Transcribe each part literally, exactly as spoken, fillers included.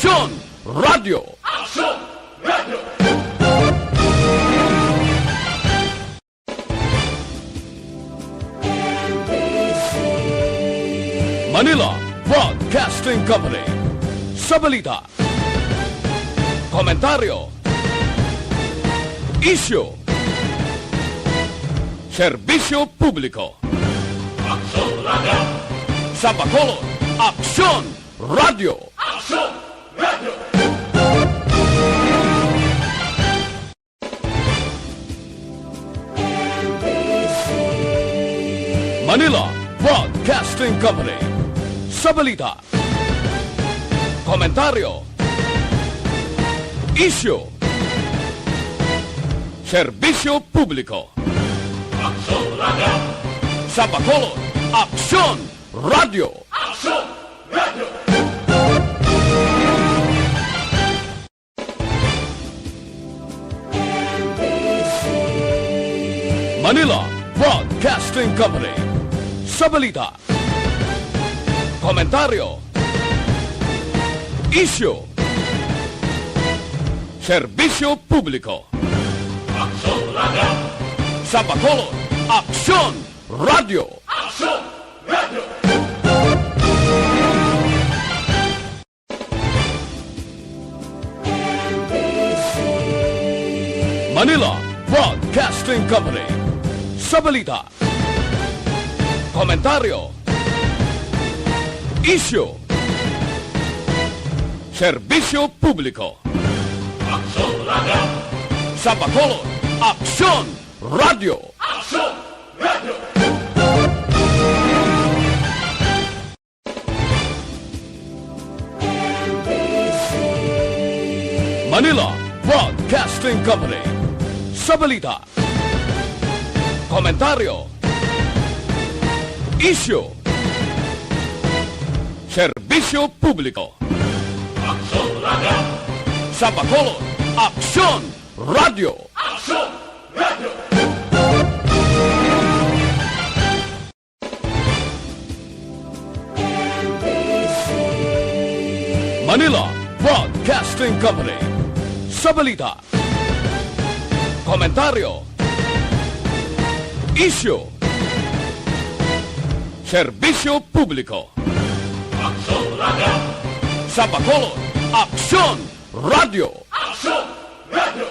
Aksyon Radio. Aksyon Radio. Manila Broadcasting Company. Sa balita, komentaryo, isyu, serbisyo publiko. Aksyon Radio. Sa Bacolod, Aksyon Radio. Aksyon Radio. Manila Broadcasting Company. Sa balita, komentaryo, isyu, serbisyo publiko. Aksyon Radio. Sa Bacolod, Aksyon Radio. Aksyon Radio. Manila Broadcasting Company. Sa balita, komentaryo, isyu, serbisyo publiko. Aksyon Radio. Sa Bacolod, Aksyon Radio. Aksyon Radio. Manila Broadcasting Company. Sa balita, komentaryo, isyu, serbisyo publiko. Aksyon Radio. Sa Bacolod, Aksyon Radio. Aksyon Radio. Manila Broadcasting Company. Sa balita, komentaryo, isyu, serbisyo publiko. Aksyon Radio. Sa Bacolod, Aksyon Radio. Aksyon Radio. Manila Broadcasting Company. Sa balita, komentaryo, isyu, serbisyo publiko. Aksyon Radio. Sa Bacolod, Aksyon Radio. Aksyon Radio.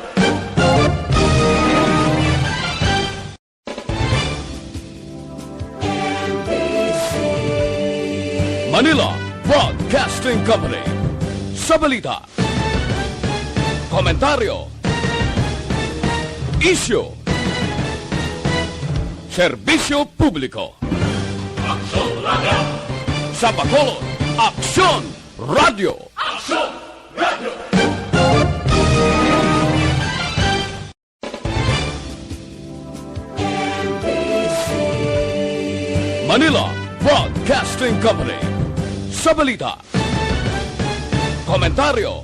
Manila Broadcasting Company. Sa balita, komentaryo, isyu, serbisyo publiko. Aksyon Radio. Sa Bacolod, Aksyon Radio. Aksyon Radio. Manila Broadcasting Company. Sa balita, komentaryo,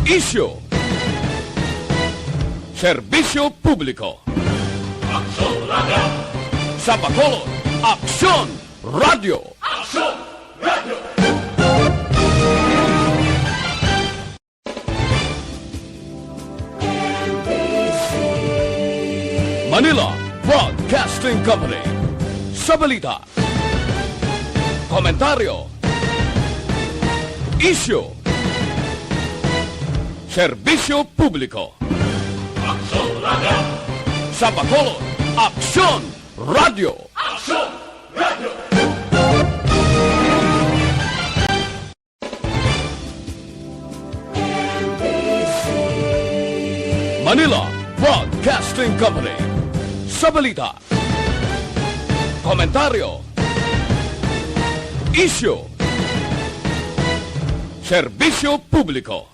isyu, serbisyo publiko. Aksyon Radio. Sa Bacolod, Aksyon Radio. Aksyon Radio. Manila Broadcasting Company. Sa balita, komentaryo, isyu, serbisyo publiko. Aksyon Radio. Sa Bacolod, Aksyon Radio. Aksyon Radio. Manila Broadcasting Company. Sa balita, komentaryo, isyu, serbisyo publiko.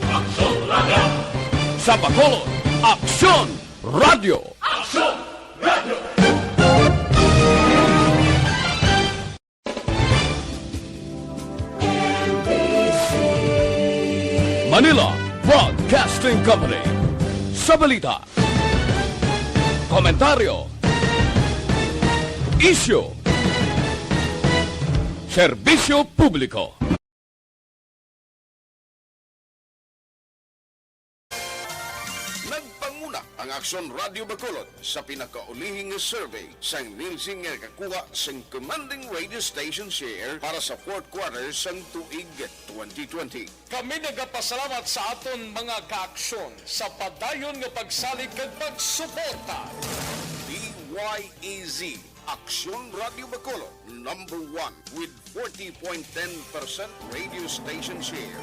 Aksyon Radio. Sa Bacolod, Aksyon Radio. Aksyon Radio. Manila Broadcasting Company. Sa balita, komentaryo, isyu, serbisyo publiko. Ang Aksyon Radio Bacolod sa pinakaulihi nga survey sang Nielsen nga nakakuha sang commanding radio station share para sa fourth quarter sang tuig twenty twenty. Kami nagapasalamat sa aton mga kaaksyon sa padayon nga pagsalig kag pagsuporta. D Y A Z, Aksyon Radio Bacolod, number one with forty point ten percent radio station share.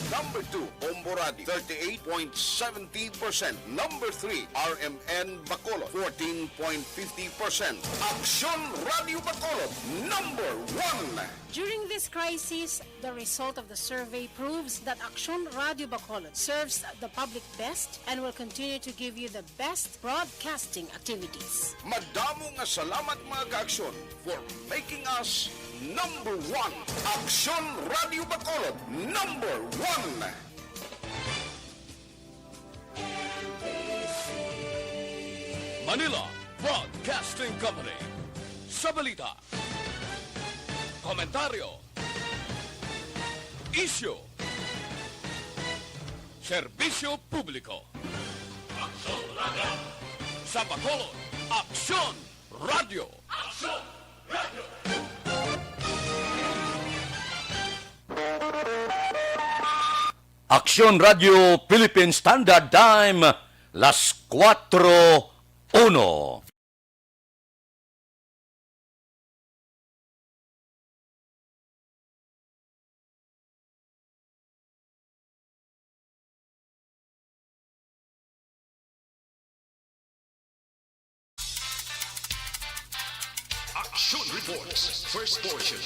Number two, Bombo Radio, thirty-eight point seventy percent. Number three, R M N Bacolod, fourteen point fifty percent. Aksyon Radio Bacolod, number one. During this crisis, the result of the survey proves that Aksyon Radio Bacolod serves the public best and will continue to give you the best broadcasting activities. Madamo nga salamat, mga kaaksyon, for making us number one. Aksyon Radio Bacolod, number one. Manila Broadcasting Company. Sa balita, komentaryo, isyu, serbisyo publiko. Aksyon Radio. Sa Bacolod, Aksyon Radio. Aksyon Radio. Aksyon Radio Philippine Standard Time, las kuwatro uno. Action Reports, first portion.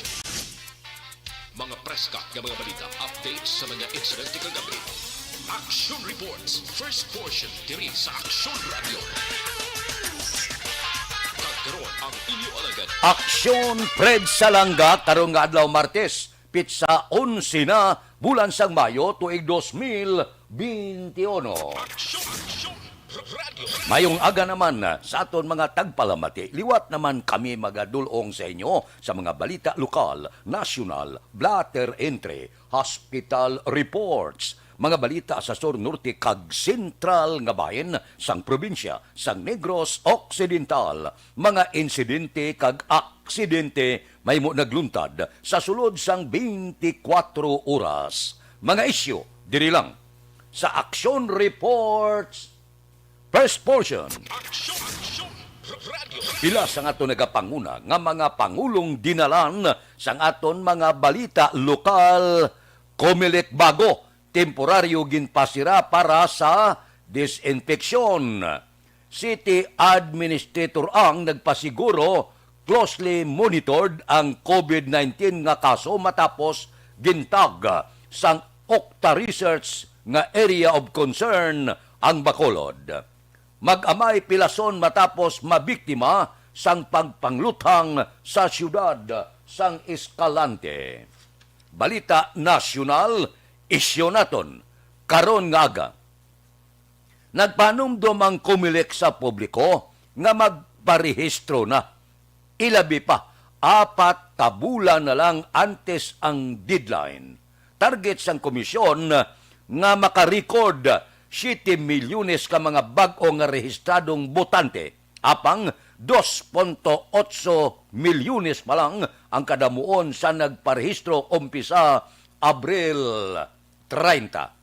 Mga preska nga mga balita, updates sa mga insidente kagabi. Action Reports, first portion, diri sa Action Radio. Kag karon ang inyo alagad. Aksyon Fred Salanga karong nga adlaw, Martes, pitsa onse na, bulan sang Mayo, tuig dos mil benti uno. Action, Action Radio. Mayong aga naman sa aton mga tagpalamati. Liwat naman kami magadul-ong sa inyo sa mga balita lokal, nasyonal, blotter entry, hospital reports, mga balita sa sur, norte, kag sentral nga bahin sang probinsya sang Negros Occidental, mga insidente kag aksidente mahimo nagluntad sa sulod sang twenty-four oras. Mga isyu diri lang sa Action Reports, first portion. Action, Action Radio. Pila sa ato nagapanguna nga mga pangulong dinalan sang aton mga balita lokal, Comelec Bago, temporaryo ginpasira para sa disinfeksyon. City Administrator ang nagpasiguro closely monitored ang COVID nineteen nga kaso matapos gintag sang Octa Research nga area of concern ang Bacolod. Mag-amay pilason matapos mabiktima sang pagpangluthang sa siyudad sang Escalante. Balita nasyonal, isyu naton karon nga aga. Nagpahanumdom ang Comelec sa publiko nga magparehistro na. Ilabi pa, apat ka bulan na lang antes ang deadline. Target sang komisyon nga makarecord siyete milyones ka mga bag-o nga rehistradong botante, apang dos punto otso milyones pa lang ang kadamuon sa nagparehistro umpisa Abril treinta.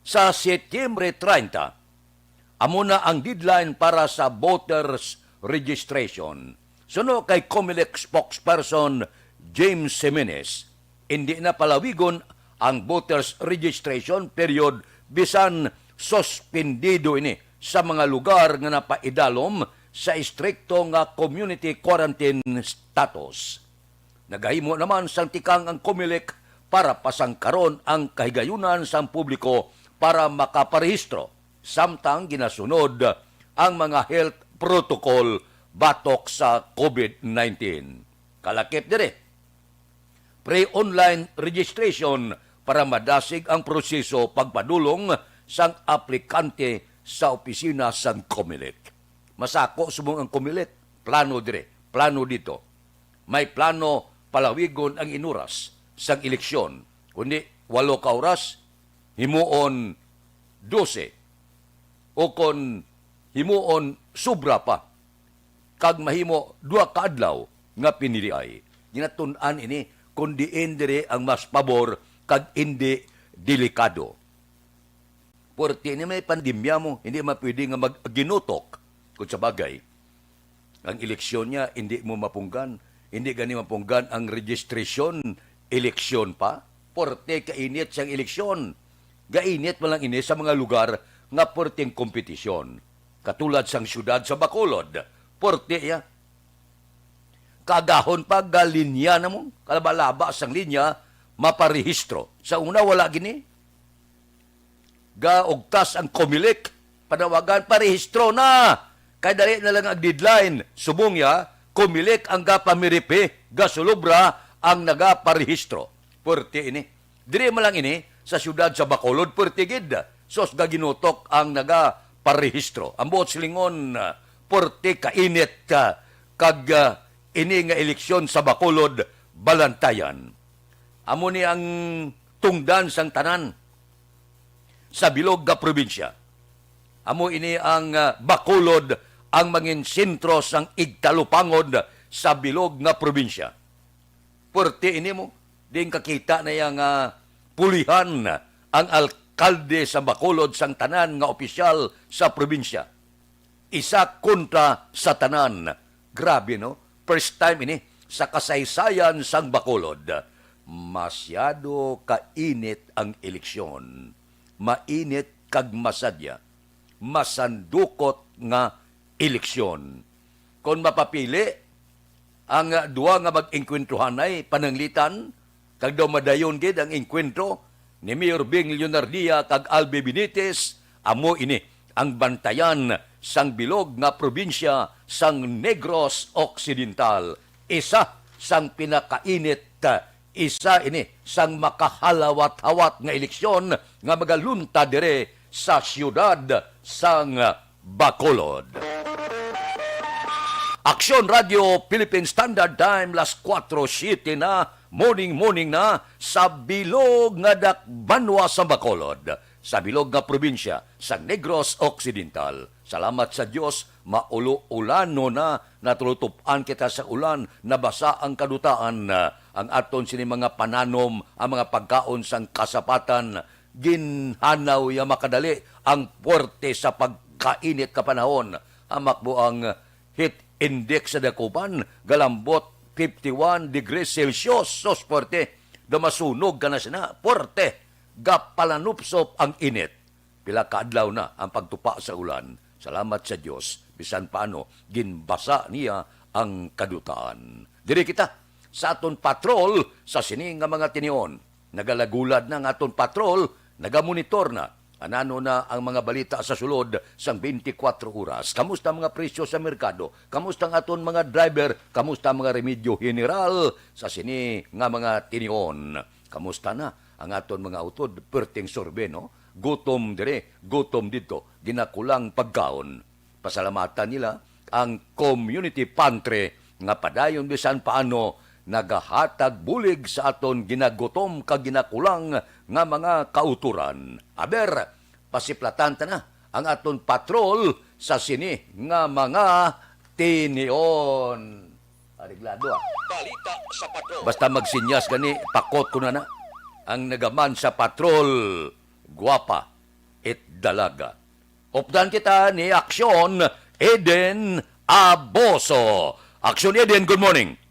Sa Setyembre treinta, amo na ang deadline para sa voters registration. Suno kay Comelec spokesperson James Jimenez, hindi na palawigon ang voters registration period bisan suspendido ini sa mga lugar nga napaidalom sa estrikto nga community quarantine status. Nagahimo naman sang tikang ang Comelec para pasangkaron ang kahigayunan sang publiko para makaparehistro, samtang ginasunod ang mga health protocol batok sa COVID nineteen. Kalakip diri, pre-online registration para madasig ang proseso pagpadulong sang aplikante sa opisina sang Comelec. Masako subong ang Comelec, plano dire, plano dito. May plano palawigon ang inuras sang eleksyon, kundi walo ka oras, himuon dose, o kon himuon sobra pa, kag mahimo duha ka adlaw nga piniliay. Ginatun-an ini kon diin diri ang mas pabor kag indi delikado. Puwerte ni may pandemya mo, hindi man pwede nga magginutok. Kung sa bagay, ang eleksyon niya, hindi mo mapunggan. Hindi gani mapunggan ang registration, eleksyon pa. Puwerte kainit sang eleksyon. Gainit man lang ini sa mga lugar nga puwerteng kompetisyon. Katulad sang siyudad sa Bacolod, puwerte iya. Kagahon pa, galinya na mo, kalaba-laba sang linya, maparehistro. Sa una, wala gini. Gaugtas ang Comelec, panawagan, parehistro na. Kay dali na lang ang deadline. Subong ya, Comelec ang gapamiripi, gasulubra ang nagaparehistro. Puwerte ini. Diri man lang ini, sa siyudad sa Bacolod, puwerte gid. Sos, gaginutok ang nagaparehistro. Ang buot silingon, puwerte kainit, ah, kag, ah, ini nga eleksyon sa Bacolod, balantayan. Amo ni ang tungdan sang tanan sa bilog nga probinsya. Amo ini ang, ah, Bacolod, ang mangin sentro sang igtalupangod sa bilog nga probinsya. Puwerte ini mo, diin kakita na iya nga pulihan ang alkalde sa Bacolod sang tanan nga opisyal sa probinsya. Isa kontra sa tanan. Grabe, no? First time ini sa kasaysayan sang Bacolod. Masyado kainit ang eleksyon. Mainit kag masadya. Masandukot nga eleksyon. Kon mapapili ang duha nga mag-engkwentruhanay pananglitan, kag daw madayon gid ang engkwentro ni Mayor Bing Leonardia kag Albi Benitez, amo ini ang bantayan sang bilog nga probinsya sang Negros Occidental, isa sang pinakainit, isa ini sang makahalawat-hawat nga eleksyon nga magalunta dire sa siyudad sang Bacolod. Aksyon Radio Philippine Standard Time, las kuwatro siete na, morning, morning na, sa bilog nga dakbanwa sa Bacolod, sa bilog nga probinsya sa Negros Occidental. Salamat sa Dios, maulo-ulano na, natulutup-an kita sa ulan, nabasa ang kadutaan, ang aton sini mga pananom, ang mga pagkaon sang kasapatan, ginhanaw ya makadali ang puwerte sa pagkainit ka panahon. Hamak mo ang heat index sa Dacopan, galambot fifty-one degrees Celsius. Sus, puwerte. Daw masunog ka na sina. Puwerte. Gapalanupsop ang init. Pila ka adlaw na ang pagtupa sa ulan. Salamat sa Dios, bisan paano, ginbasa niya ang kadutaan. Diri kita sa aton patrol sa sini nga mga tinion. Nagalagulad na ang aton patrol, nagamonitor na. Anano na ang mga balita sa sulod sang twenty-four oras? Kamusta ang mga presyo sa merkado? Kamusta ang aton mga driver? Kamusta ang mga remedyo general sa sini nga mga tinion? Kamusta na ang aton mga utod? Perting surbe, no? Gutom diri, gutom didto, ginakulang pagkaon. Pasalamatan nila ang community pantry nga padayon bisan paano nagahatag bulig sa aton ginagutom kag ginakulang nga mga kautoran. Aber, pasiplatan ta na ang aton patrol sa sini nga mga tinion. Areglado, ah. Balita sa patrol. Basta magsinyas gani, pakot ko na na. Ang nagaman sa patrol, guwapa, it dalaga. Updan kita ni Aksyon Eden Aboso. Aksyon Eden, good morning.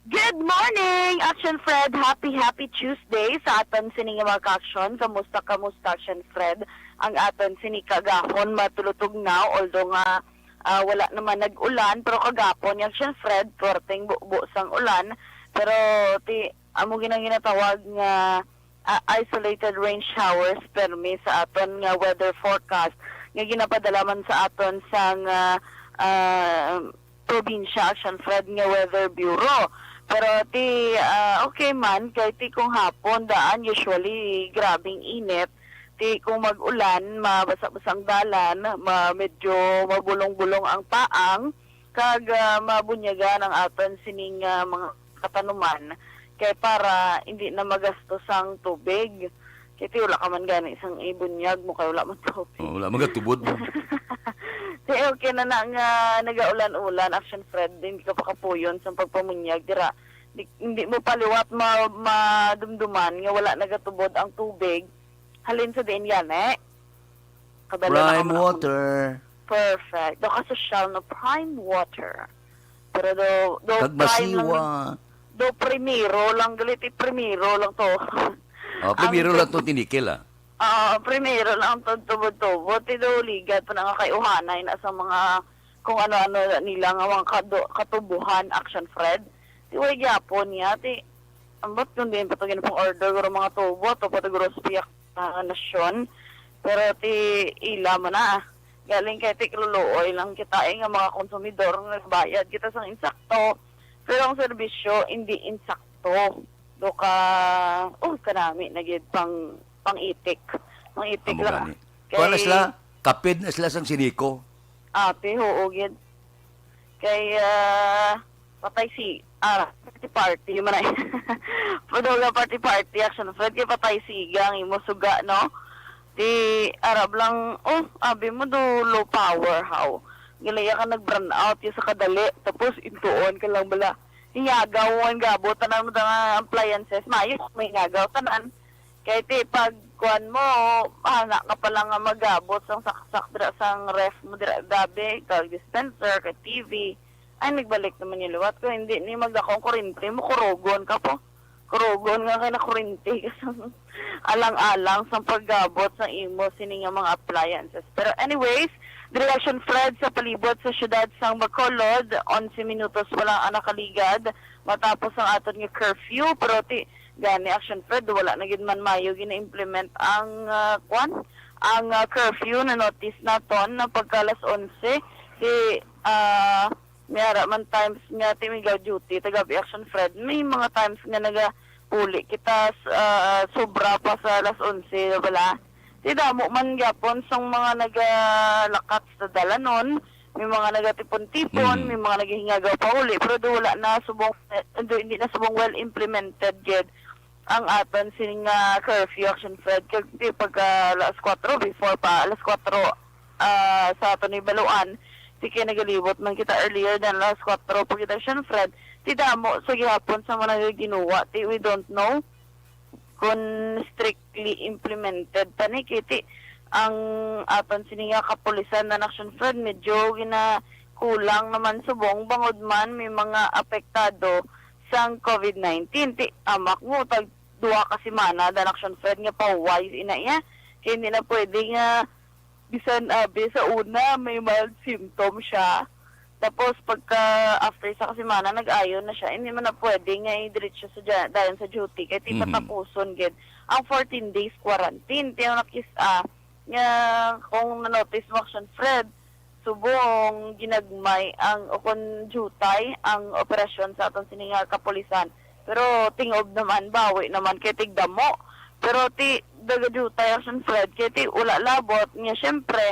Good morning, Action Fred. Happy, happy Tuesday sa aton sini nga mga ka-action. Kamusta, kamusta, Action Fred? Ang aton sini kagahon matulutugnaw, although nga, ah, wala naman nag-ulan, pero kagapon, Action Fred, perting bubo sang ulan. Pero ti amo ginang ginatawag nga, ah, isolated rain showers permi sa aton nga weather forecast nga ginapadala man sa aton sang, ah, ah, probinsya, Action Fred, nga Weather Bureau. Pero ti, ah, okay man, kay ti kung hapon daan, usually grabing init. Ti kung mag-ulan, mabasa-basa ang dalan, ma-, medyo mabulong-bulong ang paang, kag, ah, mabunyagan ang aton sining, ah, mga katanuman, kay para hindi na magastos ang tubig. Kay ti wala ka man gani sang ibunyag mo kay wala man tubig. Oh, wala man ka tubod. Di, okay na na nga nagaulan-ulan, Action Fred, hindi ka pakapuyon sa pagpamunyag dira. Di, hindi mo pa liwat ma-, madumduman nga wala nagatubod ang tubig. Halin sa diin yan, eh? Kabalo na Prime ka man ako. Water. Perfect. Do ka sosyal no prime water. Pero do, do Kag prime lang, masiwa. Do primero lang, galit, eh, primero lang to. Oh, Ang primero lang to. to tinikil, ah. Ah, primero lang to tubod-tubod. Ti do ligad pa na nga kay uhanay na sa mga kung ano-ano nila nga mga kado-, katubuhan, Action Fred. Ti way gyapon niya, ti, ambot kung diin pa to ginapang order, guro mga tubo, to pa to guro sa piyak, ah, nasyon. Pero ti ila mo na, galing kay ti kaluluoy lang kita, eh, nga mga konsumidor nga nagbayad kita sang insakto. Pero ang serbisyo, hindi insakto. Do ka, oh, kanami na gid pang, pang-itik. Pang-itik Amo lang, ah. gani. Kuha na Kay sila, kapid na sila sang siniko. Ate, oo gid. Kay, ah, patay si, ah, party-party man ay. Paduga party-party, Action Fred, kay patay siga ang imo suga, no? Ti, arab lang, oh, abi mo do low power, how? Galaya ka nag-brownout, yung sa kadali, tapos intuon ka lang bala. Hingagaw mo ang gabot, tanan mo nga appliances, mayo may hingagaw, tanan. Kay ti, pag kuan mo, ana ka pa lang nga magabot sang saksak dira sang ref mo dira, gabi, kag dispenser, kag T V. Ay, nagbalik naman yung liwat ko. Hindi ni magdako ang kurente mo, kurugon ka po. Kurugon nga kay nakurente ka sang alang-alang sang paggabot sang imo sini nga mga appliances. Pero anyways, diri Action Fred sa palibot sa siyudad sang Bacolod, onse minutos pa lang ang nakaligad matapos ang aton nga curfew, pero ti gani, Action Fred, wala na gid man mayo gina-implement ang, ah, kwan, ang, ah, curfew na notice naton na pagka alas onse. Si, ah, may ara man times nga timigaw duty, tagabi, Action Fred, may mga times nga nagapuli kita s-, ah, sobra pa sa alas onse, wala. Ti damo man gyapon sang mga nagalakat sa dalanon, may mga nagatipon-tipon, Mm. may mga naghihingagaw pa uli, pero do wala na subong, eh, do hindi na subong well implemented gid ang aton sini nga curfew, Action Fred. Kag ti pagka alas kuwatro, before pa alas kuwatro, ah, sa aton ibaluan, ti kay nagalibot man kita earlier than alas kuwatro pa kita, Action Fred. Ti damo sa gihapon sa mga nagaginuwa, ti we don't know kon strictly implemented pa ni, kay ti ang aton sini nga kapulisan na Action Fred, medyo ginakulang naman subong, bangod man may mga apektado sang covid nineteen. Ti amak mo, tag duha ka semana dan, Action Fred, nga pahuway ina iya, kay hindi na pwede nga bisan, abi, sa una may mild symptom siya. Tapos pagka after sa kasimana, nag-ayo na siya. Hindi man na pwede nga idiretso sa dya-, dayon sa duty kay ti Mhm. patapuson gid ang fourteen days quarantine. Ti ang nakis-, ah, nga kung na-notice mo, Action Fred, subong ginagmay ang, o kon diutay ang operasyon sa aton sini nga kapulisan. Pero tingob naman, bawi naman kay tigdamo. Pero ti, nagadiutay, Action Fred, kay ti wala labot nga, siyempre,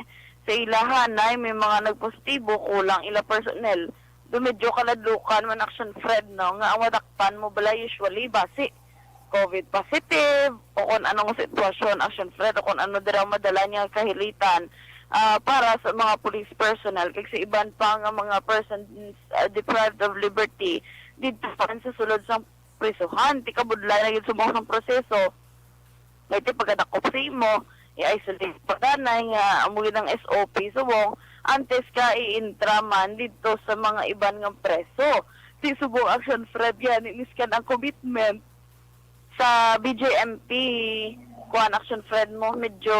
sa ilahanay may mga nagpositibo, kulang ila personnel. Do medyo kaladlukan man, Action Fred, no, nga ang madakpan mo bala usually basi covid positive o kon anong sitwasyon, Action Fred, o kon ano dira madala niya kahilitan, ah, para sa mga police personnel kag sa iban pa nga mga persons, ah, deprived of liberty didto man sa sulod sang prisuhan. Ti kabudlay na gid subong sang proseso. Kay ti pagkadakop sa imo, i-isolate pa ganay nga amo gid ang S O P subong antes ka i-intra man didto sa mga iban nga preso. Ti subong, Action Fred, gani miskan ang commitment sa B J M P, kuan, Action Fred, mo, medyo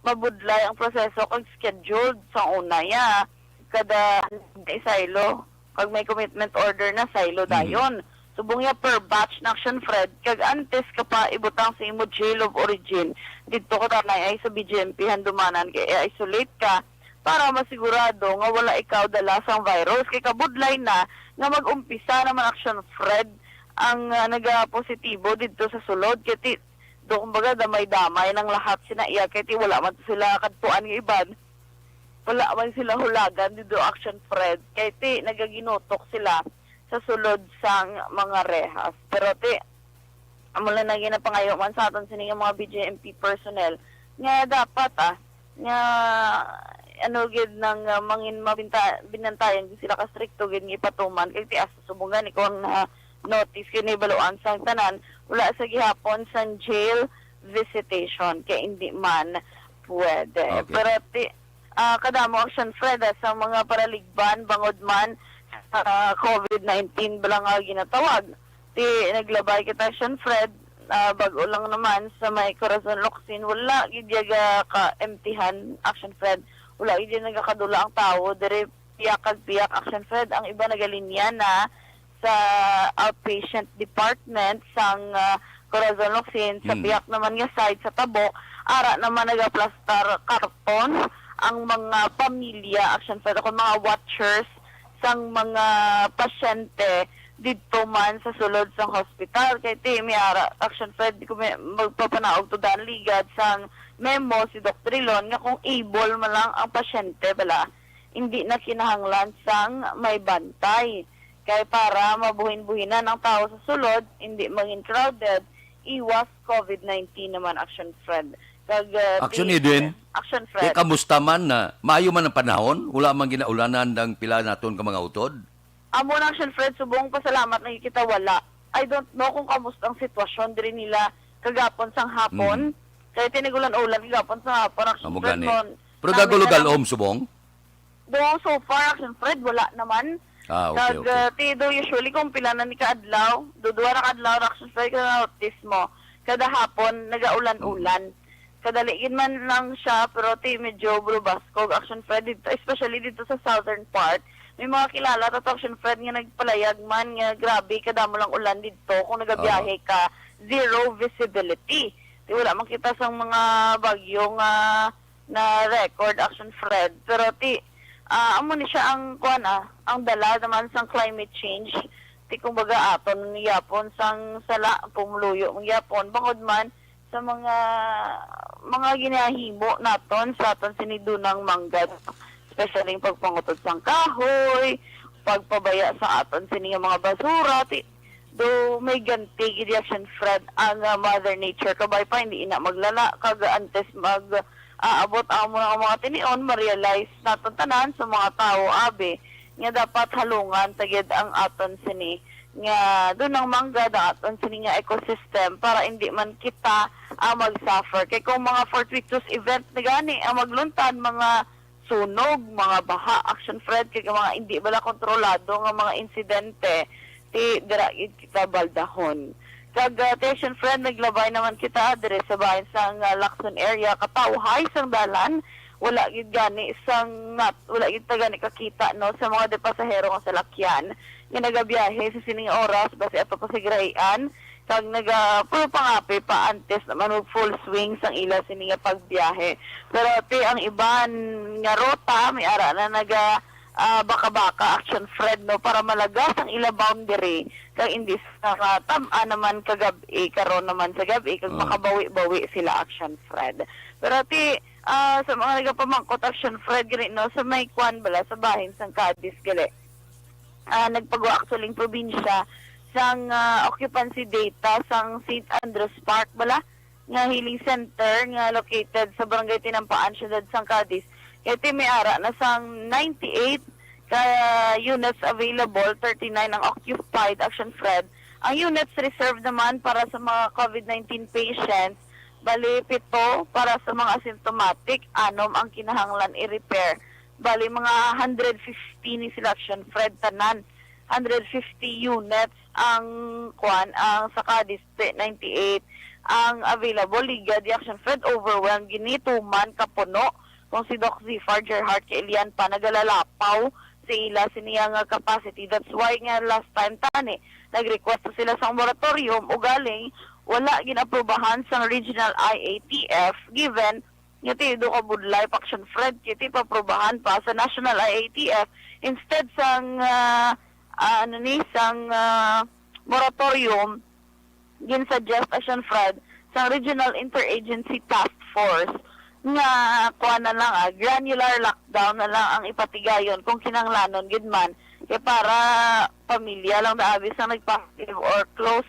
mabudlay ang proseso kag scheduled sa una ya. Kada isaylo, kag may commitment order na, saylo Mhm. dayon. Subong ya per batch na, Action Fred, kag antes ka pa ibutang sa imo jail of origin, didto ka tanay ay sa B J M P Handumanan kay i-isolate ka para masigurado nga wala ikaw dala sang virus. Kay kabudlay na nga mag-umpisa naman, Action Fred, ang, ah, nagapositibo didto sa sulod. Kay ti-, do, kumbaga, damay-damay nang lahat sina iya. Kay ti wala man sila kadtuan nga iban. Wala man sila hulagan didto, Action Fred. Kay ti nagaginutok sila sa sulod sang mga rehas. Pero ti, amo lang na ginapangayo man sa aton sini nga mga B J M P personnel nga dapat, ah, nga ano gid nang, ah, mangin-, mabinta-, binantayan gid sila ka strikto gid nga ipatuman kay ti hasta subong gani kon, ah, notice gid ni baluan sang tanan, wala sa gihapon sang jail visitation kay indi man pwede. Okay. Pero ti, ah, kadamo, Action Fred, ah, sa mga paraligban bangod man sa covid nineteen bala nga ginatawag. Ti naglabay kita, Action Fred, ah, bag-o lang naman sa may Corazon Locsin, wala gid ya ga ka-emptyhan, Action Fred. Wala gid ya nagakadula ang tawo diri, piyak kag piyak, Action Fred. Ang iba nagalinya na sa outpatient department sang, ah, Corazon Locsin. Sa Hmm. piyak naman nga side sa Tabok, ara naman nagaplastar karton ang mga pamilya, Action Fred, o kon mga watchers sang mga pasyente didto man sa sulod sang hospital. Kay ti, may ara, Action Fred, kung may magpapanaog to dan ligad sang memo si Doc Trilon nga kung able man lang ang pasyente bala, hindi na kinahanglan sang may bantay. Kay para mabuhin-buhinan ang tawo sa sulod, hindi maging crowded, iwas covid nineteen naman, Action Fred. Kag, uh, Action ti-, Edwin, Action Fred. Kamusta man na maayo man ang panahon? Wala man ginaulanan ang pila naton ka mga utod? Amo na, Action Fred, subong pasalamat na kita wala. I don't know kung kamusta ang sitwasyon diri nila kagapon sang hapon. Mhm. Kay tinigulan-ulan kagapon sa hapon, Action Amo Fred, gani. Kon Pero namin dagulog na lang alom, subong? Do, so far, Action Fred, wala naman. Ah, okay, Kag, okay. uh, ti, do, usually, kung pila na ni kaadlaw, do, duwa na kaadlaw, Action Fred, ka na-notice mo. Kada hapon, nagaulan-ulan. Mm. Kadali gid man lang siya, pero ti, medyo brubaskog, Action Fred, dito, especially dito sa southern part. May mga kilala ta to, Action Fred, nga nagpalayag man nga grabe, kadamo lang ulan dito. Kung nagabiyahe Oo. ka, zero visibility. Ti, wala man kita sang mga bagyo nga na record, Action Fred. Pero ti, ah, amo ni siya ang, kuwan, ah, ang dala naman sang climate change. Ti, kumbaga, aton gyapon sang sala, pumuluyo man gyapon. Bangod man sa mga, mga ginahimo naton sa aton sini dunang manggad, especially yung pagpangutod sang kahoy, pagpabaya sa aton sini nga mga basura, ti, do may ganti gid, Action Fred, ang, ah, Mother Nature. Kabay pa, hindi ina maglala, kag antes mag, ah, abot amo na ang mga tinion, ma-realize naton tanan sa mga tawo, abi, nga dapat halungan ta gid ang aton sini nga dunang manggad, ang aton sini nga ecosystem, para hindi man kita, ah, mag-suffer. Kay kung mga fortuitous event na gani ang magluntan, mga sunog, mga baha, Action Fred, kay mga hindi bala kontrolado nga mga insidente, ti dira gid kita baldahon. Kag, ah, ti, Action Fred, naglabay naman kita diri sa bahin sang, ah, Lacson area, katawhay sang dalan, wala gid gani sang nat-, wala gid ta gani kakita, no, sa mga de pasahero nga salakyan nga nagabiyahe sa sining oras, basi ato pa sa Graian, kag naga-, puro pangape pa antes naman mag full swing sang ila sini nga pagbiyahe. Pero ti ang iban nga ruta, may ara na naga, ah, baka-baka, Action Fred, no, para malagas ang ila boundary. Kag hindi sa tam-a naman kagab-i, karon naman sa gab-i, kag Ah. makabawi-bawi sila, Action Fred. Pero ti, ah, sa mga nagapamangkot, Action Fred, gali, no, sa may kwan bala, sa bahin sang Cadiz, gali. Ah, nagpagawa actually ang probinsya sang, ah, occupancy data sang Saint Andres Park bala nga healing center nga located sa Barangay Tinampaan, Siyudad sang Cadiz. Kay ti may ara na sang ninety-eight ka units available, thirty-nine ang occupied, Action Fred. Ang units reserved naman para sa mga covid nineteen patients, bali pito para sa mga asymptomatic, anom ang kinahanglan i-repair. Bali, mga hundred fifty ni sila, Action Fred, tanan. Hundred fifty units ang, kuan, ang sa Cadiz, ninety-eight ang available. Liga di, Action Fred, overwhelmed gini, tuman kapuno. Kung si Doc Zifar Gerhart kay Elian pa nagalalapaw sa ila siniya nga capacity. That's why nga last time tani, nag-request sila sa moratorium, ugaling wala ginaprobahan sang regional I A T F, given nga ti do ka budlay pa, Action Fred, kay ti paprobahan pa sa National I A T F. Instead sang, ah, ah, ano ni, sang, ah, moratorium, ginsuggest, Action Fred, sang Regional Interagency Task Force nga kuan na lang, ah, granular lockdown na lang ang ipatigayon kung kinahanglanon gid man. Kay para pamilya lang daabi sang nag-positive or close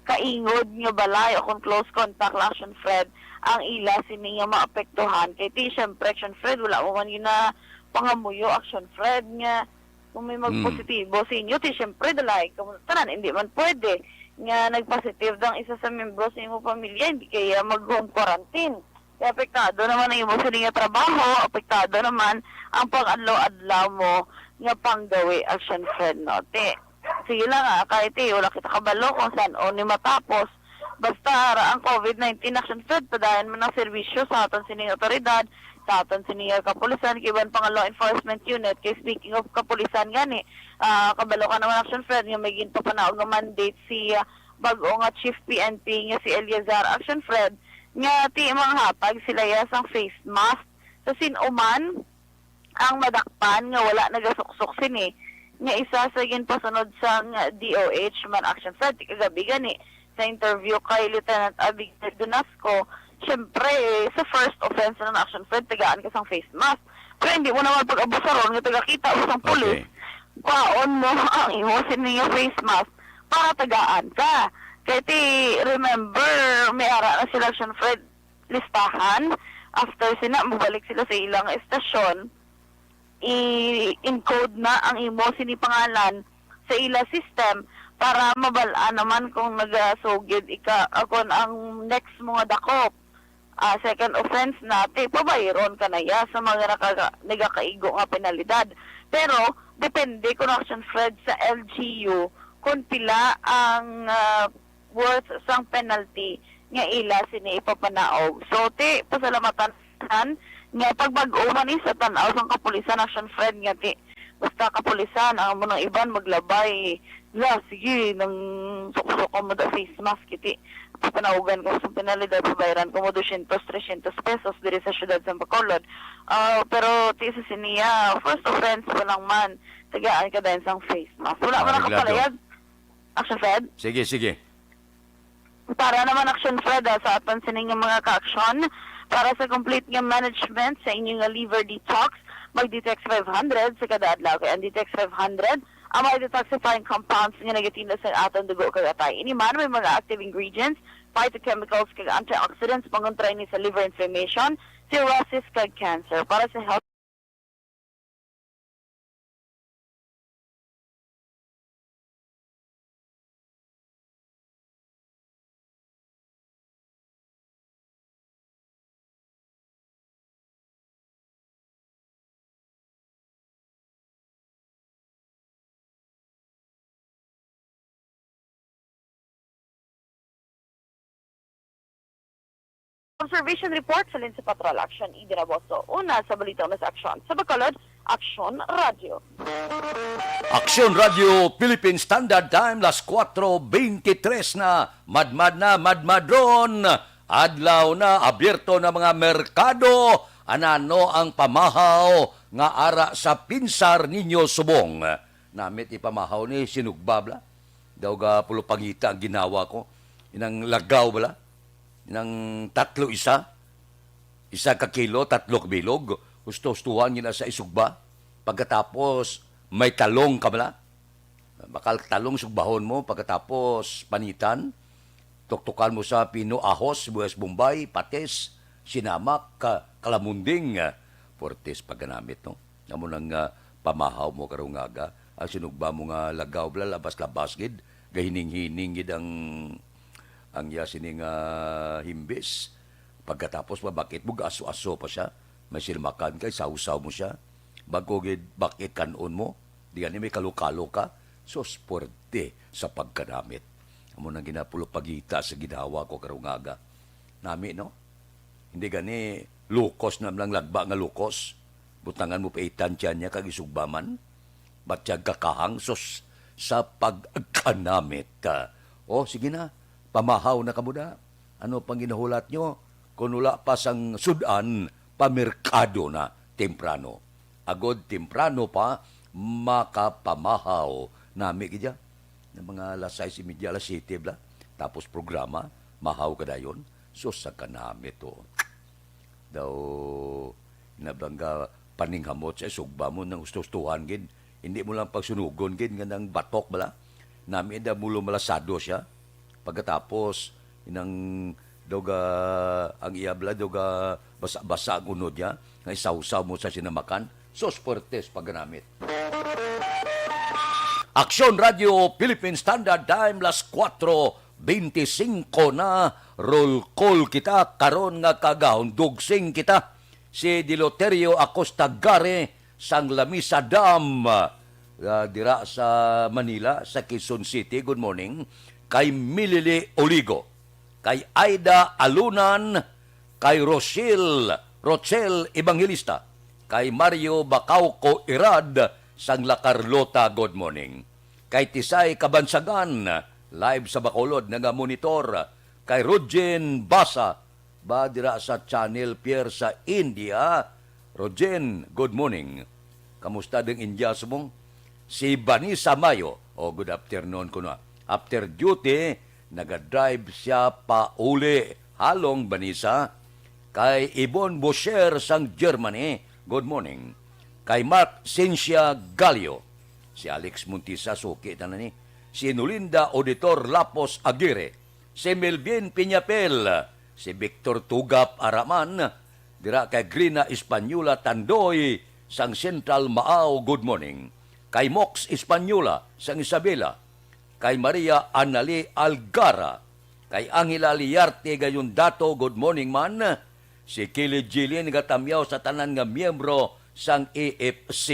kaingod nga balay o kon close contact lang, Action Fred, ang ila sini nga maapektuhan. Kay ti, syempre, Action Fred, wala mo man yun na pangamuyo, Action Fred, nga kung may Mm. magpositibo sa inyo, ti, syempre, dalay ka mo tanan. Hindi man pwede nga nagpositive ang isa sa membro sa imong pamilya, hindi kaya mag-home quarantine. Kaya apektado naman ang imo sini nga trabaho, apektado naman ang pang-adlaw-adlaw mo nga panggawi, Action Fred, no? Ti, sige lang, ah, kay ti, wala kita kabalo kung san-o ni matapos. Basta, ara ang COVID nineteen, Action Fred, padayon man ang serbisyo sa aton sining awtoridad, sa aton sining kapulisan, kay iban pa nga law enforcement unit. Kay speaking of kapulisan gani, ah, kabalo ka naman, Action Fred, nga may ginpapanaog nga mandate si, ah, bag-o nga Chief P N P nga si Eleazar, Action Fred, nga ti manghatag sila ya sang face mask sa sin-o man ang madakpan nga wala nagasuksok sini, nga isa sa ginpasunod sang D O H man, Action Fred. Ti kagabi gani, sa interview kay Lieutenant Abigail Dunasco, syempre, sa first offense na, Action Fred, tagaan ka sang face mask. Pero hindi mo naman pag-abusaron nga taga kita mo sang pulis, Okay. kwaon mo ang imo sini nga face mask para tagaan ka. Kay ti, remember, may ara na sila, Action Fred, listahan. After sina, mabalik sila sa ilang estasyon, i-encode na ang imo sini pangalan sa ila system para mabal-an naman kung nagasugid ika, ah, kung ang next mo nga dakop, ah, second offense na, ti, pabayron ka na ya sa mga nakaga-, nagakaigo nga penalidad. Pero depende kung, Action Fred, sa L G U kung pila ang, ah, worth sang penalty nga ila sini ipapanaog. So, ti, pasalamatan nga pagbag-o man ni sa tan-aw sang kapulisan, Action Fred, nga ti, basta kapulisan, ang amo nang iban maglabay. La, sige, nang suksok mo da face mask, kiti. Papanaugan ko sa penalidad, pabayaran ko mo dosyentos, tresyentos pesos diri sa siyudad sa Bacolod. Ah, pero ti sa siniya, first offense pa lang man, tagaan ka dayon sang face mask. Wala man Arreglado. nakapalayag. Action Fred? Sige, sige. Para naman, Action Fred, ah, sa aton sining mga ka-aksyon, para sa complete nga management sa inyo nga liver detox, mag-Detox five hundred sa kada adlaw. Kay ang Detox five hundred, ang mga detoxifying compounds nga nagatinda sa aton dugo kag atay. Ini man may mga active ingredients, phytochemicals, kag antioxidants, pangontra ini sa liver inflammation, cirrhosis, kag cancer. Para sa health Observation report sa Lince Patrol Action, Eden Aboso. Una sa balita, una sa aksyon. Sa Bacolod, Aksyon Radio. Aksyon Radio Philippine Standard Time, las kuwatro beintitres na. Madmad na, madmadron. Adlaw na, abierto na mga merkado. Anano ang pamahaw nga ara sa pinsar ninyo subong? Namit ipamahaw ni sinugba bala. Daw ga pulupangita ang ginawa ko. Inang lagaw bala. Inang tatlo isa. Isa ka kilo, tatlo ka bilog. Husto-hustuhan gina sa isugba. Pagkatapos, may talong ka bala. Bakal talong sugbahon mo. Pagkatapos, panitan. Tuktukan mo sa pino, ahos, sibuyas bombay, patis, sinamak, ka-, kalamunding. Fortes pagkanamit, no? Amo nang, ah, pamahaw mo karong aga. Ang sinugba mo nga lagaw, bala, labas-labas gid. Gahining-hining gid ang, ang iya sini nga himbis. Pagkatapos, mabakit mo, aso-aso pa siya. May silmakan kay sausaw mo siya. Bago gid, bakit kanon mo? Di gani may kalo-kalo ka? Sus, puwerte sa pagkanamit. Amo nang ginapulupagita sa ginawa ko karong aga. Nami, no? Hindi gani lukos na lang lagba nga lukos. Butangan mo pa itan tiyan niya kag isugba man. Batyag kakahang, sus, sa pagkanamit. Ah, oh, sige na, pamahaw na kamo da. Ano pang ginahulat nyo? Kung wala pa sang sud-an, pamerkado na temprano. Agod temprano pa, makapamahaw. Nami gid ya. Nga mga alas sais y media, alas siyete bala. Tapos programa, mahaw ka dayon. Sus, sa kanami to. Daw, nablangga paninghamot sa isugba mo nang husto-hustuhan gid. Hindi mo lang pagsunugon gid nga nang batok bala. Nami da mulo malasado siya. Pagkatapos, inang daw ga, ang iya bala daw ga basa-basa ang unod niya, nga isawsaw mo sa sinamakan, sus, puwertes pagganamit. Aksyon Radio Philippine Standard Time, las kuwatro bente singko na, roll call kita, karon nga kaagahon, dugsing kita. Si Deloterio Acosta Gare sang Lamisa Dam, ah, dira sa Manila, sa Quezon City. Good morning. Kay Milili Oligo, kay Aida Alunan, kay Rochelle, Rochelle Evangelista, kay Mario Bacauco Irad sang La Carlota, good morning. Kay Tisay Kabansagan, live sa Bacolod, nagamonitor. Kay Rogin Basa, ba dira sa Channel Pier sa India. Rojen, good morning. Kamusta ding India subong? Si Vanessa Mayo, oh, good afternoon kuno. After duty, nagadrive siya pauli. Halong, Vanessa. Kay Ibon Bosher sang Germany, good morning. Kay Mark Cincia Galio, si Alex Montisa, suki tanan ni. Si Nolinda Auditor Lapos Aguirre, si Melvin Piñapel, si Victor Tugap Araman, dira kay Grina Española Tandoy sang Central Maaw, good morning. Kay Mox Española sang Isabela, kay Maria Anali Algara, kay Angela Liarte Gayondato, good morning man. Si Kili Jilin gatamyaw sa tanan nga miyembro sang A F C.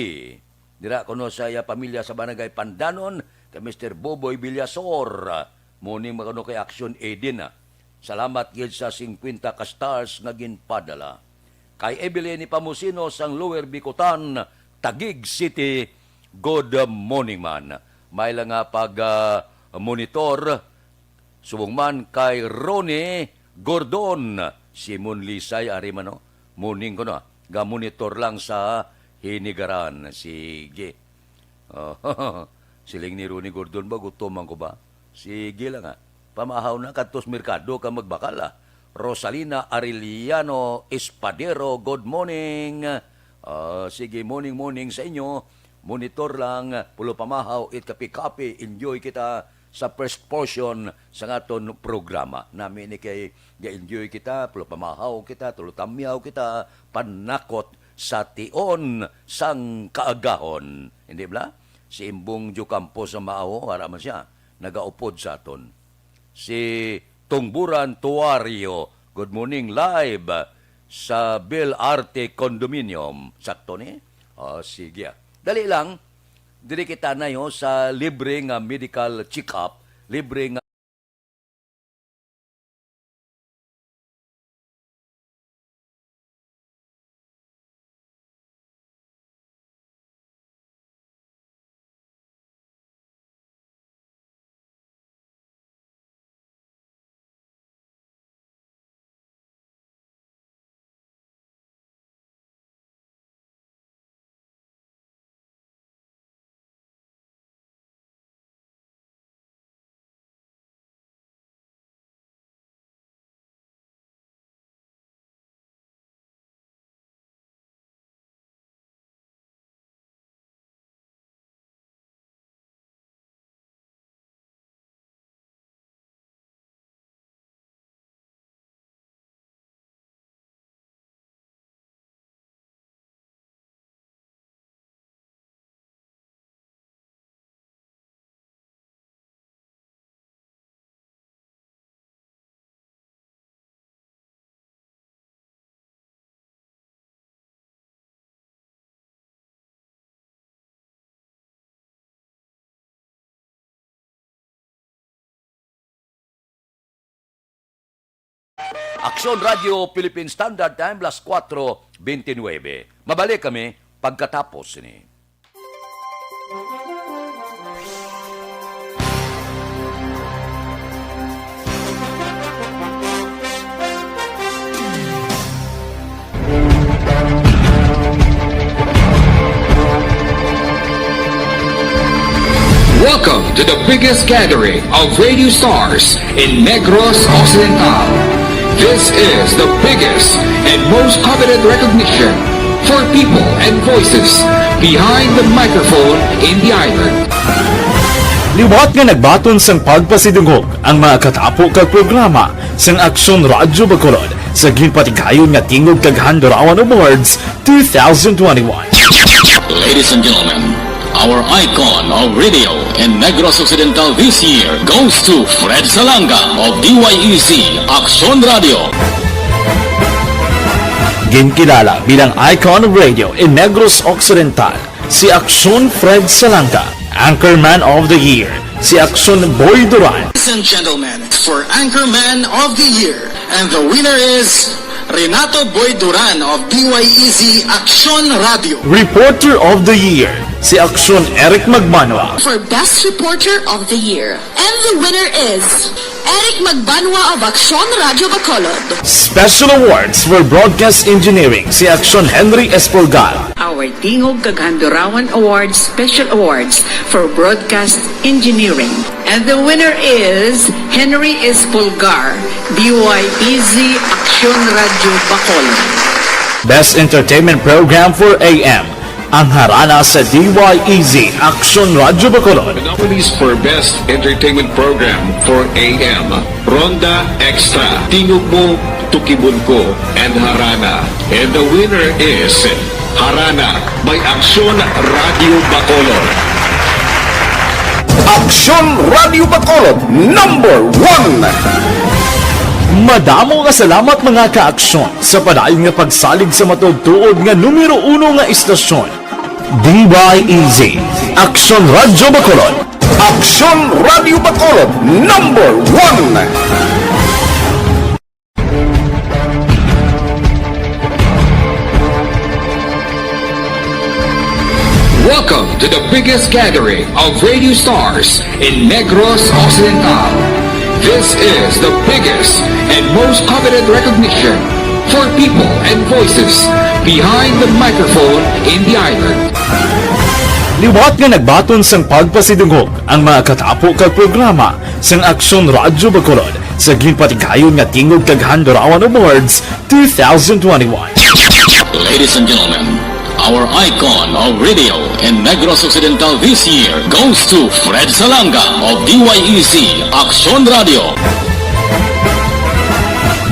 Dira kuno sa iya pamilya sa Barangay Pandanon, kay Mister Boboy Villasor. Morning man kuno kay Action Aid din, ah. Salamat gid sa singkwenta ka stars nga ginpadala. Kay Evelyn Ipamusino sang Lower Bicutan, Taguig City, good morning man. May lang nga pag, ah, monitor Subong man kay Ronnie Gordon, Simon Lisay, ari man, no? Morning kuno, ah. Ga-monitor lang sa Hinigaran. Sige. Oh, siling ni Ronnie Gordon ba, "Gutom man ko ba?" Sige lang, ah. Pamahaw na kadtos merkado ka magbakal, ah. Rosalina Arellano Espadero, good morning. Ah, sige, morning, morning sa inyo. Monitor lang, pulo pamahaw, eat kape-kape, enjoy kita sa first portion sang aton programa. Nami ni kay ga-enjoy kita, pulo pamahaw kita, tulo tamyaw kita, panakot sa tion sang kaagahon. Hindi bala? Si Imbong Diocampo sa Maaw, ara man siya, nagaupod sa aton. Si Tungburan Tuario, good morning, live sa Bill Arte Condominium. Sakto ni? O, sige, ah. Dali lang, diri kita na, yo, sa libre nga medical check-up, libre nga Aksyon Radio Philippine Standard Time, las kuwatro bente nuebe. Mabalik kami pagkatapos sini. Welcome to the biggest gathering of radio stars in Negros Occidental. This is the biggest and most coveted recognition for people and voices behind the microphone in the island. Liwat nga nagbaton sang pagpasidungog ang mga katapo kag programa sang Aksyon Radyo Bacolod sa ginpatigayon nga Tingog kag Handurawan Awards two thousand twenty-one. Ladies and gentlemen, our icon of radio in Negros Occidental this year goes to Fred Salanga of D Y E Z Aksyon Radio. Ginkilala bilang icon of radio in Negros Occidental si Aksyon Fred Salanga, Anchorman of the Year, si Aksyon Boy Duran. Ladies and gentlemen, for Anchorman of the Year, and the winner is Renato Boy Duran of D Y E Z Aksyon Radio. Reporter of the Year, si Aksyon Eric Magbanwa. For Best Reporter of the Year, and the winner is Eric Magbanwa of Aksyon Radio Bacolod. Special Awards for Broadcast Engineering, si Aksyon Henry Espolgar. Our Tingog kag Handurawan Awards Special Awards for Broadcast Engineering. And the winner is Henry Espolgar, D Y E Z Aksyon Radio Bacolod. Best Entertainment Program for A M, ang Harana sa D Y E Z Aksyon Radio Bacolod. The nominees for Best Entertainment Program for A M, Ronda Extra, Tingog Mo, Tukibon Ko, and Harana. And the winner is Harana by Aksyon Radio Bacolod. Aksyon Radio Bacolod, number one. Madamo nga salamat, mga ka-aksyon, sa padayon nga pagsalig sa matuod-tuod nga numero uno nga istasyon. D Y E Z, Aksyon Radio Bacolod. Aksyon Radio Bacolod, number one. Welcome to the biggest gathering of radio stars in Negros Occidental. This is the biggest and most coveted recognition for people and voices behind the microphone in the island. Liwat nga nagbaton sang pagpasidungog ang mga katapo kag programa sang Aksyon Radyo Bacolod sa ginpatigayon nga Tingog kag Handurawan Awards two thousand twenty-one. Ladies and gentlemen, our icon of radio in Negros Occidental this year goes to Fred Salanga of D Y E Z Aksyon Radio.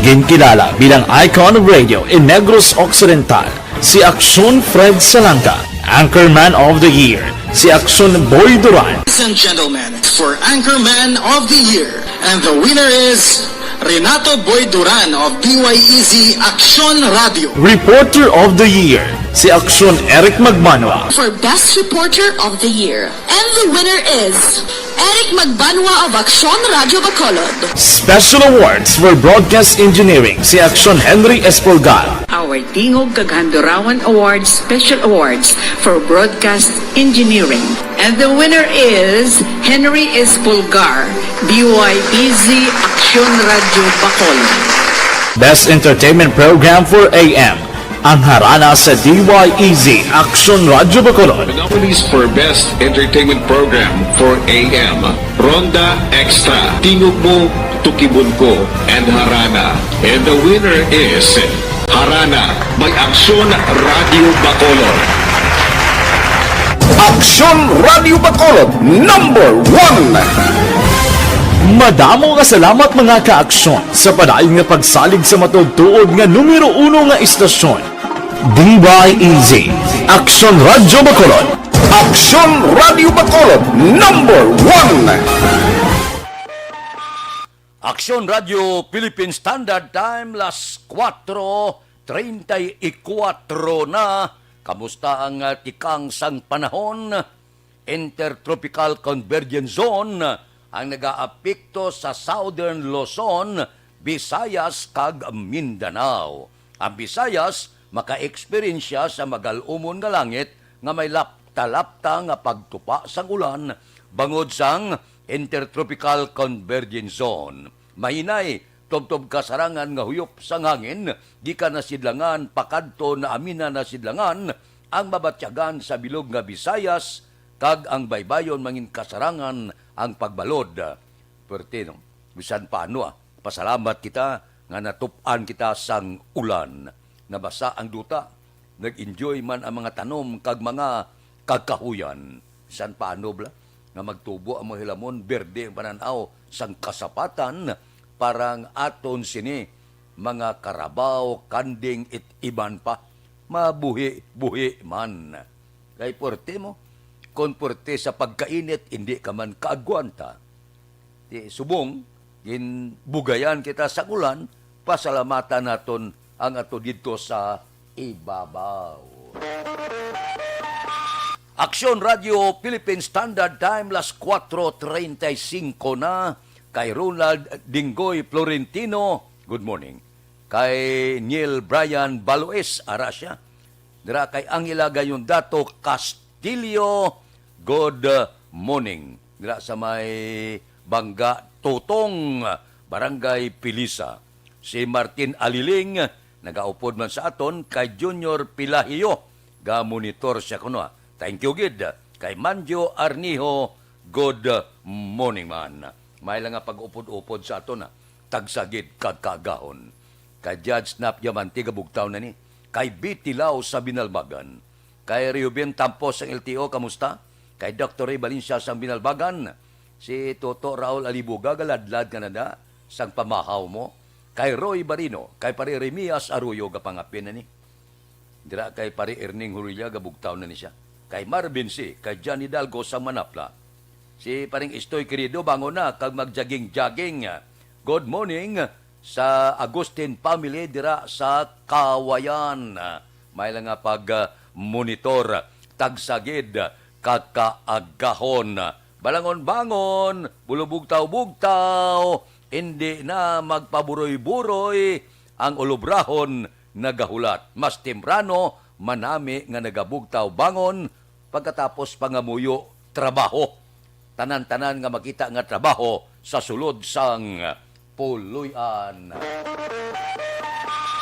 Ginkilala bilang icon of radio in Negros Occidental si Aksyon Fred Salanga, Anchorman of the Year si Aksyon Boy Duran. Ladies and gentlemen, for Anchorman of the Year, and the winner is Renato Boy Duran of D Y E Z Aksyon Radio. Reporter of the Year si Aksyon Eric Magmanwa. For Best Reporter of the Year, and the winner is Eric Magbanwa of Aksyon Radio Bacolod. Special Awards for Broadcast Engineering si Aksyon Henry Espolgar. Our Tingog kag Handurawan Awards Special Awards for Broadcast Engineering. And the winner is Henry Espolgar, D Y E Z Aksyon Radio Bacolod. Best Entertainment Program for A M, ang Harana sa D Y E Z Aksyon Radio Bacolod. The nominees for Best Entertainment Program for A M, Ronda Extra, Tingog Mo, Tukibon Ko, and Harana. And the winner is Harana by Aksyon Radio Bacolod. Aksyon Radio Bacolod, number one. Madamo nga salamat, mga ka-aksyon, sa padayon nga pagsalig sa matuod-tuod nga numero uno nga istasyon. D Y E Z, Aksyon Radio Bacolod. Aksyon Radio Bacolod, number one. Aksyon Radio Philippine Standard Time, las kuwatro treinta y kuwatro na. Kamusta ang, ah, tikang sang panahon? Intertropical Convergence Zone ang nagaapekto sa Southern Luzon, Visayas, kag Mindanao. Ang Visayas maka-eksperyensya sa magal-umon nga langit nga may lapta-lapta nga pagtupa sang ulan bangod sang Intertropical Convergence Zone. Mahinay, tubtob kasarangan nga huyop sang hangin gikan na sidlangan pakadto na amina na sidlangan ang mabatyagan sa bilog nga Visayas, kag ang baybayon mangin kasarangan ang pagbalod. Perti, no? Bisan paano, ah, pasalamat kita nga natup-an kita sang ulan. Nabasa ang duta, nag-enjoy man ang mga tanom kag mga kakahuyan. Bisan paano, bala? nga magtubo ang mga hilamon, berde ang panan-aw sang kasapatan, parang aton sini, mga karabaw, kanding, it iban pa, mabuhi-buhi man. Kay puwerte mo, kon puwerte sa pagkainit, indi ka man kaagwanta. Di subong, ginbugayan kita sa ulan, pasalamatan naton ang ato didto sa ibabaw. Aksyon Radio Philippine Standard Time, las kuwatro treinta y cinco na. Kay Ronald Dinggoy Florentino, good morning. Kay Neil Brian Baloes, ara siya. Dira kay Angela Gayondato Castillo, good morning. Dira sa may Bangga Tutong, Barangay Pilisa. Si Martin Aliling, nagaupod man sa aton, kay Junior Pilahio, ga-monitor siya kuno, ah. Thank you gid. Kay Manjo Arniho, good morning man. May lang nga pag-upod-upod sa aton, ah. Tagsa gid kag kaagahon. Kay Judge Snap Diamante, gabugtaw na ni. Kay Bitilaw sa Binalbagan. Kay Reuben Tampos sang L T O, kamusta? Kay Doktor Ray Valencia sang Binalbagan. Si Toto Raul Alibuga, galadlad ka na da sang pamahaw mo. Kay Roy Barino, kay Pare Remias Arroyo, gapangapin na ni. Dira kay Pare Erning Hurilla, gabugtaw na ni siya. Kay Marvin C, kay Johnny Dalgo sang Manapla. Si Paring Istoy Querido, bangon na kag mag-jogging-jogging. Good morning sa Agustin family dira sa Kawayan. May lang nga pag, ah, monitor. Tagsa gid ka kaagahon. Balangon-bangon, bulubugtaw-bugtaw, indi na magpaburoy-buroy ang ulobrahon nagahulat. Mas temprano, manami nga nagabugtaw bangon, pagkatapos pangamuyo, trabaho. Tanan-tanan nga makita nga trabaho sa sulod sang puloy-an.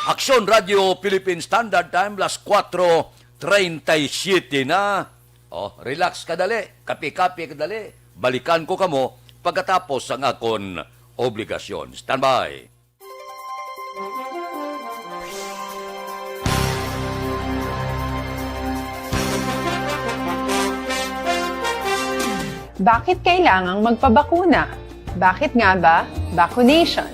Aksyon Radio Philippine Standard Time, las kuwatro treinta y siete na. Oh, relax ka dali, kape-kape ka dali. Balikan ko kamo pagkatapos sang akon obligasyon. Standby. Bakit kailangang magpabakuna? Bakit nga ba vaccination?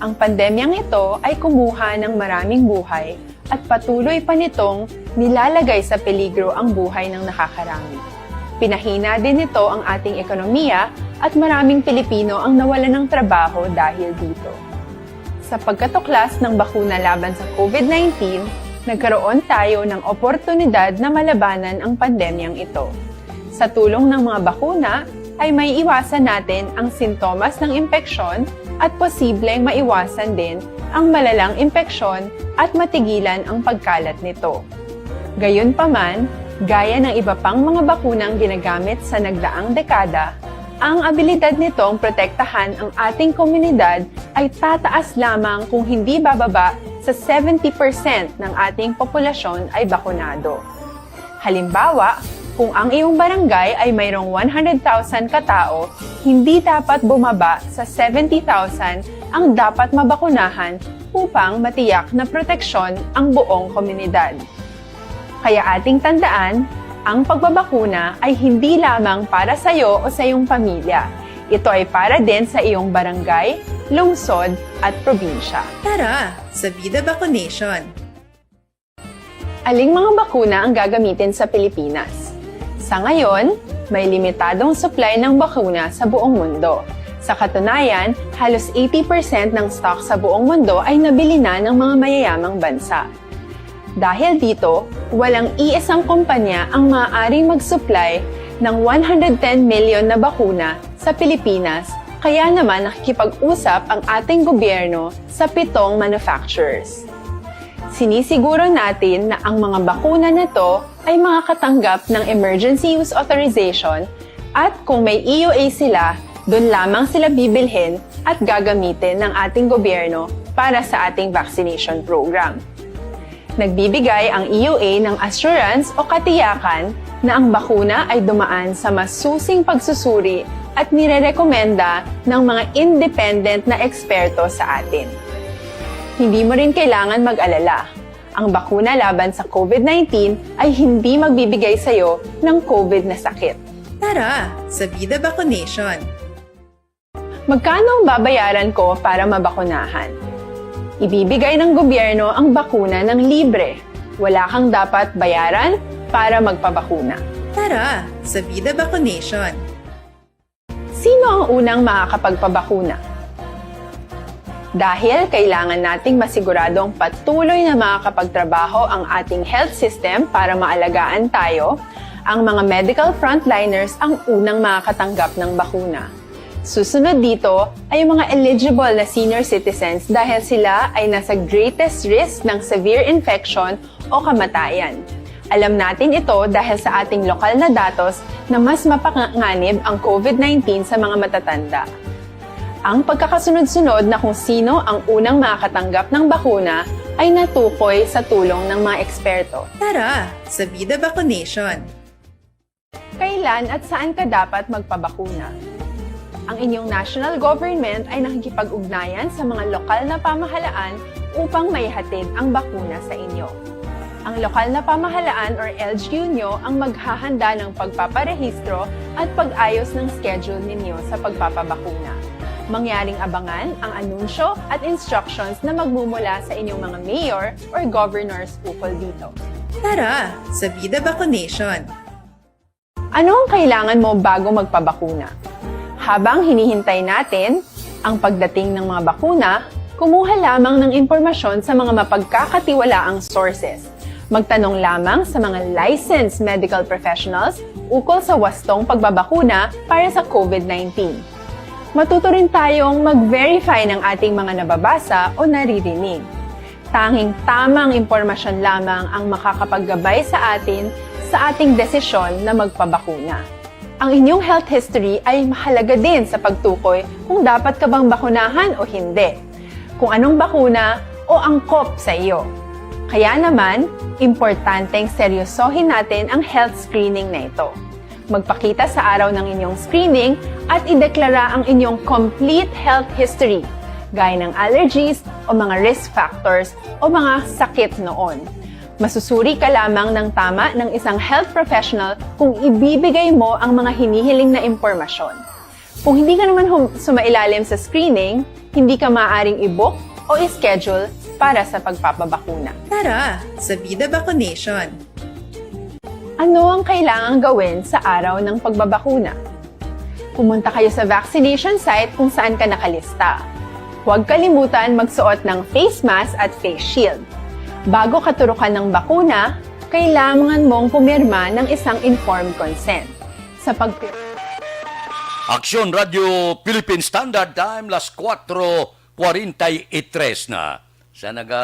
Ang pandemyang ito ay kumuha ng maraming buhay at patuloy pa nitong nilalagay sa peligro ang buhay ng nakakarami. Pinahina din nito ang ating ekonomiya at maraming Pilipino ang nawalan ng trabaho dahil dito. Sa pagkatuklas ng bakuna laban sa COVID nineteen, nagkaroon tayo ng oportunidad na malabanan ang pandemyang ito. Sa tulong ng mga bakuna, ay maiiwasan natin ang sintomas ng impeksyon at posibleng maiwasan din ang malalang impeksyon at matigilan ang pagkalat nito. Gayunpaman, gaya ng iba pang mga bakunang ginagamit sa nagdaang dekada, ang abilidad nitong protektahan ang ating komunidad ay tataas lamang kung hindi bababa sa seventy percent ng ating populasyon ay bakunado. Halimbawa, kung ang iyong barangay ay mayroong one hundred thousand ka tao, hindi dapat bumaba sa seventy thousand ang dapat mabakunahan upang matiyak na proteksyon ang buong komunidad. Kaya ating tandaan, ang pagbabakuna ay hindi lamang para sa iyo o sa iyong pamilya. Ito ay para din sa iyong barangay, lungsod, at probinsya. Tara, sa Vida Vaccination! Aling mga bakuna ang gagamitin sa Pilipinas? Sa ngayon, may limitadong supply ng bakuna sa buong mundo. Sa katunayan, halos eighty percent ng stock sa buong mundo ay nabili na ng mga mayayamang bansa. Dahil dito, walang iisang kumpanya ang maaaring mag-supply ng one hundred ten million na bakuna sa Pilipinas, kaya naman nakikipag-usap ang ating gobyerno sa pitong manufacturers. Sinisiguro natin na ang mga bakuna na to ay makakatanggap ng emergency use authorization at kung may E U A sila, doon lamang sila bibilhin at gagamitin ng ating gobyerno para sa ating vaccination program. Nagbibigay ang E U A ng assurance o katiyakan na ang bakuna ay dumaan sa masusing pagsusuri at nirerekomenda ng mga independent na eksperto sa atin. Hindi mo rin kailangan mag-alala. Ang bakuna laban sa COVID nineteen ay hindi magbibigay sa iyo ng COVID na sakit. Tara sa Vida Vacunation! Magkano ang babayaran ko para mabakunahan? Ibibigay ng gobyerno ang bakuna ng libre. Wala kang dapat bayaran para magpabakuna. Tara sa Vida Vacunation! Sino ang unang makakapagpabakuna? Dahil kailangan nating masiguradong patuloy na makakapagtrabaho ang ating health system para maalagaan tayo, ang mga medical frontliners ang unang makakatanggap ng bakuna. Susunod dito ay ang mga eligible na senior citizens dahil sila ay nasa greatest risk ng severe infection o kamatayan. Alam natin ito dahil sa ating lokal na datos na mas mapanganib ang COVID nineteen sa mga matatanda. Ang pagkakasunod-sunod na kung sino ang unang makakatanggap ng bakuna ay natukoy sa tulong ng mga eksperto. Tara sa Vida Vacunation! Kailan at saan ka dapat magpabakuna? Ang inyong national government ay nakikipag-ugnayan sa mga lokal na pamahalaan upang maihatid ang bakuna sa inyo. Ang lokal na pamahalaan or L G U nyo ang maghahanda ng pagpaparehistro at pag-ayos ng schedule ninyo sa pagpapabakuna. Mangyaring abangan ang anunsyo at instructions na magmumula sa inyong mga mayor or governors ukol dito. Tara sa Vida Vacunation! Ano ang kailangan mo bago magpabakuna? Habang hinihintay natin ang pagdating ng mga bakuna, kumuha lamang ng impormasyon sa mga mapagkakatiwalaang sources. Magtanong lamang sa mga licensed medical professionals ukol sa wastong pagbabakuna para sa COVID nineteen. Matuto rin tayong mag-verify ng ating mga nababasa o naririnig. Tanging tamang impormasyon lamang ang makakapaggabay sa atin sa ating desisyon na magpabakuna. Ang inyong health history ay mahalaga din sa pagtukoy kung dapat ka bang bakunahan o hindi, kung anong bakuna o angkop sa iyo. Kaya naman, importanteng seryosohin natin ang health screening na ito. Magpakita sa araw ng inyong screening at ideklara ang inyong complete health history, gaya ng allergies o mga risk factors o mga sakit noon. Masusuri ka lamang ng tama ng isang health professional kung ibibigay mo ang mga hinihiling na impormasyon. Kung hindi ka naman hum- sumailalim sa screening, hindi ka maaaring i-book o i-schedule para sa pagpapabakuna. Tara sa Vida Vacunation! Ano ang kailangang gawin sa araw ng pagbabakuna? Pumunta kayo sa vaccination site kung saan ka nakalista. Huwag kalimutan magsuot ng face mask at face shield. Bago ka turukan ng bakuna, kailangan mong pumirma ng isang informed consent. Sa pag- Aksyon Radio Philippine Standard Time, las kuwatro kwarenta y tres na. Sa naga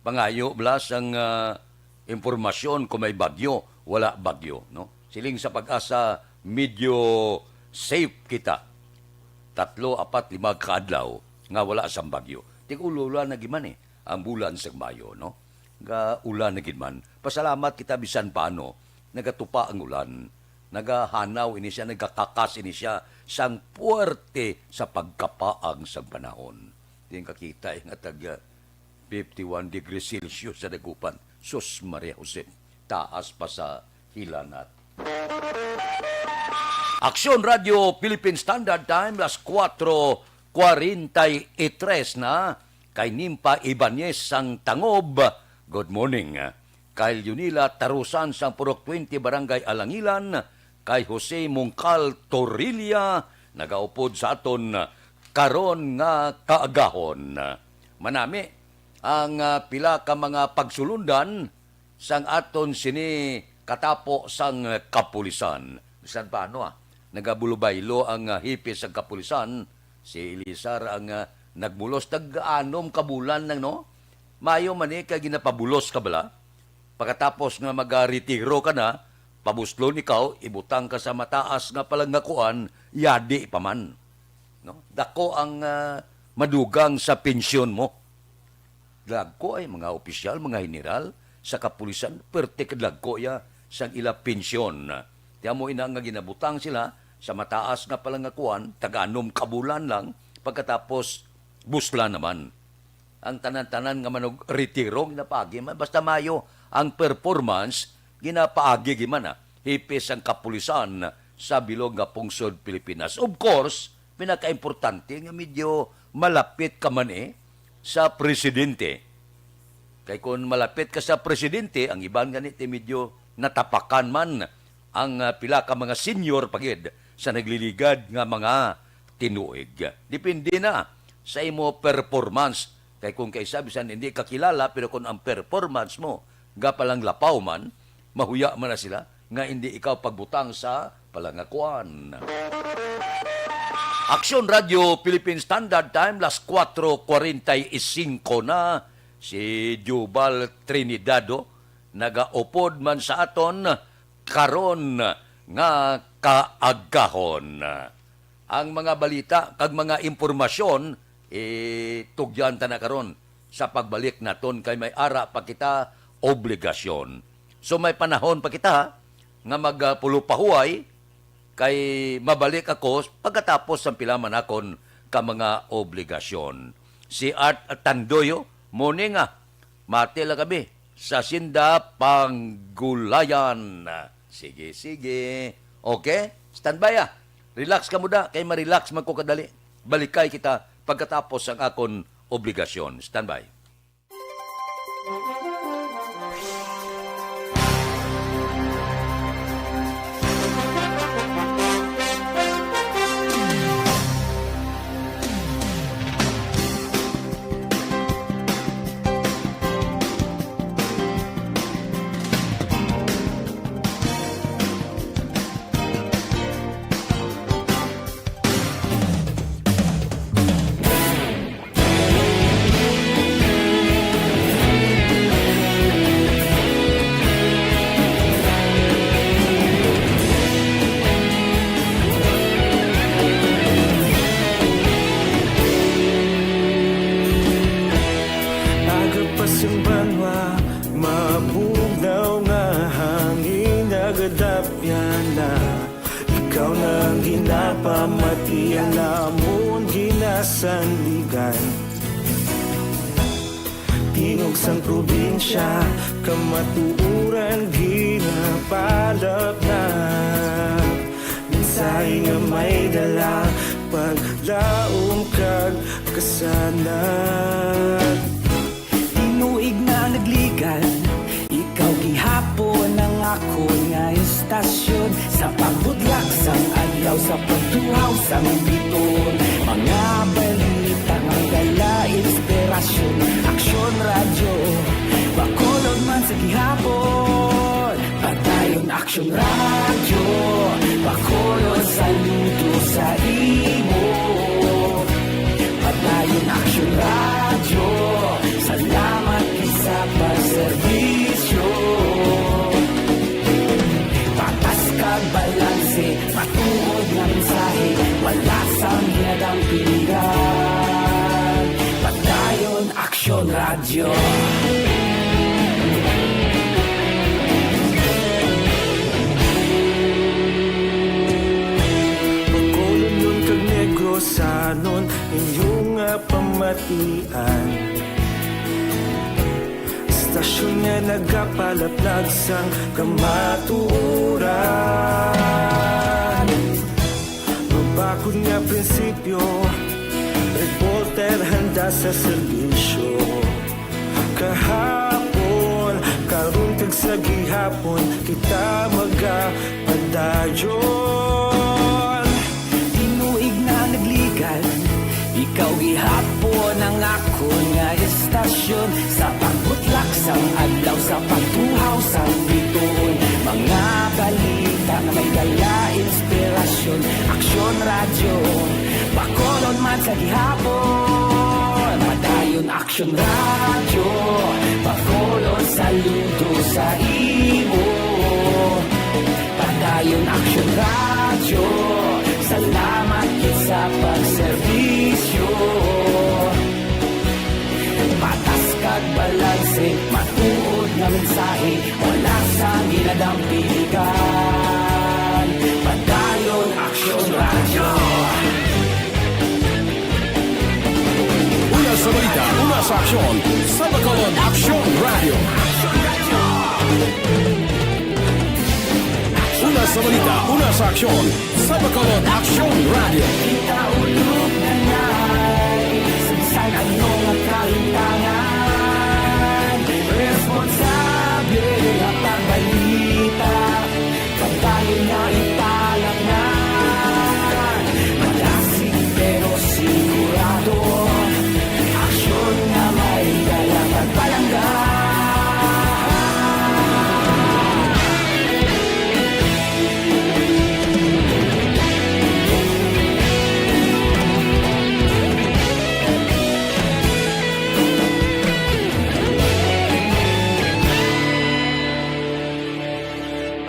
pangayo bala sang, ah, impormasyon kung may bagyo, wala bagyo, no? Siling sa PAGASA, medyo safe kita. Tatlo, apat, lima ka adlaw nga wala sang bagyo. Tig-ulan na gid man, eh, ang bulan sang Mayo, no? Ga ulan na gid man. Pasalamat kita bisan paano nagatupa ang ulan. Nagahanaw ini siya, nagakakas ini siya sang puwerte sa pagkapaang sang panahon. Di kakita, eh, nga tag, ah, fifty-one degrees Celsius sa Dagupan. Sus Maria Jose, taas pa sa hilanat. Aksyon Radio Philippine Standard Time, las kuwatro kwarenta y tres na. Kay Nimpa Ibanez sang Tangob, good morning. Kay Leonila Tarusan sang Purok twenty, Barangay Alangilan, kay Jose Mungkal Torrilla, nagaupod sa aton karon nga kaagahon. Manami ang, ah, pila ka mga pagsulundan sang aton sini katapo sang kapulisan. Bisan paano, ah, nagabulubaylo ang, ah, hepe sang kapulisan, si Elizar ang, ah, nagbulos. Tag-anom ka bulan lang, no? Mayo man ni kay ginapabulos ka bala. Pagkatapos nga magaretiro ka na, pabuslon ikaw, ibutang ka sa mataas nga palangakuan, yadi pa man. No? Dako ang, ah, madugang sa pensyon mo. Dagko ay mga opisyal, mga general sa kapulisan, perte kadagko ya sang ila pensyon. Ti amo ina nga ginabutang sila sa mataas nga palangakuan, tag-anom ka bulan lang, pagkatapos busla naman. Ang tanan-tanan nga manog retiro ginapaagi man, basta mayo ang performance, ginapaagi gid man, ah. chipe sang kapulisan sa bilog nga pungsod Pilipinas. Of course, pinakaimportante nga medyo malapit ka man, eh, sa presidente. Kay kung malapit ka sa presidente, ang iban gani ti medyo natapakan man ang, ah, pila ka mga senior pa gid sa nagliligad nga mga tinuig. Depende na sa imo performance. Kay kung kaisa bisan hindi ka kilala, pero kung ang performance mo gapalanglapaw man, mahuya man na sila nga hindi ikaw pagbutang sa palangakuan. Aksyon Radio Philippine Standard Time, las cuatro cuarenta y cinco na. Si Jubal Trinidado nagaupod man sa aton karon nga kaagahon. Ang mga balita kag mga impormasyon, itugyan ta na karon sa pagbalik naton kay may ara pa kita obligasyon. So, may panahon pa kita, ha, nga magpulopahuway kay mabalik ako pagkatapos sang pila man akon ka mga obligasyon. Si Art Tandoyo, morning, ah. Mati lang kami sa Sinda Panggulayan. Sige, sige. Okay? Standby, ah. Relax ka muna, kay ma-relax man ko kadali. Balikay kita pagkatapos ang akon obligasyon. Standby. Aga pa sing banwa, mabugnaw nga hangin, nagadapyan na. Ikaw na ang ginapamati, ang amon ginasandigan. Tingog sang probinsya, kamatuoran ginapalapnap. Mensahe nga may dala, paglaom kag kasanag. Tinuig na nagligan, ikaw gihapon ang akon nga istasyon. Sa pagbudlak sang adlaw, sa pagtuhaw sang biton, mga balita nga dala inspirasyon. Aksyon Radyo, Bacolod man sa gihapon. Padayon Aksyon Radyo, Bacolod, saludo sa imo. Padayon Aksyon Radyo, salamat gid sa pagserbisyo. Patas kag balanse, matuod nga mensahe, wala sang ginadampingan. Padayon Aksyon Radyo. Bacolodnon kag Negrosanon, inyo nga pamatian. Istasyon nga nagapalaplag sang kamatuoran. Mabakod nga prinsipyo, reporter handa sa serbisyo. Kahapon, karon kag sa gihapon, kita magapadayon. Tinuig na nagligan, ikaw gihapon ang akon nga istasyon. Sa pagbutlak sang adlaw, sa pagtuhaw sang bituon, mga balita nga may dala inspirasyon. Aksyon Radyo, Bacolod man sa gihapon. Padayon Aksyon Radyo, Bacolod, saludo sa imo. Padayon Aksyon Radyo, salamat gid sa pagserbisyo. Patas kag balanse, matuod nga mensahe, wala sang ginadampingan. Padayon Aksyon Radyo. Una sa balita, una sa aksyon, sa Bacolod Aksyon Radyo. Aksyon Radyo. Sa balita, una sa aksyon, sa Bacolod Aksyon Radio. Kita ulog na nai, sa bisan ano nga kalintangan, responsable nga pagbalita, pagbayo nga ipalangan, malasig pero sigurado. Aksyon nga may dala pagpalangga.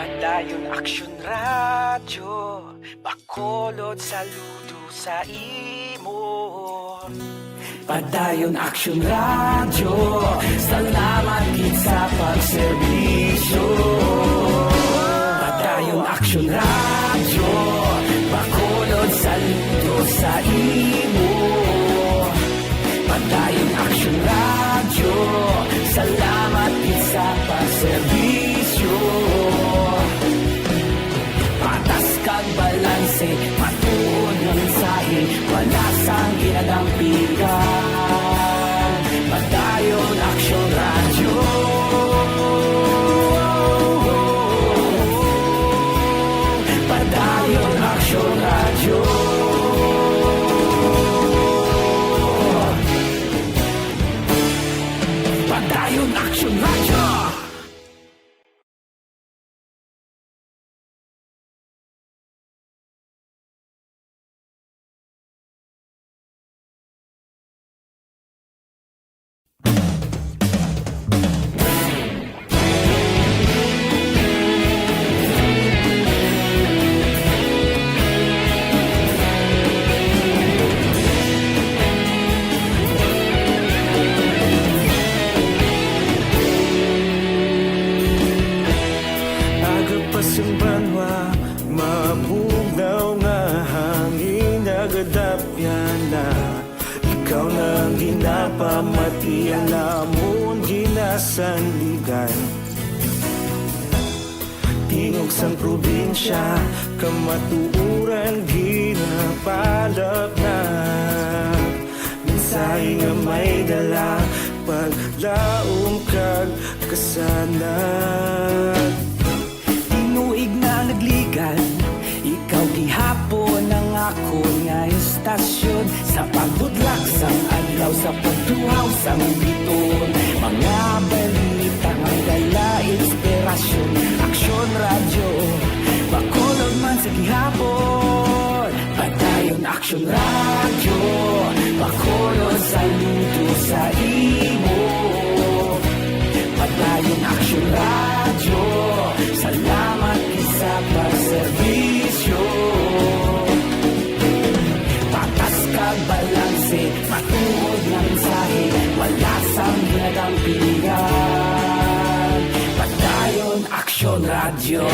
Padayon Aksyon Radyo. Bacolod, saludo sa imo. Padayon Aksyon Radyo, salamat gid sa pagserbisyo. Padayon Aksyon Radyo, Bacolod, saludo sa imo. Padayon Aksyon Radyo, salamat gid sa pagserbisyo. Patas kag balanse, matuod nga mensahe, wala sang ginadampigan. Padayon Aksyon Radyo. Padayon Aksyon Radyo. Padayon Aksyon Radyo. Aga pa sang banwa, mabugnaw nga hangin nagadapyan na. Ikaw na ang ginapamati, ang amon ginasandigan. Tingog sang probinsya, kamatuoran ginapalapnag. Mensahe nga may dala, paglaom kag kasanag. Tinuig na nagligad, ikaw gihapon ang akon nga istasyon. Sa pagbudlak sang adlaw, sa pagtuhaw sang biton, mga balita nga may dala inspirasyon. Aksyon Radyo, Bacolod man sa gihapon. Padayon Aksyon Radyo, Bacolod, saludo sa imo. Padayon Aksyon Radyo, salamat gid sa pagserbisyo. Patas kag balanse, matuod nga mensahe, wala sang ginadampigan. Padayon Aksyon Radyo.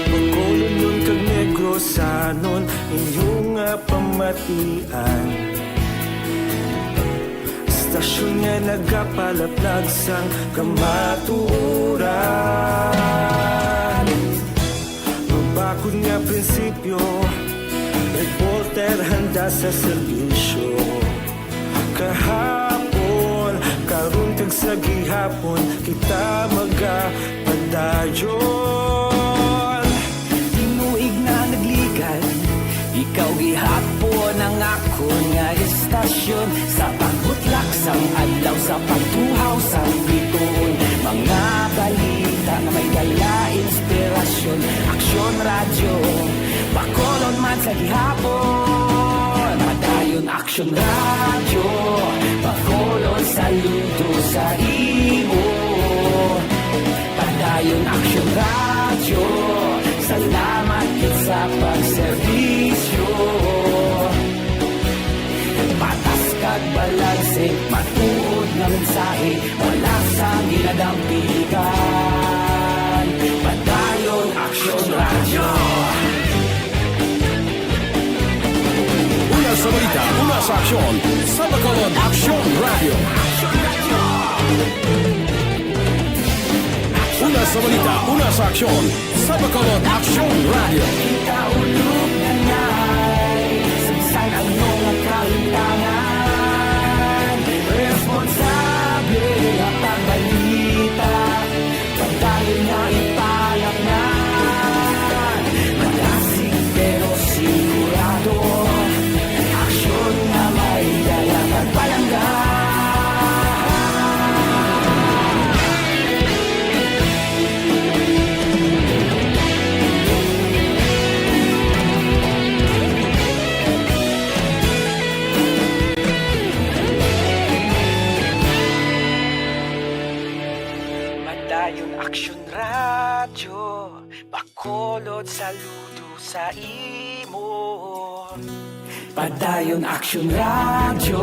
Bacolodnon kag Negrosanon, inyo nga pamatian. Istasyon nga nagapalaplag sang kamatuoran. Mabakod nga prinsipyo, reporter handa sa serbisyo. Kahapon, karon kag sa gihapon, kita magapadayon. Tinuig na nagligad, ikaw gihapon ang akon nga istasyon. Sa pagbutlak sang adlaw, sa pagtuhaw sang biton, mga balita nga may dala inspirasyon. Aksyon Radyo, Bacolod man sa gihapon. Padayon Aksyon Radyo, Bacolod, saludo sa imo. Padayon Aksyon Radyo, salamat gid sa pagserbisyo. Patas kag balanse, matuod nga mensahe, wala sang ginadampigan. Padayon Aksyon Radyo. Una sa balita, una sa aksyon, sa Bacolod Aksyon Radyo. Balita, una sa aksyon, sa Bacolod Aksyon Radio. Kita ulog na ngay, sagsag ang mga kahitangan. Responsable ang pagbalita, pagdayon nga ipalaknan. Malasig pero sigurado, aksyon nga may dala kag palangga. Padayon Aksyon Radyo, Bacolod, saludo sa imo. Padayon Aksyon Radyo,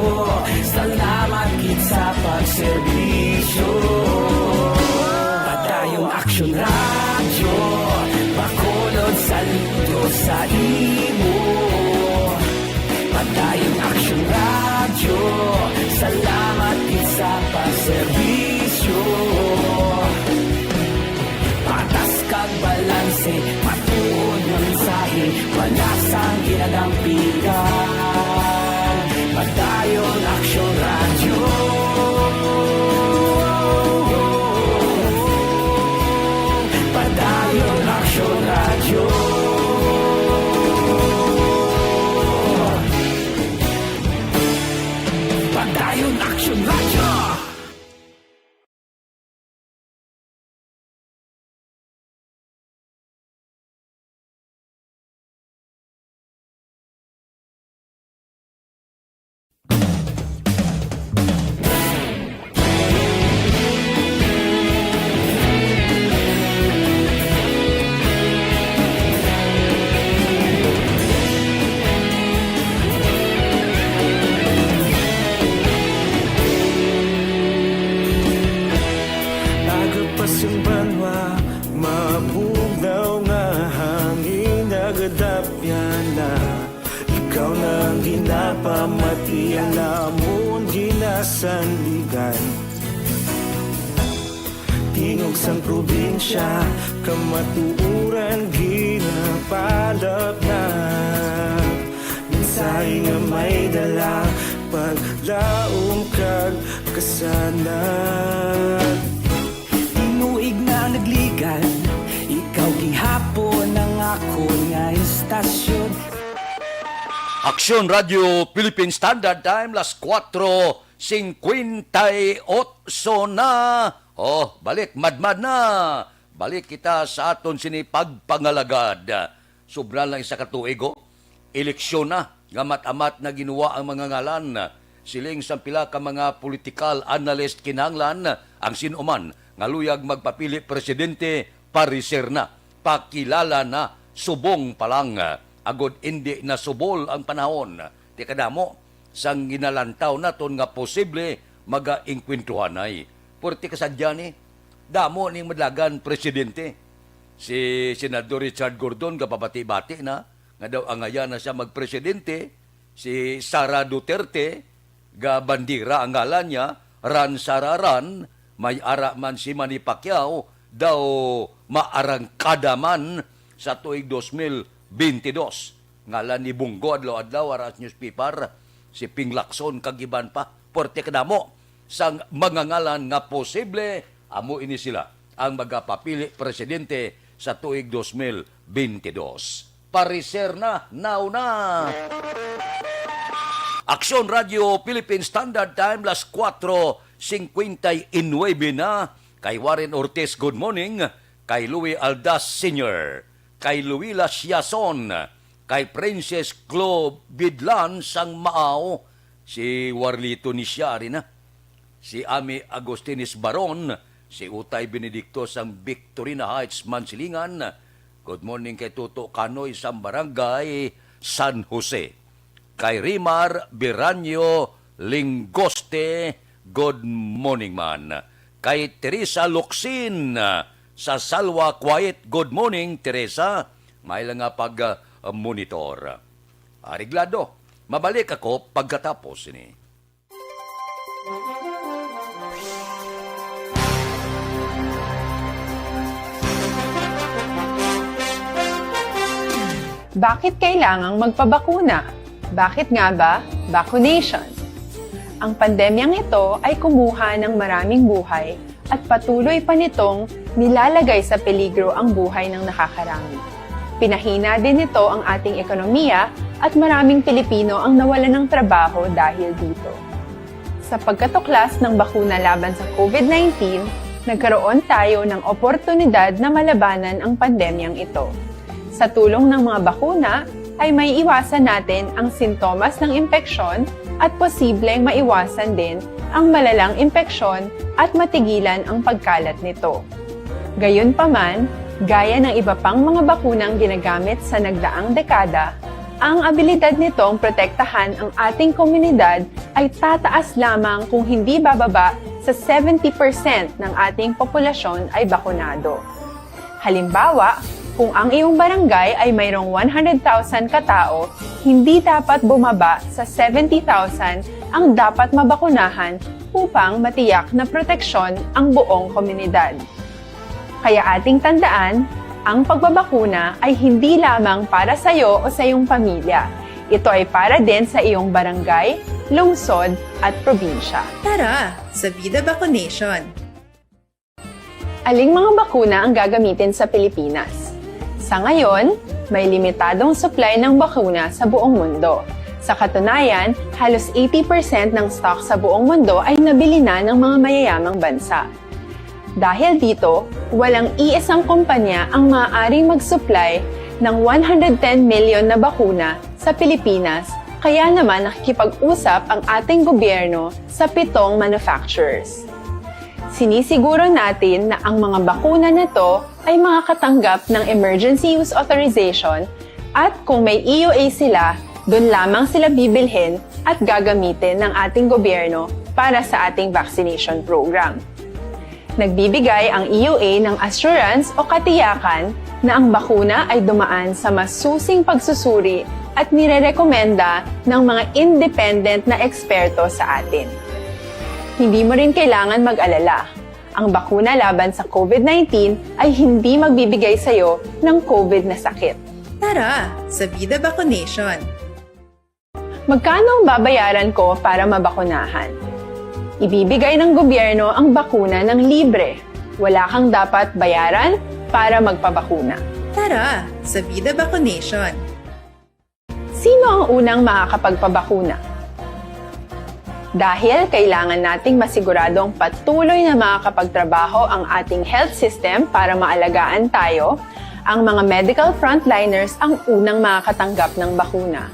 salamat gid sa pagserbisyo. Padayon Aksyon Radyo, Bacolod, saludo sa imo. Padayon Aksyon Radyo, salamat gid sa pagserbisyo. Patas kag balanse, matuod nga mensahe, wala sang ginadampigan. Padayon Aksyon Radyo. Padayon Aksyon Radyo. Padayon Aksyon Radyo. Nagapas ang banwa, mabugnaw nga hangin nagadapyan na. Ikaw na ang ginapamati, ang namon ginasandigan. Tingog sang probinsya, kamatuoran ginapalapnap. Mensahe nga may dala, paglaom kag kasanag. Tinuig na nagligan, ikaw gihapon ang akon nga istasyon. Aksyon Radio Philippine Standard Time, las kuwatro singkwenta y otso na. Oh, balik, madmad na. Balik kita sa aton sini pagpangalagad. Sobra lang isa ka tuig, oh. Eleksyon na, nga mat-amat na ginuwa ang mga ngalan. Siling sang pila ka mga political analyst, kinahanglan ang sin-o man nga luyag magpapili presidente, pareser na, pakilala na, subong pa lang, agod indi na subol ang panahon. Ti kadamo sang ginalantaw naton nga posible magaengkwentruhanay. Puwerte ka sadya ni, damo ning madlagan presidente. Si Senador Richard Gordon gapabati-bati na nga daw angayan na siya magpresidente. Si Sara Duterte, gabandira ang ngalan niya, Run Sara Run, may ara man si Manny Pacquiao, daw maarangkada man sa tuig dos mil bente dos. Ngalan ni Bunggo adlaw-adlaw ara sa newspaper, si Ping Lacson kag iban pa. Puwerte kadamo sang mga ngalan nga posible, amo ini sila ang magapapili presidente sa tuig dos mil bente dos. Pareser na, nauna. Aksyon Radio Philippine Standard Time, las kuwatro singkwenta y nuebe na. Kay Warren Ortiz, good morning. Kay Louie Aldas Senior, kay Luila Siason, kay Princess Clo Bidlan sang Maaw, si Warlito ni siya rin na. Si Ami Agustines Baron, si Utay Benedicto sang Victorina Heights, Mansilingan. Good morning kay Toto Kanoy sang Barangay San Jose. Kay Rimar Biranyo Lingoste, good morning man. Kay Teresa Locsin sa Salwa Quiet, good morning, Teresa. May lang nga pag, uh, monitor. Areglado. Mabalik ako pagkatapos ini. Bakit kailangang magpabakuna? Bakit nga ba vaccination? Ang pandemyang ito ay kumuha ng maraming buhay at patuloy pa nitong nilalagay sa peligro ang buhay ng nakakarami. Pinahina din nito ang ating ekonomiya at maraming Pilipino ang nawalan ng trabaho dahil dito. Sa pagkatuklas ng bakuna laban sa COVID nineteen, nagkaroon tayo ng oportunidad na malabanan ang pandemyang ito. Sa tulong ng mga bakuna, ay maiiwasan natin ang sintomas ng impeksyon at posibleng maiwasan din ang malalang impeksyon at matigilan ang pagkalat nito. Gayunpaman, gaya ng iba pang mga bakunang ginagamit sa nagdaang dekada, ang abilidad nitong protektahan ang ating komunidad ay tataas lamang kung hindi bababa sa seventy percent ng ating populasyon ay bakunado. Halimbawa, kung ang iyong barangay ay mayroong one hundred thousand katao, hindi dapat bumaba sa seventy thousand ang dapat mabakunahan upang matiyak na proteksyon ang buong komunidad. Kaya ating tandaan, ang pagbabakuna ay hindi lamang para sa iyo o sa iyong pamilya. Ito ay para din sa iyong barangay, lungsod, at probinsya. Tara, sa Vida Vaccination! Aling mga bakuna ang gagamitin sa Pilipinas? Sa ngayon, may limitadong supply ng bakuna sa buong mundo. Sa katunayan, halos eighty percent ng stock sa buong mundo ay nabili na ng mga mayayamang bansa. Dahil dito, walang iisang kumpanya ang maaaring mag-supply ng one hundred ten million na bakuna sa Pilipinas, kaya naman nakikipag-usap ang ating gobyerno sa pitong manufacturers. Sinisiguro natin na ang mga bakuna na to ay makakatanggap ng emergency use authorization at kung may E U A sila, doon lamang sila bibilhin at gagamitin ng ating gobyerno para sa ating vaccination program. Nagbibigay ang E U A ng assurance o katiyakan na ang bakuna ay dumaan sa masusing pagsusuri at nirerekomenda ng mga independent na eksperto sa atin. Hindi mo rin kailangan mag-alala. Ang bakuna laban sa COVID nineteen ay hindi magbibigay sa iyo ng COVID na sakit. Tara, sa Vida Vaccination! Magkano ang babayaran ko para mabakunahan? Ibibigay ng gobyerno ang bakuna ng libre. Wala kang dapat bayaran para magpabakuna. Tara, sa Vida Vaccination! Sino ang unang makakapagpabakuna? Dahil kailangan nating masiguradong patuloy na makakapagtrabaho ang ating health system para maalagaan tayo, ang mga medical frontliners ang unang makakatanggap ng bakuna.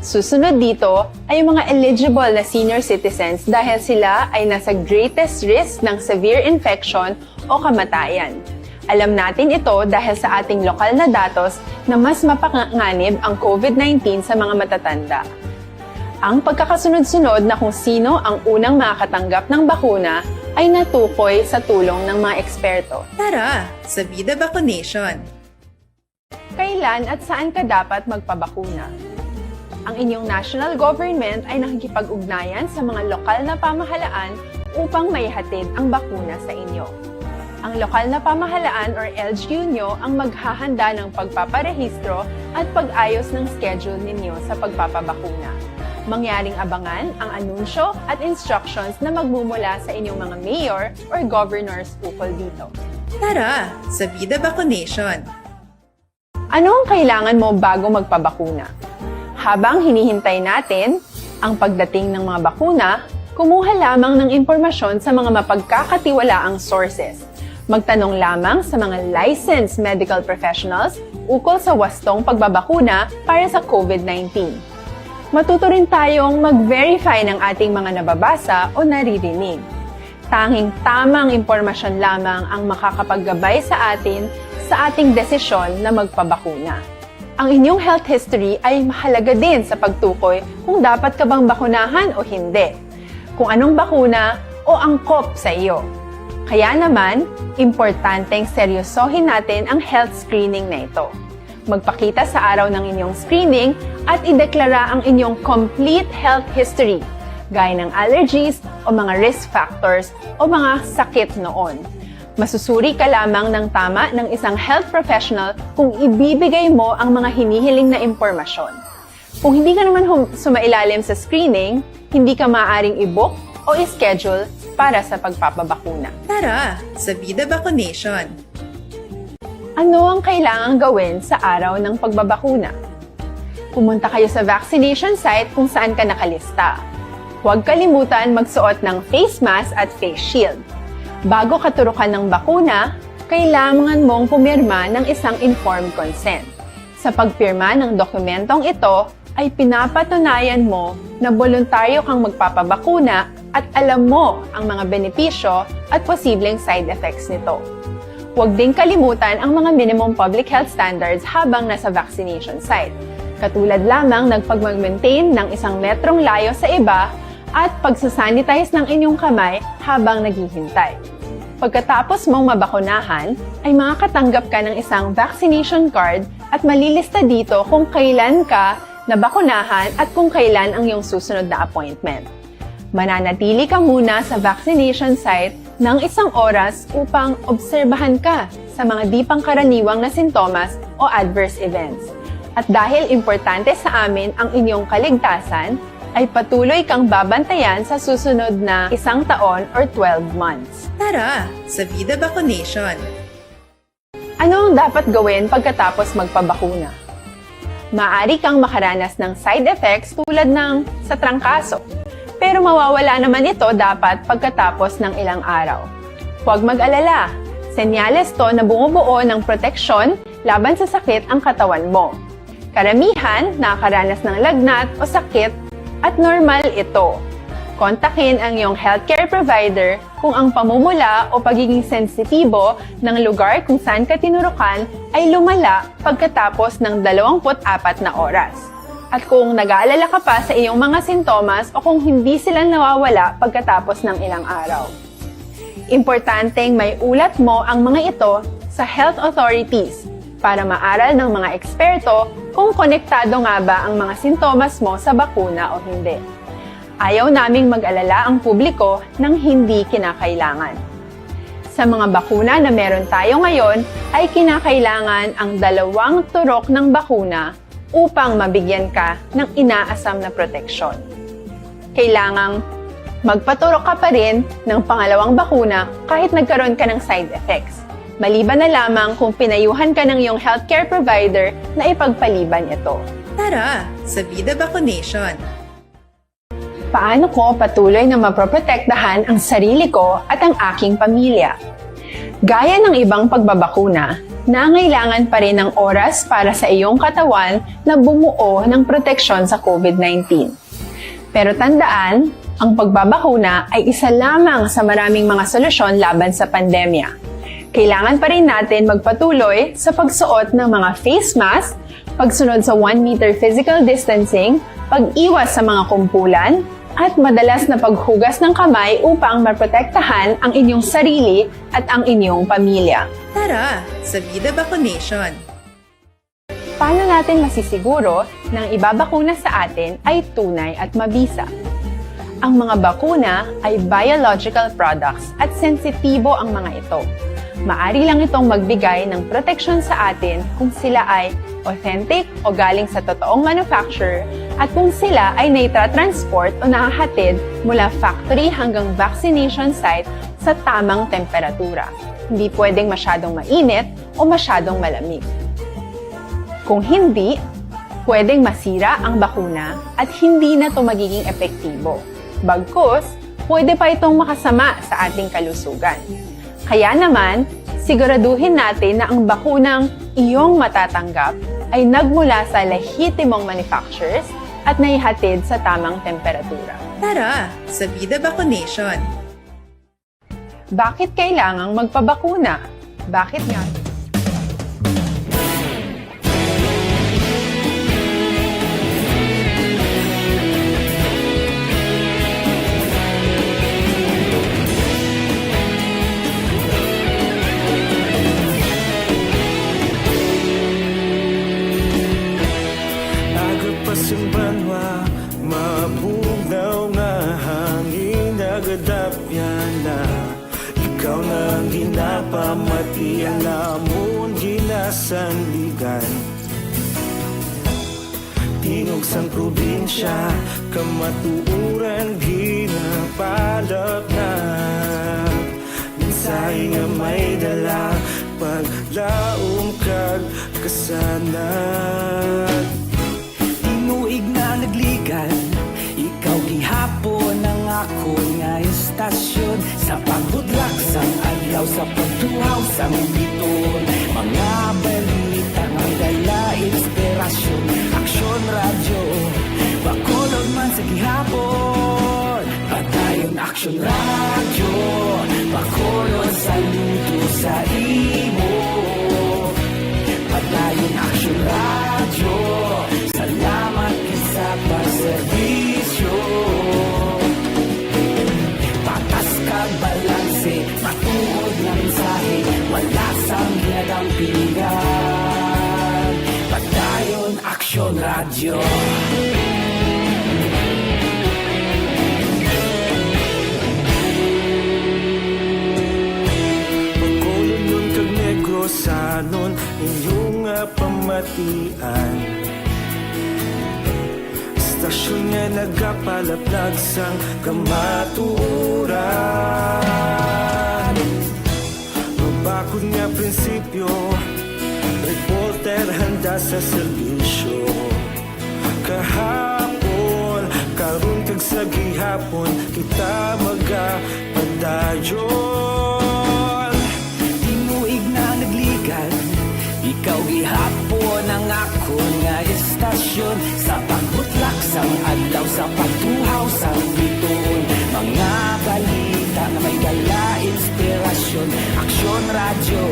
Susunod dito ay ang mga eligible na senior citizens dahil sila ay nasa greatest risk ng severe infection o kamatayan. Alam natin ito dahil sa ating lokal na datos na mas mapanganib ang COVID nineteen sa mga matatanda. Ang pagkakasunod-sunod na kung sino ang unang makakatanggap ng bakuna ay natukoy sa tulong ng mga eksperto. Tara, sa Vida Vaccination! Kailan at saan ka dapat magpabakuna? Ang inyong national government ay nakikipag-ugnayan sa mga lokal na pamahalaan upang maihatid ang bakuna sa inyo. Ang lokal na pamahalaan or L G U nyo ang maghahanda ng pagpaparehistro at pag-ayos ng schedule ninyo sa pagpapabakuna. Mangyaring abangan ang anunsyo at instructions na magmumula sa inyong mga mayor or governors ukol dito. Tara, sa Vida Vaccination! Ano ang kailangan mo bago magpabakuna? Habang hinihintay natin ang pagdating ng mga bakuna, kumuha lamang ng impormasyon sa mga mapagkakatiwalaang sources. Magtanong lamang sa mga licensed medical professionals ukol sa wastong pagbabakuna para sa COVID nineteen. Matuto rin tayong mag-verify ng ating mga nababasa o naririnig. Tanging tamang impormasyon lamang ang makakapaggabay sa atin sa ating desisyon na magpabakuna. Ang inyong health history ay mahalaga din sa pagtukoy kung dapat ka bang bakunahan o hindi, kung anong bakuna o angkop sa iyo. Kaya naman, importanteng seryosohin natin ang health screening na ito. Magpakita sa araw ng inyong screening at ideklara ang inyong complete health history, gaya ng allergies o mga risk factors o mga sakit noon. Masusuri ka lamang ng tama ng isang health professional kung ibibigay mo ang mga hinihiling na impormasyon. Kung hindi ka naman hum- sumailalim sa screening, hindi ka maaaring i-book o i-schedule para sa pagpapabakuna. Tara sa Vida Vaccination! Ano ang kailangang gawin sa araw ng pagbabakuna? Pumunta kayo sa vaccination site kung saan ka nakalista. Huwag kalimutan magsuot ng face mask at face shield. Bago katurukan ng bakuna, kailangan mong pumirma ng isang informed consent. Sa pagpirma ng dokumentong ito, ay pinapatunayan mo na boluntaryo kang magpapabakuna at alam mo ang mga benepisyo at posibleng side effects nito. Huwag ding kalimutan ang mga minimum public health standards habang nasa vaccination site, katulad lamang ng pagmag-maintain ng isang metrong layo sa iba at pagsasanitize ng inyong kamay habang naghihintay. Pagkatapos mong mabakunahan, ay makakatanggap ka ng isang vaccination card at malilista dito kung kailan ka nabakunahan at kung kailan ang iyong susunod na appointment. Mananatili ka muna sa vaccination site ng isang oras upang obserbahan ka sa mga di pangkaraniwang na sintomas o adverse events. At dahil importante sa amin ang inyong kaligtasan, ay patuloy kang babantayan sa susunod na isang taon or twelve months. Tara sa Vida Vaccination! Ano ang dapat gawin pagkatapos magpabakuna? Maaari kang makaranas ng side effects tulad ng sa trangkaso, pero mawawala naman ito dapat pagkatapos ng ilang araw. Huwag mag-alala, senyales to na bumubuo ng proteksyon laban sa sakit ang katawan mo. Karamihan nakakaranas ng lagnat o sakit at normal ito. Kontakin ang iyong healthcare provider kung ang pamumula o pagiging sensitibo ng lugar kung saan ka tinurukan ay lumala pagkatapos ng dalawampu't apat na oras. At kung nag-aalala ka pa sa iyong mga sintomas o kung hindi sila nawawala pagkatapos ng ilang araw. Importanteng maiulat mo ang mga ito sa health authorities para maaral ng mga eksperto kung konektado nga ba ang mga sintomas mo sa bakuna o hindi. Ayaw naming mag-alala ang publiko ng hindi kinakailangan. Sa mga bakuna na meron tayo ngayon ay kinakailangan ang dalawang turok ng bakuna upang mabigyan ka ng inaasam na proteksyon. Kailangang magpaturok ka pa rin ng pangalawang bakuna kahit nagkaroon ka ng side effects, maliban na lamang kung pinayuhan ka ng iyong healthcare provider na ipagpaliban ito. Tara sa Vida Vaccination! Paano ko patuloy na maproprotektahan ang sarili ko at ang aking pamilya? Gaya ng ibang pagbabakuna, nangailangan pa rin ng oras para sa iyong katawan na bumuo ng proteksyon sa COVID nineteen. Pero tandaan, ang pagbabakuna ay isa lamang sa maraming mga solusyon laban sa pandemya. Kailangan pa rin natin magpatuloy sa pagsuot ng mga face mask, pagsunod sa one meter physical distancing, pag-iwas sa mga kumpulan, at madalas na paghugas ng kamay upang maprotektahan ang inyong sarili at ang inyong pamilya. Tara sa Vida Vaccination! Paano natin masisiguro na ang ibabakuna sa atin ay tunay at mabisa? Ang mga bakuna ay biological products at sensitibo ang mga ito. Maari lang itong magbigay ng proteksyon sa atin kung sila ay authentic o galing sa totoong manufacturer at kung sila ay naitatransport o nahahatid mula factory hanggang vaccination site sa tamang temperatura. Hindi pwedeng masyadong mainit o masyadong malamig. Kung hindi, pwedeng masira ang bakuna at hindi na ito magiging epektibo. Bagkus, pwede pa itong makasama sa ating kalusugan. Kaya naman, siguraduhin natin na ang bakunang iyong matatanggap ay nagmula sa lehitimong manufacturers at naihatid sa tamang temperatura. Tara sa Vida Vaccination! Bakit kailangang magpabakuna? Bakit nga? Agod pa sing banwa, mabugnaw nga hangin, nagadapyan na. Ikaw na ang Napamati ang amon ginasandigan. Tingog sang probinsya, kamatuoran ginapalapnap. Mensahe nga may dala, paglaom kag kasanag. Tinuig na nagligan, ikaw gihapon ang akon nga istasyon. Sa pagbudlak sang adlaw, sa pagtuhaw sang biton, mga balita nga may dala inspirasyon. Aksyon Radyo, Bacolod man sa gihapon. Padayon Aksyon Radyo, Bacolod, saludo sa imo. Padayon Aksyon Radyo, salamat gid sa pagserbisyo. Patas kag balanse, matuod nga mensahe, wala sang ginadampigan. Padayon Aksyon Radyo. Bacolodnon kag Negrosanon, inyo nga pamatian. Istasyon nga nagapalaplag sang kamatuoran. Mabakod nga prinsipyo, reporter handa sa serbisyo. Kahapon, karon, kag sa gihapon, kita magapadayon. Tinuig na nagligan, ikaw gihapon ang akon nga istasyon. Sa pagbutlak sang adlaw, sa pagtuhaw sang bituon, mga balita nga may dala inspirasyon. Aksyon Radyo,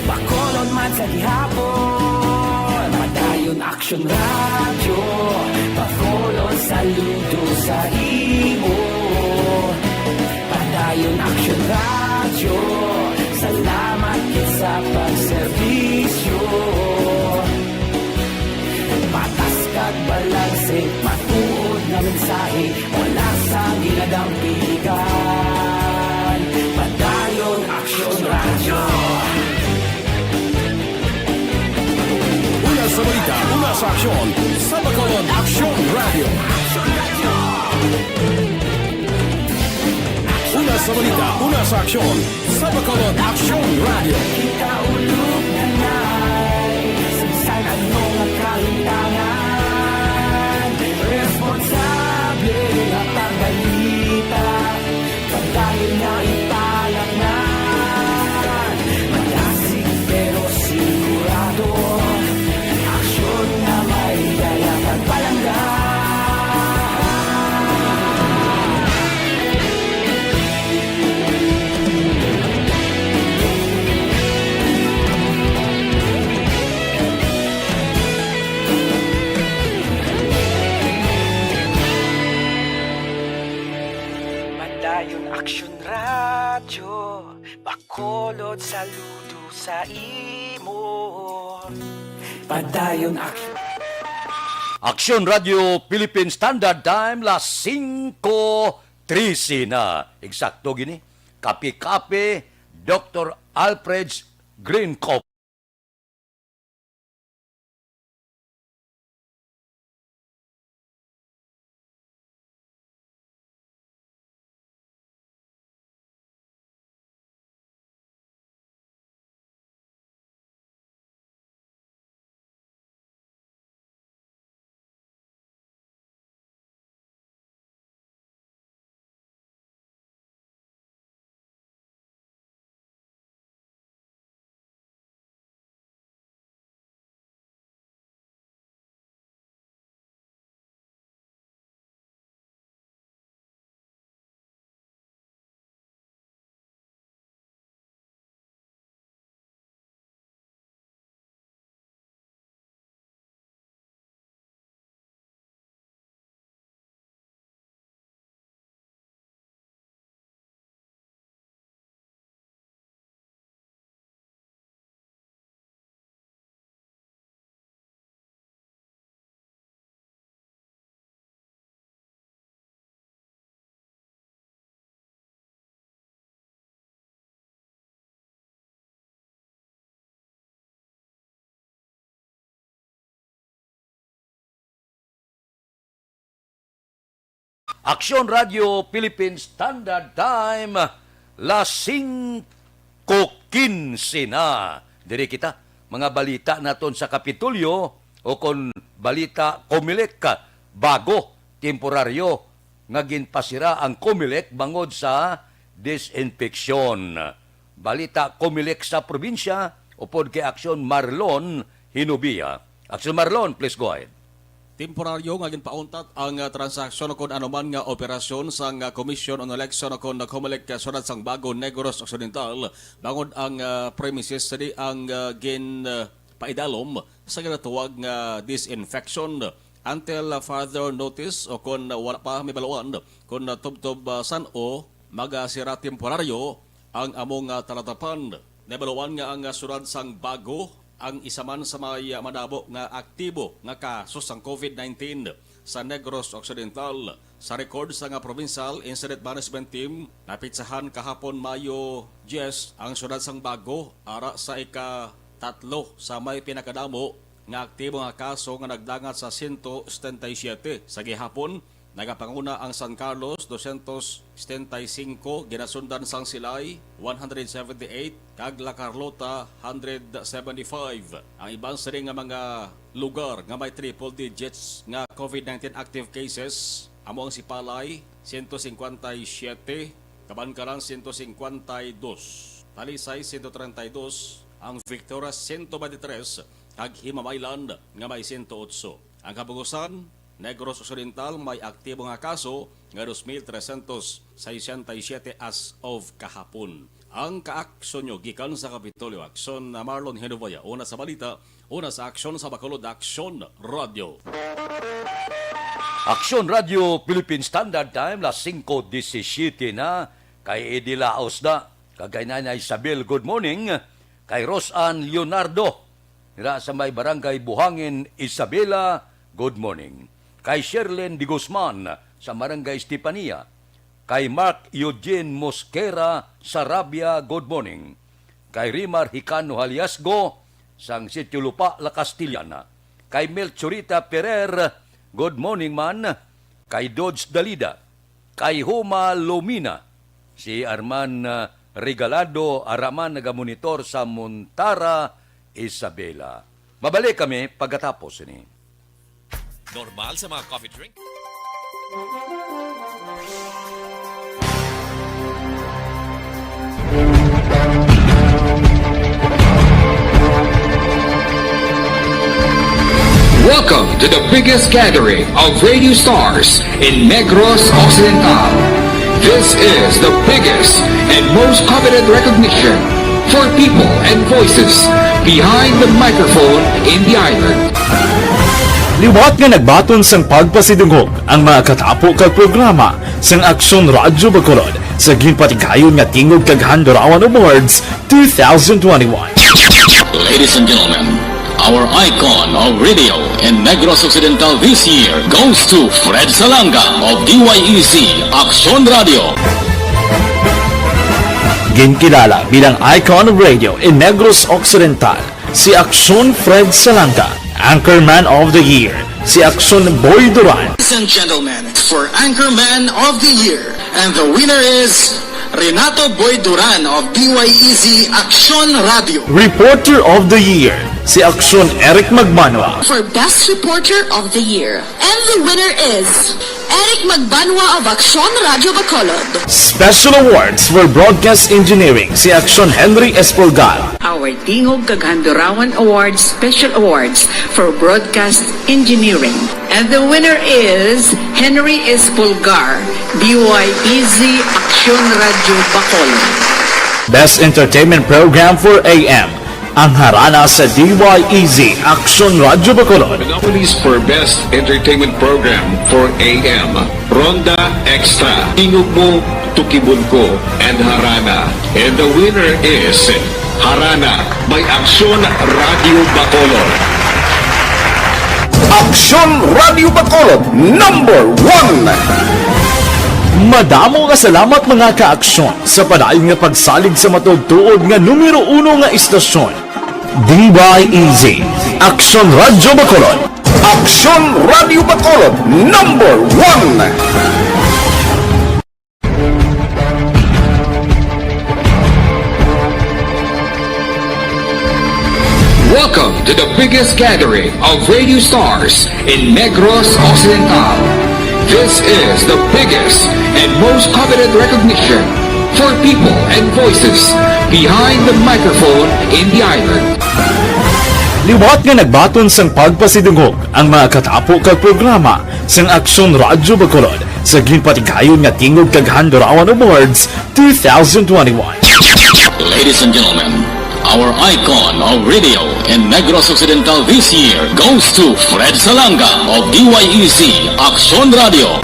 Bacolod man sa gihapon. Padayon Aksyon Radyo, Bacolod, saludo sa imo. Padayon Aksyon Radyo, salamat gid sa pagserbisyo. Patas kag balanse, matuod nga mensahe, wala sang ginadampigan. Padayon Aksyon Radyo. Una sa balita, una sa aksyon, sa Bacolod Aksyon Radyo. Una sa balita, una sa aksyon, sa Bacolod Aksyon Radyo. Kita ulog na nay, sa bisan ano nga kalimtangan, responsable nga pagbalita. Padayon nga ipalaknan, madasig pero sigurado, aksyon nga may dala kag palangga. Padayon Aksyon Radyo, Bacolod, saludo sa imo. Padayon Aksyon. Aksyon Radyo Philippine Standard Time, las singko trese na. Eksakto gini. Kape-kape, Doktor Alfred's Green Coffee. Aksyon Radio Philippine Standard Time, las singko quince na. Diri kita, mga balita naton sa Kapitolyo, o kon balita, Comelec, bago, temporaryo nga ginpasira ang Comelec bangod sa disinfection. Balita, Comelec sa probinsya, upod kay Aksyon, Marlon Hinubia. Aksyon, Marlon, please go ahead. Temporaryo nga ginpauntat ang, ah, transaksyon kon anuman nga operasyon sang, ah, Commission on Election o kon Comelec, ah, Syudad sang Bago, Negros Occidental, bangod ang, ah, premises sini ang, ah, gin, ah, paidalom sa ginatawag nga disinfection until, ah, further notice o kon wala pa mahibaluan kon, ah, tubtob, ah, san-o magasira temporaryo ang amo nga talatapan. Nahibaluan nga ang, ah, Syudad sang Bago ang isa man sa may, ah, madamo nga aktibo nga kaso sang covid nineteen sa Negros Occidental. Sa record sang, ah, Provincial Incident Management Team, napitsahan kahapon, Mayo diyes, ang Syudad sang Bago ara sa ika-tatlo sa may pinakadamo nga aktibo nga kaso nga nagdangat sa sento setenta y siete. Sa gihapon, nagapanguna ang San Carlos, dosyentos setenta y singko, ginasundan sang Silay, one hundred seventy-eight, kag La Carlota, hundred seventy-five. Ang iban sini nga mga lugar nga may triple digits nga covid nineteen active cases amo ang Sipalay, sento singkwenta y siyete, Kabankalan, sento singkwenta y dos, Talisay, sento treinta y dos, ang Victoria, sento beintitres, kag Himamaylan nga may sento otso. Ang kabugusan, Negros Occidental may aktibo nga kaso nga dos mil trescientos sesenta y siete as of kahapon. Ang kaaksyon nyo gikan sa Kapitolyo, Aksyon, Marlon Hinubia. Una sa balita, una sa aksyon sa Bacolod, Aksyon Radio. Aksyon Radio Philippine Standard Time, las singko disisiyete na, kay Eddie Laos na, kag kay Nanay Isabel, good morning. Kay Roseanne Leonardo, dira sa may Barangay Buhangin, Isabela, good morning. Kay Sherlyn de Guzman sa Barangay Estefania, kay Mark Eugene Mosquera Sarabia, good morning. Kay Rimar Hicano Haliasgo sang Sitio Lupa, La Castellana. Kay Melchorita Ferrer, good morning man. Kay Dodge Dalida, kay Huma Lumina, si Arman, ah, Regalado, ara man nagamonitor sa Montara, Isabela. Mabalik kami pagkatapos ini. Normal sa mga coffee drink? Welcome to the biggest gathering of radio stars in Negros Occidental. This is the biggest and most coveted recognition for people and voices behind the microphone in the island. Liwat nga nagbaton sang pagpasidungog ang mga katapo kag programa sang Aksyon Radyo Bacolod sa ginpatigayon nga Tingog kag Handurawan Awards two thousand twenty-one. Ladies and gentlemen, our icon of radio in Negros Occidental this year goes to Fred Salanga of D Y E Z Aksyon Radio. Ginkilala bilang icon of radio in Negros Occidental si Aksyon Fred Salanga, Anchorman of the Year si Aksyon Boy Duran. Ladies and gentlemen, for Anchorman of the Year, and the winner is Renato Boy Duran of D Y E Z Aksyon Radio. Reporter of the Year si Aksyon Eric Magbanwa. For Best Reporter of the Year, and the winner is Eric Magbanwa of Aksyon Radio Bacolod. Special Awards for Broadcast Engineering si Aksyon Henry Espolgar. Our Tingog kag Handurawan Awards Special Awards for Broadcast Engineering. And the winner is Henry Espolgar, D Y E Z Aksyon Radio Bacolod. Best Entertainment Program for A M, ang Harana sa D Y E Z Aksyon Radio Bacolod. The nominees for Best Entertainment Program for A M, Ronda Extra, Tingog Mo, Tukibon Ko, and Harana. And the winner is Harana by Aksyon Radio Bacolod. Aksyon Radio Bacolod, number one. Madamo nga salamat, mga ka-aksyon, sa padayon nga pagsalig sa matuod-tuod nga numero uno nga istasyon, D Y E Z, Aksyon Radio Bacolod. Aksyon Radio Bacolod, number one. The biggest gathering of radio stars in Negros Occidental. This is the biggest and most coveted recognition for people and voices behind the microphone in the island. Liwat nga nagbaton sang pagpasidungog ang mga katapo kag programa sang Aksyon Radyo Bacolod sa ginpatigayon nga Tingog kag Handurawan Awards two thousand twenty-one. Ladies and gentlemen, our icon of radio in Negros Occidental this year goes to Fred Salanga of D Y E Z Aksyon Radio.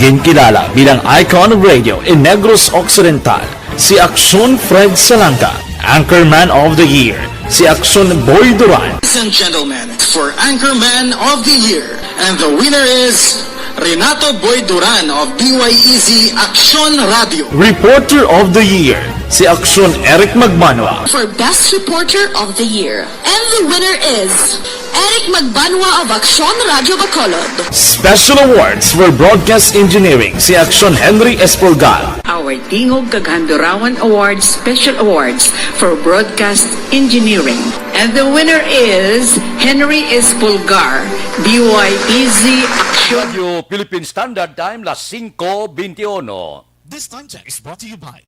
Ginkilala bilang icon of radio in Negros Occidental, si Aksyon Fred Salanga. Anchorman of the Year, si Aksyon Boy Duran. Ladies and gentlemen, for Anchorman of the Year, and the winner is Renato Boy Duran of D Y E Z Aksyon Radio. Reporter of the Year, si Aksyon Eric Magbanwa. For Best Reporter of the Year, and the winner is Eric Magbanwa of Aksyon Radio Bacolod. Special Awards for Broadcast Engineering, si Aksyon Henry Espolgar. Our Tingog kag Handurawan Awards Special Awards for Broadcast Engineering. And the winner is Henry Espolgar, D Y E Z Aksyon. Radio Philippine Standard Time, las singko beintiuno. This time check is brought to you by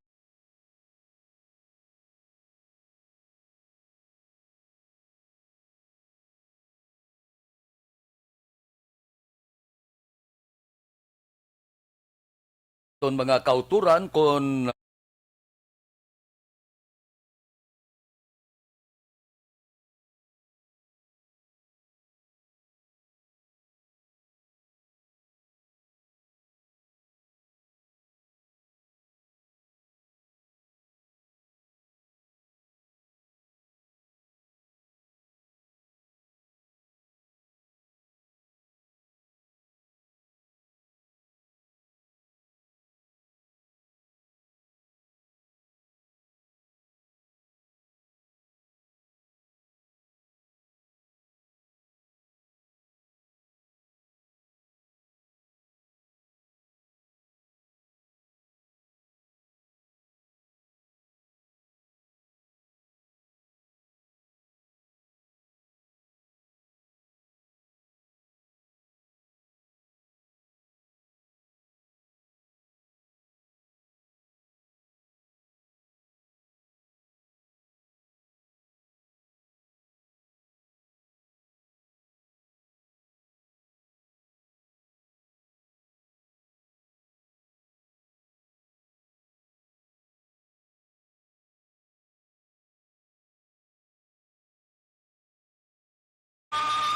ton mga kauturan kon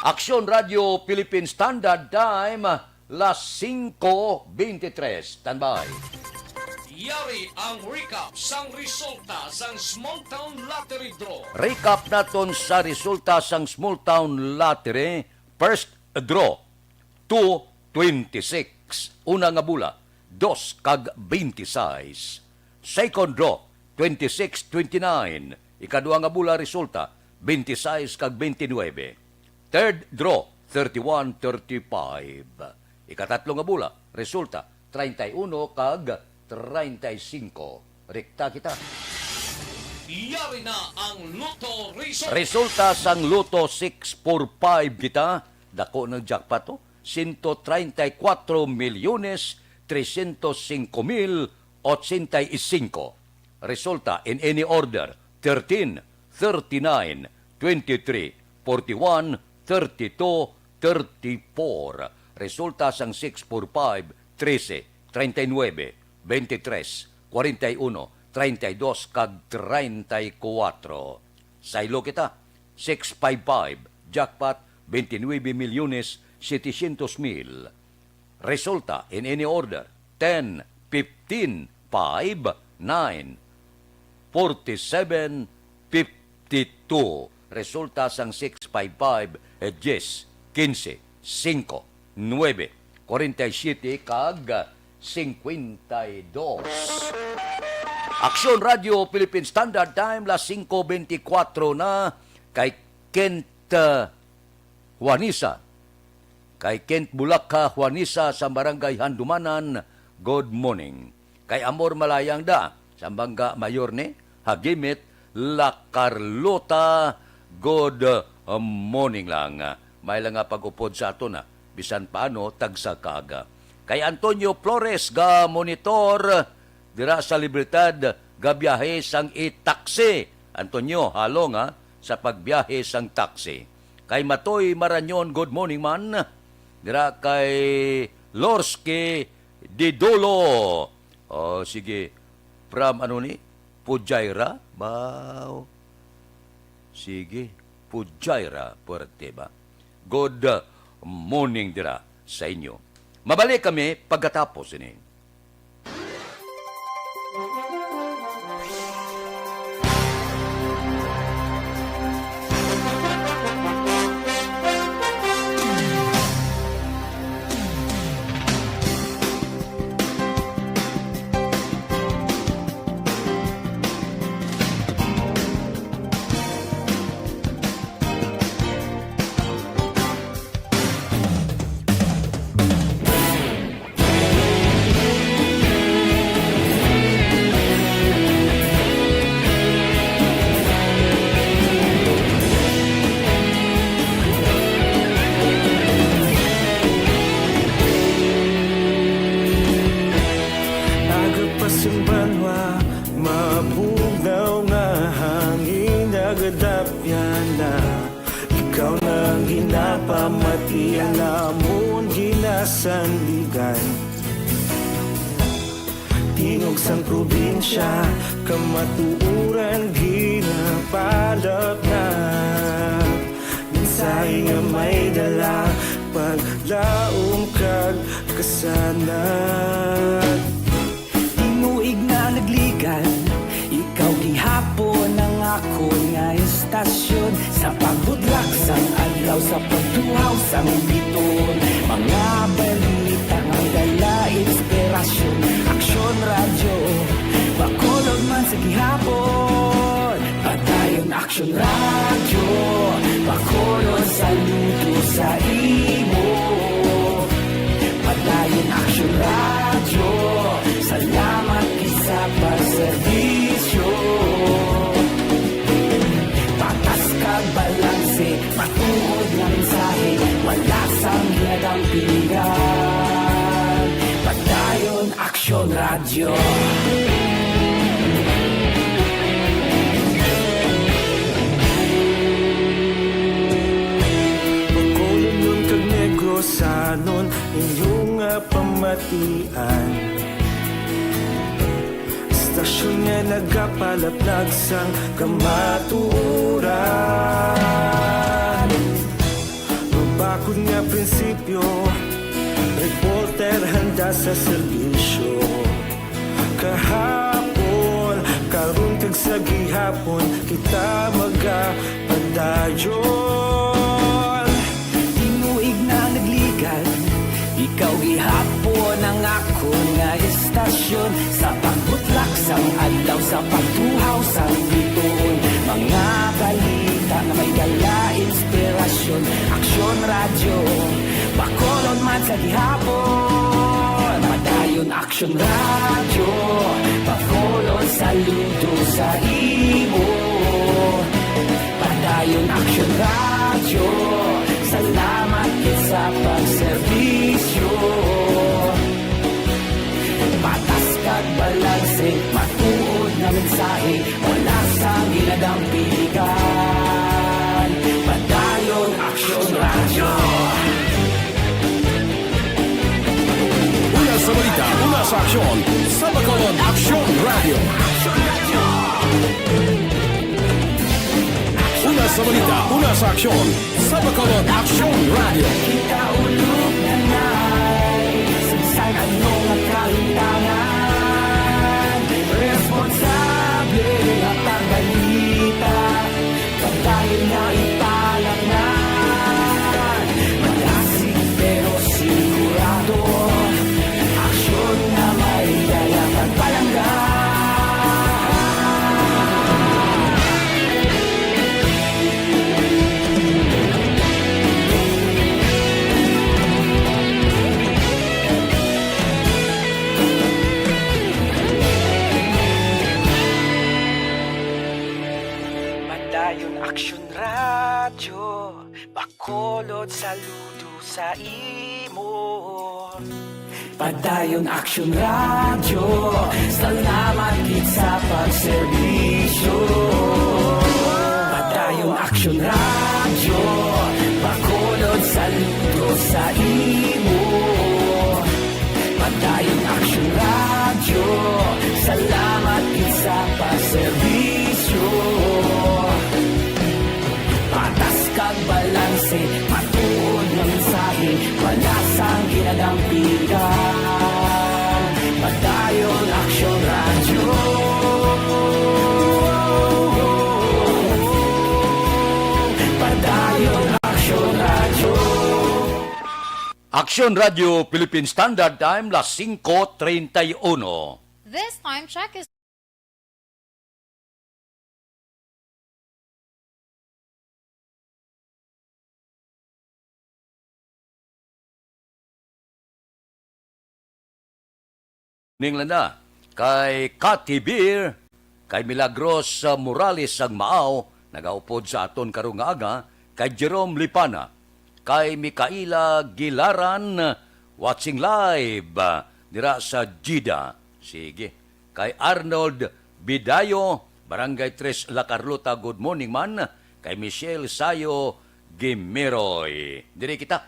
Aksyon Radio Philippine Standard Time, las singko beintitres. Standby. Yari ang recap sang resulta sang Small Town Lottery Draw. Recap naton sa resulta sang Small Town Lottery First Draw, two twenty-six. Una nga bola, dos kag twenty-six. Second draw, twenty-six twenty-nine. Ikadua nga bola, resulta, twenty-six kag twenty-nine. Third draw, thirty-one thirty-five. Ikatatlo nga bola, resulta, treinta y uno kag treinta y cinco. Rekta kita. Yari na ang Lotto Result. Resulta sang Lotto six four five kita, dako ng jackpot, oh. Ciento treinta y cuatro millones trescientos cinco mil ochenta y cinco. Resulta in any order, thirteen, thirty-nine, twenty-three, forty-one, thirty-two, thirty-four. Resulta sang six four five, trese, treinta y nuebe, veintitrés, cuarenta y uno, treinta y dos, kag treinta y cuatro. Saylo kita, six five five, jackpot, veintinuebe milyones setecientos mil. Resulta in any order, ten, fifteen, five, nine, forty-seven, fifty-two. Resulta sang six five five, eh, diyes, kinse, singko, nuebe, kwarenta y siyete, kag singkwenta y dos. Aksyon Radio Philippine Standard Time, las singko beintikwatro na, kay Kent, uh, Juanisa. Kay Kent Bulakha Juanisa sa Barangay Handumanan, good morning. Kay Amor Malayang da, sa Bangga Mayor ni, Hagimit, La Carlota, good morning lang. May lang nga pag-upod sa aton, ha, bisan paano, tagsa ka aga. Kay Antonio Flores ga monitor dira sa Libertad, gabiyahe sang i-taxi. Antonio, halong, ha, sa pagbiyahe sang taxi. Kay Matoy Marañon, good morning man. Dira kay Lorsky Didulo. O, sige. From ano ni? Fujairah? Baw. Sige. Fujairah, puwerte ba? Good, uh, morning dira sa inyo. Mabalik kami pagkatapos ini. Aga pa sing banwa, mabugnaw nga hangin nagadapyan na. Ikaw na ang ginapamati, ang amon ginasandigan. Tingog sang probinsya, kamatuoran ginabalap na. Mensahe nga may dala, paglaom kag kasanag. Tinuig na nagligan, ikaw gihapon ang akon nga istasyon. Sa pagbudlak sang adlaw, sa pagtuhaw sang biton, mga balita nga dala inspirasyon. Aksyon Radyo, Bacolod man sa gihapon. Padayon Aksyon Radyo, Bacolod, saludo sa imo. Padayon Aksyon Radyo, salamat gid sa pagserbisyo. Patas kag balanse, matuod nga mensahe, wala sang ginadampigan. Padayon Aksyon Radyo. Bacolodnon kag Negrosanon, inyo nga pamatian. Istasyon nga nagapalaplag sang kamatuoran. Mabakod nga prinsipyo, reporter handa sa serbisyo. Kahapon, karon kag sa gihapon, kita magapadayon. Tinuig na nagligan, ikaw gihapon ang akon nga istasyon. Sa pagbutlak sang adlaw, sa pagtuhaw sang bituon, mga balita nga may dala inspirasyon. Aksyon Radyo, Bacolod man sa gihapon. Padayon Aksyon Radyo, Bacolod, saludo sa imo. Padayon Aksyon Radyo, salamat gid sa pagserbisyo. Patas kag balanse, matuod nga mensahe, wala sang ginadampigan. Padayon Aksyon Radyo. Una sa balita, una sa aksyon, sa Bacolod Aksyon Radyo. Una sa balita, una sa aksyon, sa Bacolod Aksyon Radyo. Kita ulog na nay, sa bisan ano nga kahimtangan, responsable nga pagbalita, pagdayon nga ipalaknan. Malasig pero sigurado, aksyon nga may dala kag palangga. Bacolod, saludo sa imo. Padayon Aksyon Radyo, salamat gid sa pagserbisyo. Padayon Aksyon Radyo, Bacolod, saludo sa imo. Padayon Aksyon Radyo, salamat gid sa pagserbisyo. Patas kag balanse, matuod nga mensahe, wala sang ginadampigan. Padayon Aksyon Radyo. Padayon Aksyon Radyo. Aksyon Radyo Philippine Standard Time, las singko treinta y uno. This time check is Ning landa, kay Cathy Beer, kay Milagros, ah, Morales sang Maaw, nagaupod sa aton karong nga aga, kay Jerome Lipana, kay Micaela Gilaran, watching live, ah, dira sa Jeddah. Sige. Kay Arnold Bidayo, Barangay Tres La Carlota, good morning man. Kay Michelle Sayo Gimeroy. Diri kita.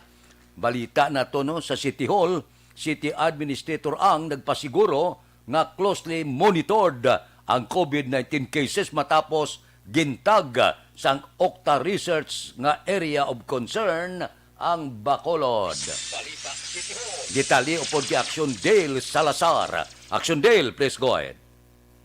Balita nato, no, sa City Hall, City Administrator ang nagpasiguro nga closely monitored ang COVID nineteen cases matapos gintag sang OCTA Research nga area of concern ang Bacolod. Detalye upod kay Action Dale Salazar. Action Dale, please go ahead.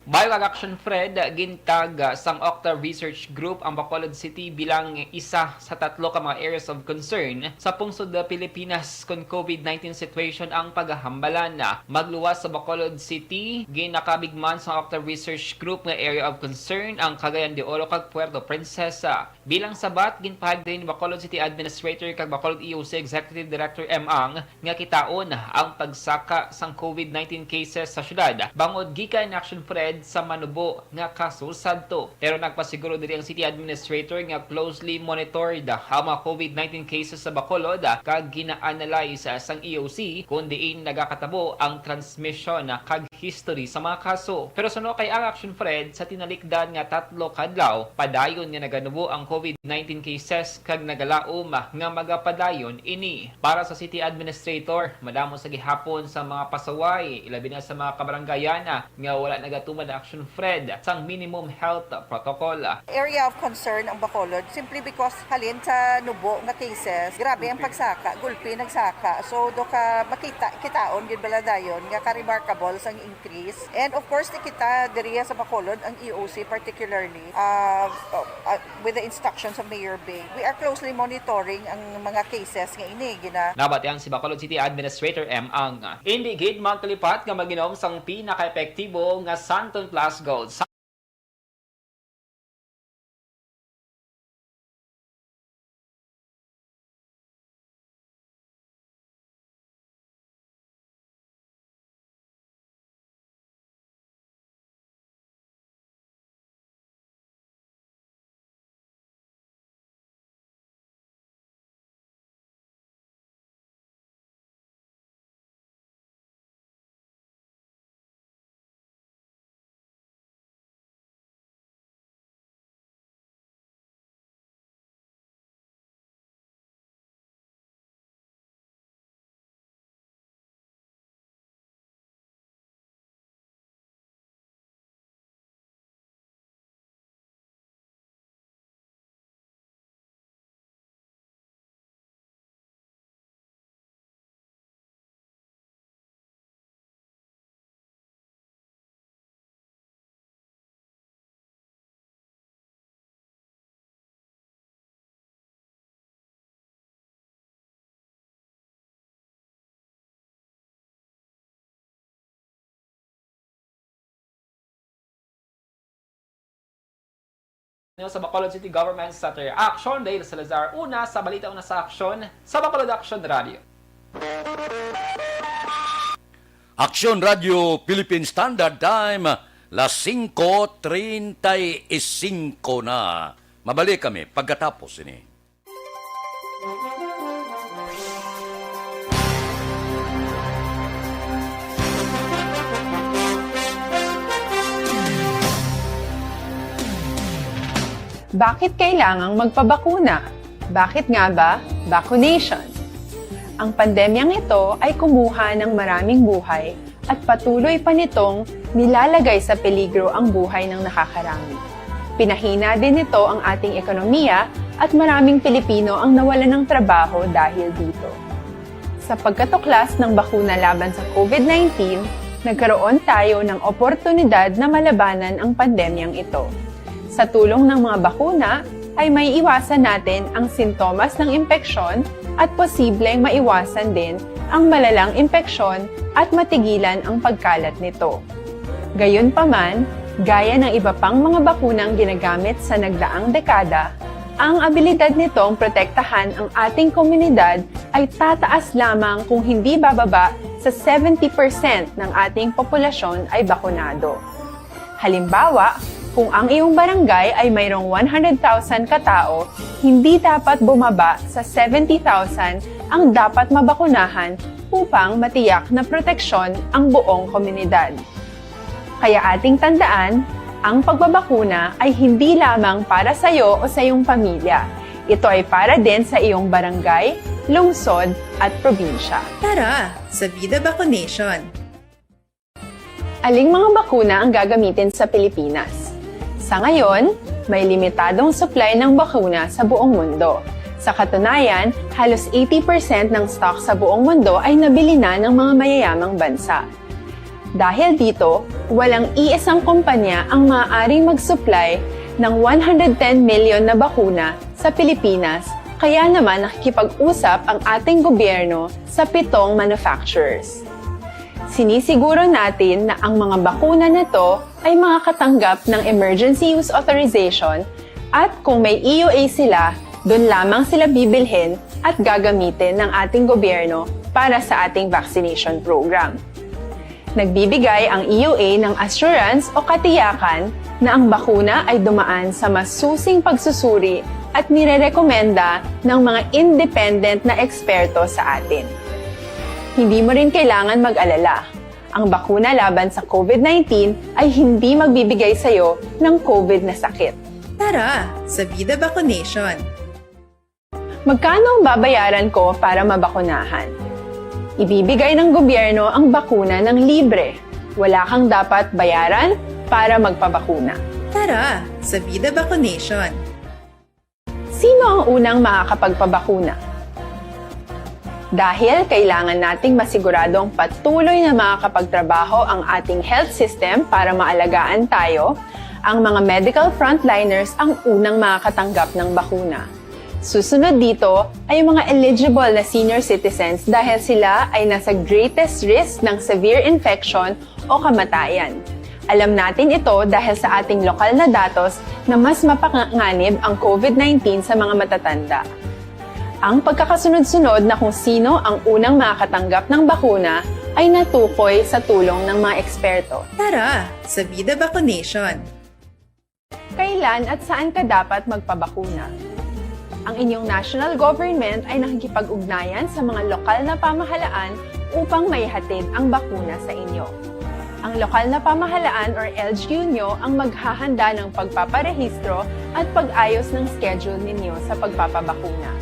Bayo kag Action Fred, gintag sang OCTA Research Group ang Bacolod City bilang isa sa tatlo ka mga areas of concern sa pungsod Pilipinas kon COVID nineteen situation ang pagahambalan. Magluwas sa Bacolod City, ginakabig man sa OCTA Research Group nga area of concern ang Cagayan de Oro kag Puerto Princesa. Bilang sabat, ginpahayag ni Bacolod City Administrator kag Bacolod E O C Executive Director M. Ang nga kitaon ang pagsaka sang COVID nineteen cases sa syudad bangod gikan ni Action Fred sa manubo nga kaso sadto. Pero nagpasiguro diri ang City Administrator nga closely monitored ang mga COVID nineteen cases sa Bacolod kag gina-analyze sang E O C kon diin nagakatabo ang transmission kag history sa mga kaso. Pero suno kay ang Action Fred, sa tinalikdan nga tatlo ka adlaw, padayon nga naganubo ang COVID nineteen cases kag nagalaom nga magapadayon ini. Para sa City Administrator, madamo sa gihapon sa mga pasaway, ilabi na sa mga kabaranggayan, nga wala nagatuman ang Action Fred sang minimum health protocol. Area of concern ang Bacolod simply because halin sa nubo nga cases, grabe ang pagsaka, gulpi nagsaka. So, do ka makita, kitaon gyud bala dayon nga ka-remarkable sang increase. And of course, ni kita diriya sa Bacolod, ang E O C particularly, uh, uh, uh, with the instructions of Mayor Beng, we are closely monitoring ang mga cases nga ini. Gina- Nabatian si Bacolod City Administrator M. Ang. Indi gid magkalipat nga mag-inom sang pinaka-epektibo nga Santon Plus Gold. Sa Bacolod City Government Center. Action, Dale Salazar. Una sa balita, una sa aksyon, sa Bacolod Action Radio. Aksyon Radio Philippine Standard Time, las singko treinta y cinco na. Mabalik kami pagkatapos ini. Bakit kailangang magpabakuna? Bakit nga ba vaccination? Ang pandemyang ito ay kumuha ng maraming buhay at patuloy pa nitong nilalagay sa peligro ang buhay ng nakakarami. Pinahina din nito ang ating ekonomiya at maraming Pilipino ang nawalan ng trabaho dahil dito. Sa pagkatuklas ng bakuna laban sa COVID nineteen, nagkaroon tayo ng oportunidad na malabanan ang pandemyang ito. Sa tulong ng mga bakuna, ay maiiwasan natin ang sintomas ng impeksyon at posibleng maiwasan din ang malalang impeksyon at matigilan ang pagkalat nito. Gayunpaman, gaya ng iba pang mga bakunang ginagamit sa nagdaang dekada, ang abilidad nitong protektahan ang ating komunidad ay tataas lamang kung hindi bababa sa seventy percent ng ating populasyon ay bakunado. Halimbawa, kung ang iyong barangay ay mayroong one hundred thousand katao, hindi dapat bumaba sa seventy thousand ang dapat mabakunahan upang matiyak na proteksyon ang buong komunidad. Kaya ating tandaan, ang pagbabakuna ay hindi lamang para sa iyo o sa iyong pamilya. Ito ay para din sa iyong barangay, lungsod, at probinsya. Tara sa Vida Vaccination! Aling mga bakuna ang gagamitin sa Pilipinas? Sa ngayon, may limitadong supply ng bakuna sa buong mundo. Sa katunayan, halos eighty percent ng stock sa buong mundo ay nabili na ng mga mayayamang bansa. Dahil dito, walang iisang kumpanya ang maaaring mag-supply ng one hundred ten million na bakuna sa Pilipinas, kaya naman nakikipag-usap ang ating gobyerno sa pitong manufacturers. Sinisiguro natin na ang mga bakuna na to ay makakatanggap ng emergency use authorization at kung may E U A sila, doon lamang sila bibilhin at gagamitin ng ating gobyerno para sa ating vaccination program. Nagbibigay ang E U A ng assurance o katiyakan na ang bakuna ay dumaan sa masusing pagsusuri at nirerekomenda ng mga independent na eksperto sa atin. Hindi mo rin kailangan mag-alala. Ang bakuna laban sa COVID nineteen ay hindi magbibigay sa iyo ng COVID na sakit. Tara sa Vida Vaccination! Magkano ang babayaran ko para mabakunahan? Ibibigay ng gobyerno ang bakuna ng libre. Wala kang dapat bayaran para magpabakuna. Tara sa Vida Vaccination! Sino ang unang makakapagpabakuna? Dahil kailangan nating masiguradong patuloy na makakapagtrabaho ang ating health system para maalagaan tayo, ang mga medical frontliners ang unang makakatanggap ng bakuna. Susunod dito ay ang mga eligible na senior citizens dahil sila ay nasa greatest risk ng severe infection o kamatayan. Alam natin ito dahil sa ating lokal na datos na mas mapanganib ang COVID nineteen sa mga matatanda. Ang pagkakasunod-sunod na kung sino ang unang makakatanggap ng bakuna ay natukoy sa tulong ng mga eksperto. Tara sa Vida Vaccination! Kailan at saan ka dapat magpabakuna? Ang inyong national government ay nakikipag-ugnayan sa mga lokal na pamahalaan upang maihatid ang bakuna sa inyo. Ang lokal na pamahalaan or L G U nyo ang maghahanda ng pagpaparehistro at pag-ayos ng schedule ninyo sa pagpapabakuna.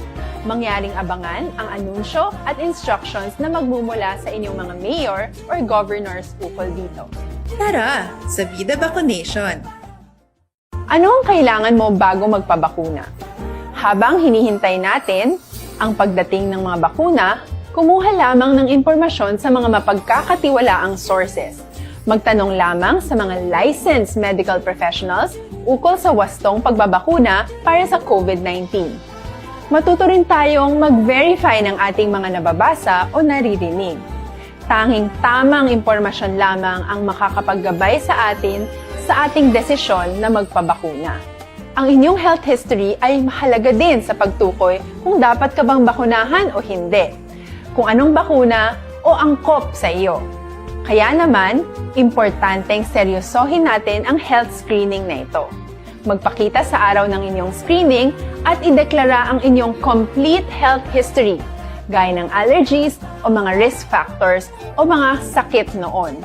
Mangyaring abangan ang anunsyo at instructions na magmumula sa inyong mga mayor or governors ukol dito. Tara sa Vida Vaccination! Ano ang kailangan mo bago magpabakuna? Habang hinihintay natin ang pagdating ng mga bakuna, kumuha lamang ng impormasyon sa mga mapagkakatiwalaang sources. Magtanong lamang sa mga licensed medical professionals ukol sa wastong pagbabakuna para sa COVID nineteen. Matuto rin tayong mag-verify ng ating mga nababasa o naririnig. Tanging tamang impormasyon lamang ang makakapaggabay sa atin sa ating desisyon na magpabakuna. Ang inyong health history ay mahalaga din sa pagtukoy kung dapat ka bang bakunahan o hindi, kung anong bakuna o angkop sa iyo. Kaya naman, importanteng seryosohin natin ang health screening na ito. Magpakita sa araw ng inyong screening at ideklara ang inyong complete health history, gaya ng allergies o mga risk factors o mga sakit noon.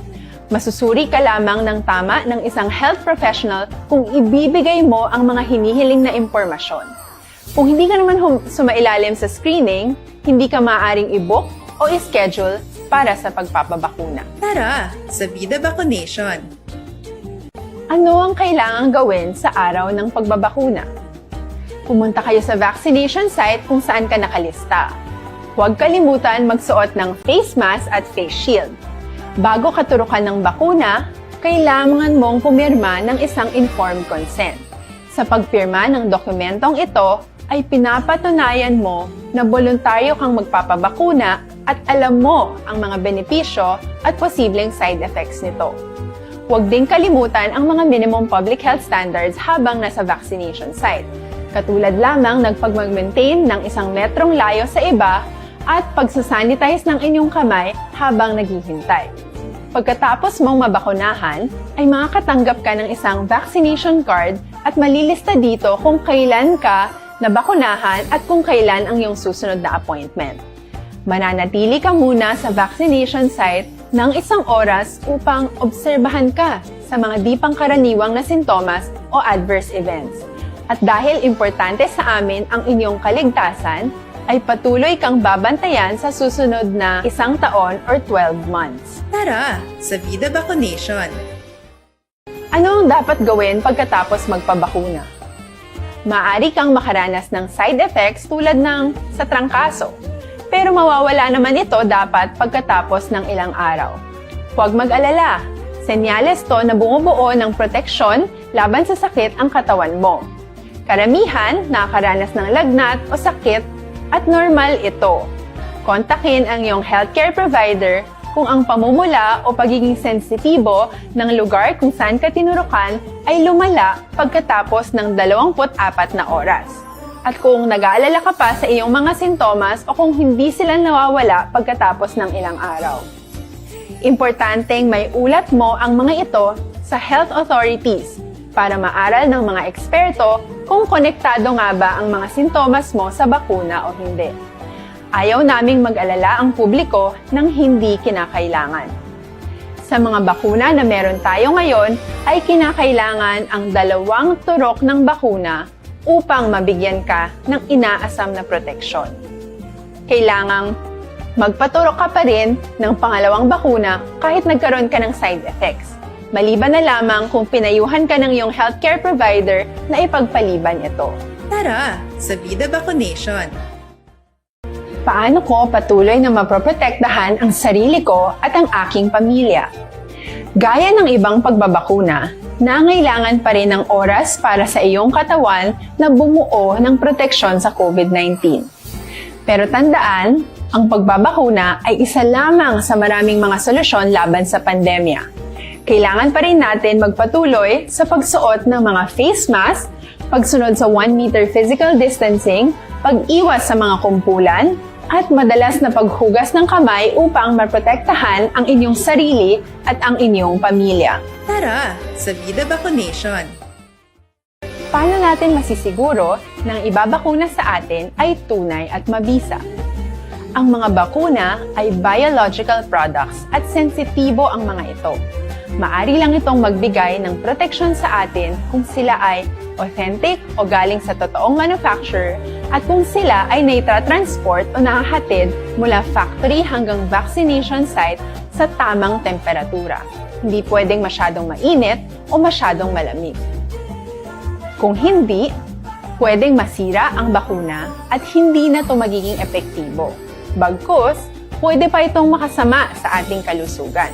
Masusuri ka lamang ng tama ng isang health professional kung ibibigay mo ang mga hinihiling na impormasyon. Kung hindi ka naman hum- sumailalim sa screening, hindi ka maaaring i-book o i-schedule para sa pagpapabakuna. Tara sa Vida Vaccination! Ano ang kailangang gawin sa araw ng pagbabakuna? Pumunta kayo sa vaccination site kung saan ka nakalista. Huwag kalimutan magsuot ng face mask at face shield. Bago katurukan ng bakuna, kailangan mong pumirma ng isang informed consent. Sa pagpirma ng dokumentong ito, ay pinapatunayan mo na boluntaryo kang magpapabakuna at alam mo ang mga benepisyo at posibleng side effects nito. Huwag ding kalimutan ang mga minimum public health standards habang nasa vaccination site, katulad lamang ng pagmag-maintain ng isang metrong layo sa iba at pagsasanitize ng inyong kamay habang naghihintay. Pagkatapos mong mabakunahan, ay makakatanggap ka ng isang vaccination card at malilista dito kung kailan ka nabakunahan at kung kailan ang iyong susunod na appointment. Mananatili ka muna sa vaccination site ng isang oras upang obserbahan ka sa mga di pangkaraniwang na sintomas o adverse events. At dahil importante sa amin ang inyong kaligtasan, ay patuloy kang babantayan sa susunod na isang taon or twelve months. Tara sa Vida Vaccination! Ano ang dapat gawin pagkatapos magpabakuna? Maaari kang makaranas ng side effects tulad ng sa trangkaso, pero mawawala naman ito dapat pagkatapos ng ilang araw. Huwag mag-alala, senyales to na bumubuo ng proteksyon laban sa sakit ang katawan mo. Karamihan nakakaranas ng lagnat o sakit at normal ito. Kontakin ang iyong healthcare provider kung ang pamumula o pagiging sensitibo ng lugar kung saan ka tinurukan ay lumala pagkatapos ng dalawampu't apat na oras, at kung nag-aalala ka pa sa iyong mga sintomas o kung hindi sila nawawala pagkatapos ng ilang araw. Importanteng maiulat mo ang mga ito sa health authorities para maaral ng mga eksperto kung konektado nga ba ang mga sintomas mo sa bakuna o hindi. Ayaw naming mag-alala ang publiko ng hindi kinakailangan. Sa mga bakuna na meron tayo ngayon, ay kinakailangan ang dalawang turok ng bakuna upang mabigyan ka ng inaasam na proteksyon. Kailangang magpaturok ka pa rin ng pangalawang bakuna kahit nagkaroon ka ng side effects, maliban na lamang kung pinayuhan ka ng iyong healthcare provider na ipagpaliban ito. Tara sa Vida Vaccination! Paano ko patuloy na mapoprotektahan ang sarili ko at ang aking pamilya? Gaya ng ibang pagbabakuna, nangailangan pa rin ng oras para sa iyong katawan na bumuo ng proteksyon sa COVID nineteen. Pero tandaan, ang pagbabakuna ay isa lamang sa maraming mga solusyon laban sa pandemya. Kailangan pa rin natin magpatuloy sa pagsuot ng mga face mask, pagsunod sa one meter physical distancing, pag-iwas sa mga kumpulan, at madalas na paghugas ng kamay upang maprotektahan ang inyong sarili at ang inyong pamilya. Tara sa Vida Vaccination! Paano natin masisiguro na ang ibabakuna sa atin ay tunay at mabisa? Ang mga bakuna ay biological products at sensitibo ang mga ito. Maari lang itong magbigay ng proteksyon sa atin kung sila ay authentic o galing sa totoong manufacturer at kung sila ay naitatransport o nahahatid mula factory hanggang vaccination site sa tamang temperatura. Hindi pwedeng masyadong mainit o masyadong malamig. Kung hindi, pwedeng masira ang bakuna at hindi na ito magiging epektibo. Bagkus, pwede pa itong makasama sa ating kalusugan.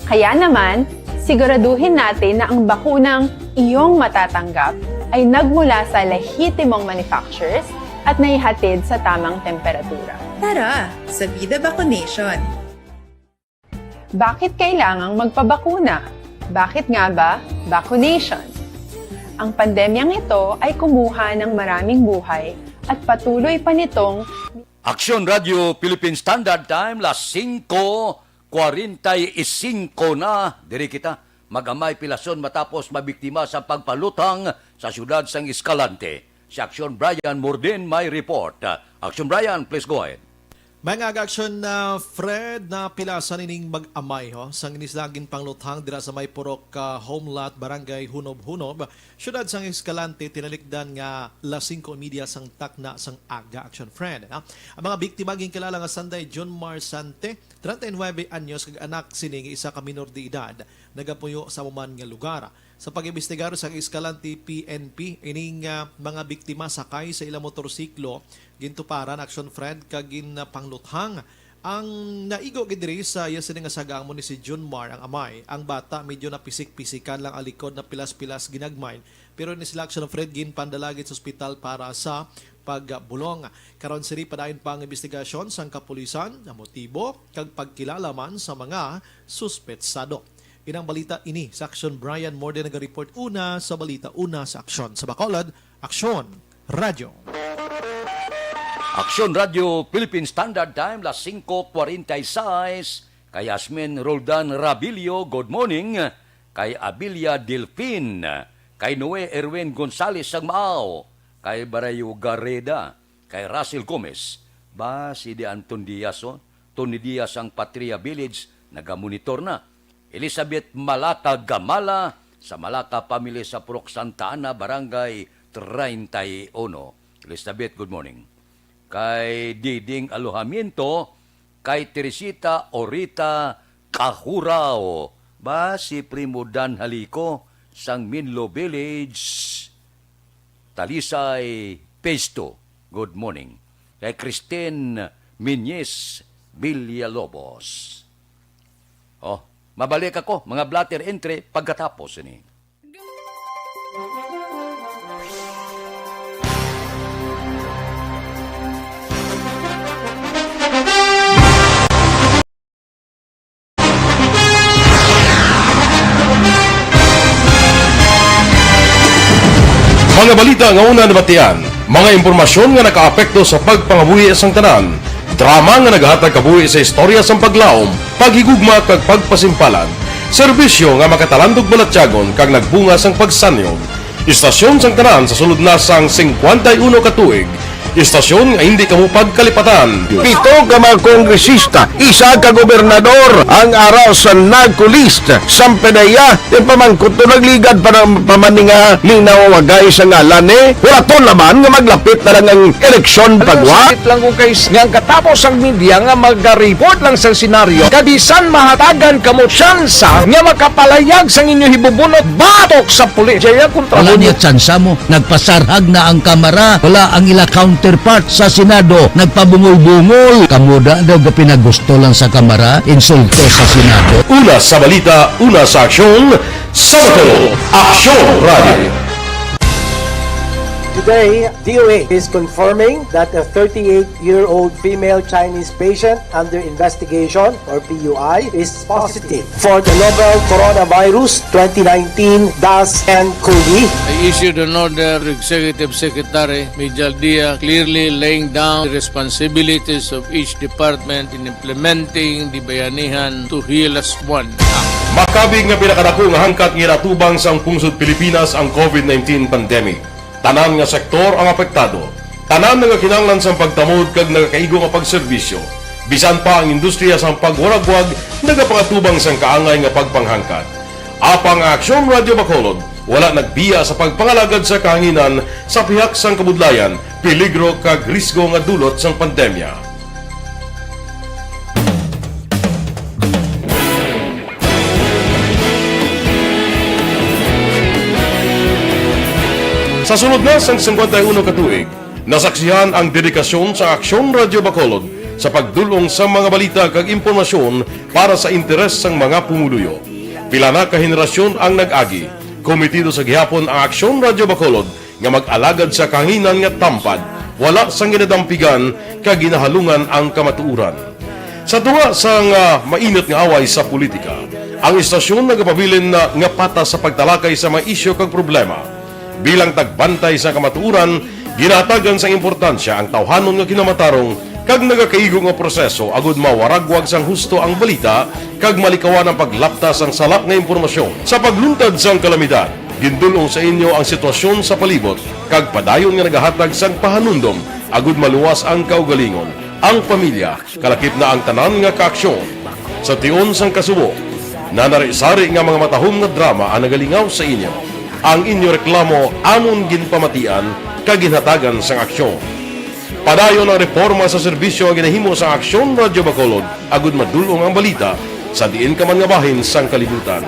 Kaya naman, siguraduhin natin na ang bakunang iyong matatanggap ay nagmula sa lehitimong manufacturers at naihatid sa tamang temperatura. Tara sa Vida Vaccination! Bakit kailangang magpabakuna? Bakit nga ba vaccination? Ang pandemyang ito ay kumuha ng maraming buhay at patuloy pa nitong Aksyon Radio Philippine Standard Time, las singko kwarenta y singko na. Diri kita. Mag-amay pilason matapos mabiktima sa pagpaluthang sa siyudad sang Escalante. Si Aksyon Brian Mordin may report. Aksyon Brian, please go ahead. May nga aga aksyon na Fred, na pilasan ining mag-amay, ho, sang inis laging pangluthang dira sa may purok, ah, Homelat, Barangay Hunob-Hunob, siyudad sang Escalante, tinalikdan nga las singko y media sang takna sang aga, aksyon Fred, ha? Ang mga biktima ginkilala nga sanday John Marsante, treinta y nueve anyos, kag anak sini nga isa ka minor de edad, nagapuyo sa amo man nga lugar. Sa pag-imbestigar sang Escalante P N P, ining, ah, mga biktima sakay sa ilang motorsiklo, gintuparan, aksyon Fred, kag ginpangluthang. Ang naigo gid diri sa iya sini nga saga amo ni si Junmar, ang amay. Ang bata medyo napisik-pisikan lang ang likod, na pilas-pilas ginagmay, pero ni sila, aksyon Fred, ginpadala gid sa ospital para sa pagbulong. Karon sini padayon pa ang imbestigasyon sang kapulisan nga motibo kag pagkilala man sa mga suspetsado. Inang balita ini sa Aksyon. Brian Morde naga-report una sa balita, una sa Aksyon. Sa Bacolod, Aksyon Radyo. Aksyon Radyo, Philippine Standard Time, las singko kwarenta y seis. Kay Yasmin Roldan Rabilio, good morning. Kay Abilia Delfin, kay Noe Erwin Gonzales Sagmao, kay Barayo Gareda, kay Russell Gomez. Ba, si Di Anton Diaz, oh? Tony Diaz ang Patria Village, nagamonitor na. Elizabeth Malata Gamala, sa Malata family sa Purok Santa Ana, Barangay treinta y uno. Elizabeth, good morning. Kay Diding Alojamiento, kay Teresita Orita Kahurao. Ba, si Primo Dan Halico, sang Minlo Village, Talisay, Phase two. Good morning. Kay Christine Miñez Villalobos. Oh, mabalik ako, mga blotter entry, pagkatapos ini. Mga balita nga una nabatian, mga impormasyon nga nakaapekto sa pagpangabuhi sang tanan, drama nga naghatag kabuhi sa istorya sang paglaom, paghigugma kag pagpasimpalan, serbisyo nga makatalandog balatyagon kag nagbunga sang pagsanyog. Istasyon sang tanan sa sulod na sang singkwenta y uno ka tuig. Istasyon nga hindi kamo pagkalipatan. Pito ka mga kongresista, isa ka gobernador ang ara sa NAGCO list. Sampay na iya, ti pamangkot to nagligad pa ng pamaninga ni nawagay sa ngalan ni. Wala to naman nga maglapit na lang ang eleksyon pagwa. Sakit lang kung kay nga ang katapos ang media nga magareport lang sa senaryo. Kabisan mahatagan kamo tsansa nga makapalayag sang inyo hibubunot batok sa pulis. Jaya kontra Wala mo niya tsansa mo. Nagpasarhag na ang Kamara. Wala ang ila counterpart sa Senado. Nagpabungol-bungol. Kamo da daw gapinagusto lang sa Kamara, insulto sa Senado. Una sa balita, una sa aksyon, sa Bacolod, Aksyon Radio. Today, D O A is confirming that a thirty-eight-year-old female Chinese patient under investigation, or P U I, is positive for the novel coronavirus twenty nineteen dash N cov. I issued an order to Executive Secretary Mijal Dia, clearly laying down the responsibilities of each department in implementing the Bayanihan to Heal As One Act. Makabig nga pinakadako nga hangkat nga ginatubang sang pungsod Pilipinas ang COVID nineteen pandemic. Tanan nga sektor ang apektado. Tanan nga kinahanglan sang pagtamod kag nagakaigo nga pagserbisyo. Bisan pa ang industriya sang pagwaragwag nagapangatubang sang kaangay nga pagpanghangkat. Apang ang Aksyon Radio Bacolod wala nagbiya sa pagpangalagad sa kahanginan sa pihak sang kabudlayan, peligro kag risgo nga dulot sang pandemya. Sa sulod na sang singkwenta y uno ka tuig, nasaksihan ang dedikasyon sa Aksyon Radio Bacolod sa pagdul-ong sa mga balita kag impormasyon para sa interes sang mga pumuluyo. Pila na ka henerasyon ang nag-agi, kometido sa gihapon ang Aksyon Radio Bacolod nga mag-alagad sa kahanginan nga tampad, wala sang ginadampigan kag ginahalungan ang kamatuoran. Sa tunga sang, ah, mainit nga away sa politika, ang istasyon nagapabilin na nga patas sa pagtalakay sa mga isyu kag problema. Bilang tagbantay sa kamatuoran, ginahatagan sang importansya ang tawhanon nga kinamatarong kag nagakaigo nga proseso agud mawaragwag sang husto ang balita kag malikawan ang paglapta sang sala nga impormasyon. Sa pagluntad sang kalamidad, gindul-ong sa inyo ang sitwasyon sa palibot kag padayon nga nagahatag sang pahanumdom agud maluwas ang kaugalingon, ang pamilya, kalakip na ang tanan nga kaaksyon. Sa tion sang kasubo, nanari-sari nga mga matahom nga drama ang nagalingaw sa inyo. Ang inyo reklamo amon ginpamatian kag ginhatagan sang aksyon. Padayon ang reporma sa serbisyo nga ginahimo sang Aksyon Radyo Bacolod agud madul-ong ang balita sa diin ka man nga bahin sang kalibutan.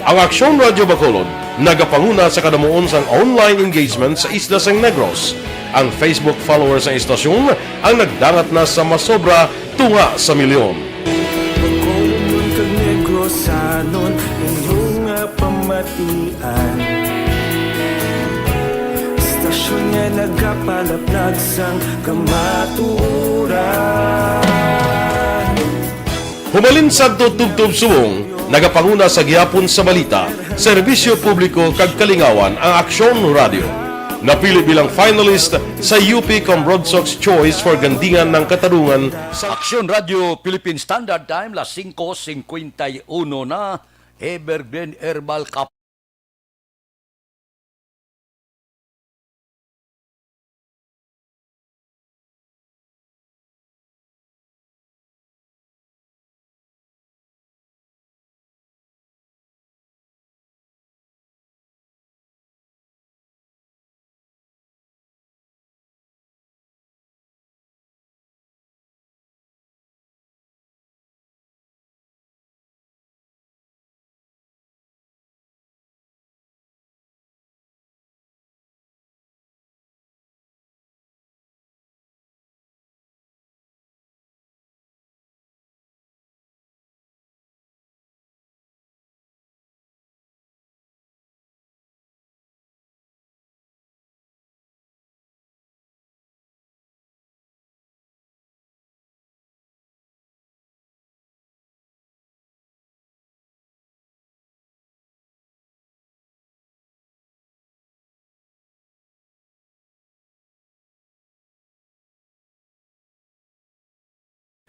Ang Aksyon Radyo Bacolod nagapanguna sa kadamuon sang online engagement sa isla sang Negros. Ang Facebook followers sang istasyon ang nagdangat na sa masobra tunga sa milyon. Bacolod man kag Negrosanon, inyo nga pamatian. Istasyon nga nagapalaplag sang kamatuoran. Humalin sadto tubtob subong, nagapanguna sa gihapon sa balita, serbisyo publiko kag kalingawan ang Aksyon Radyo. Napili bilang finalist sa U P Cambrodsoc's Choice for Gandingan ng Katarungan sa Aksyon Radyo Philippine Standard Time, las singko singkwenta y uno na, Evergreen Herbal Cup.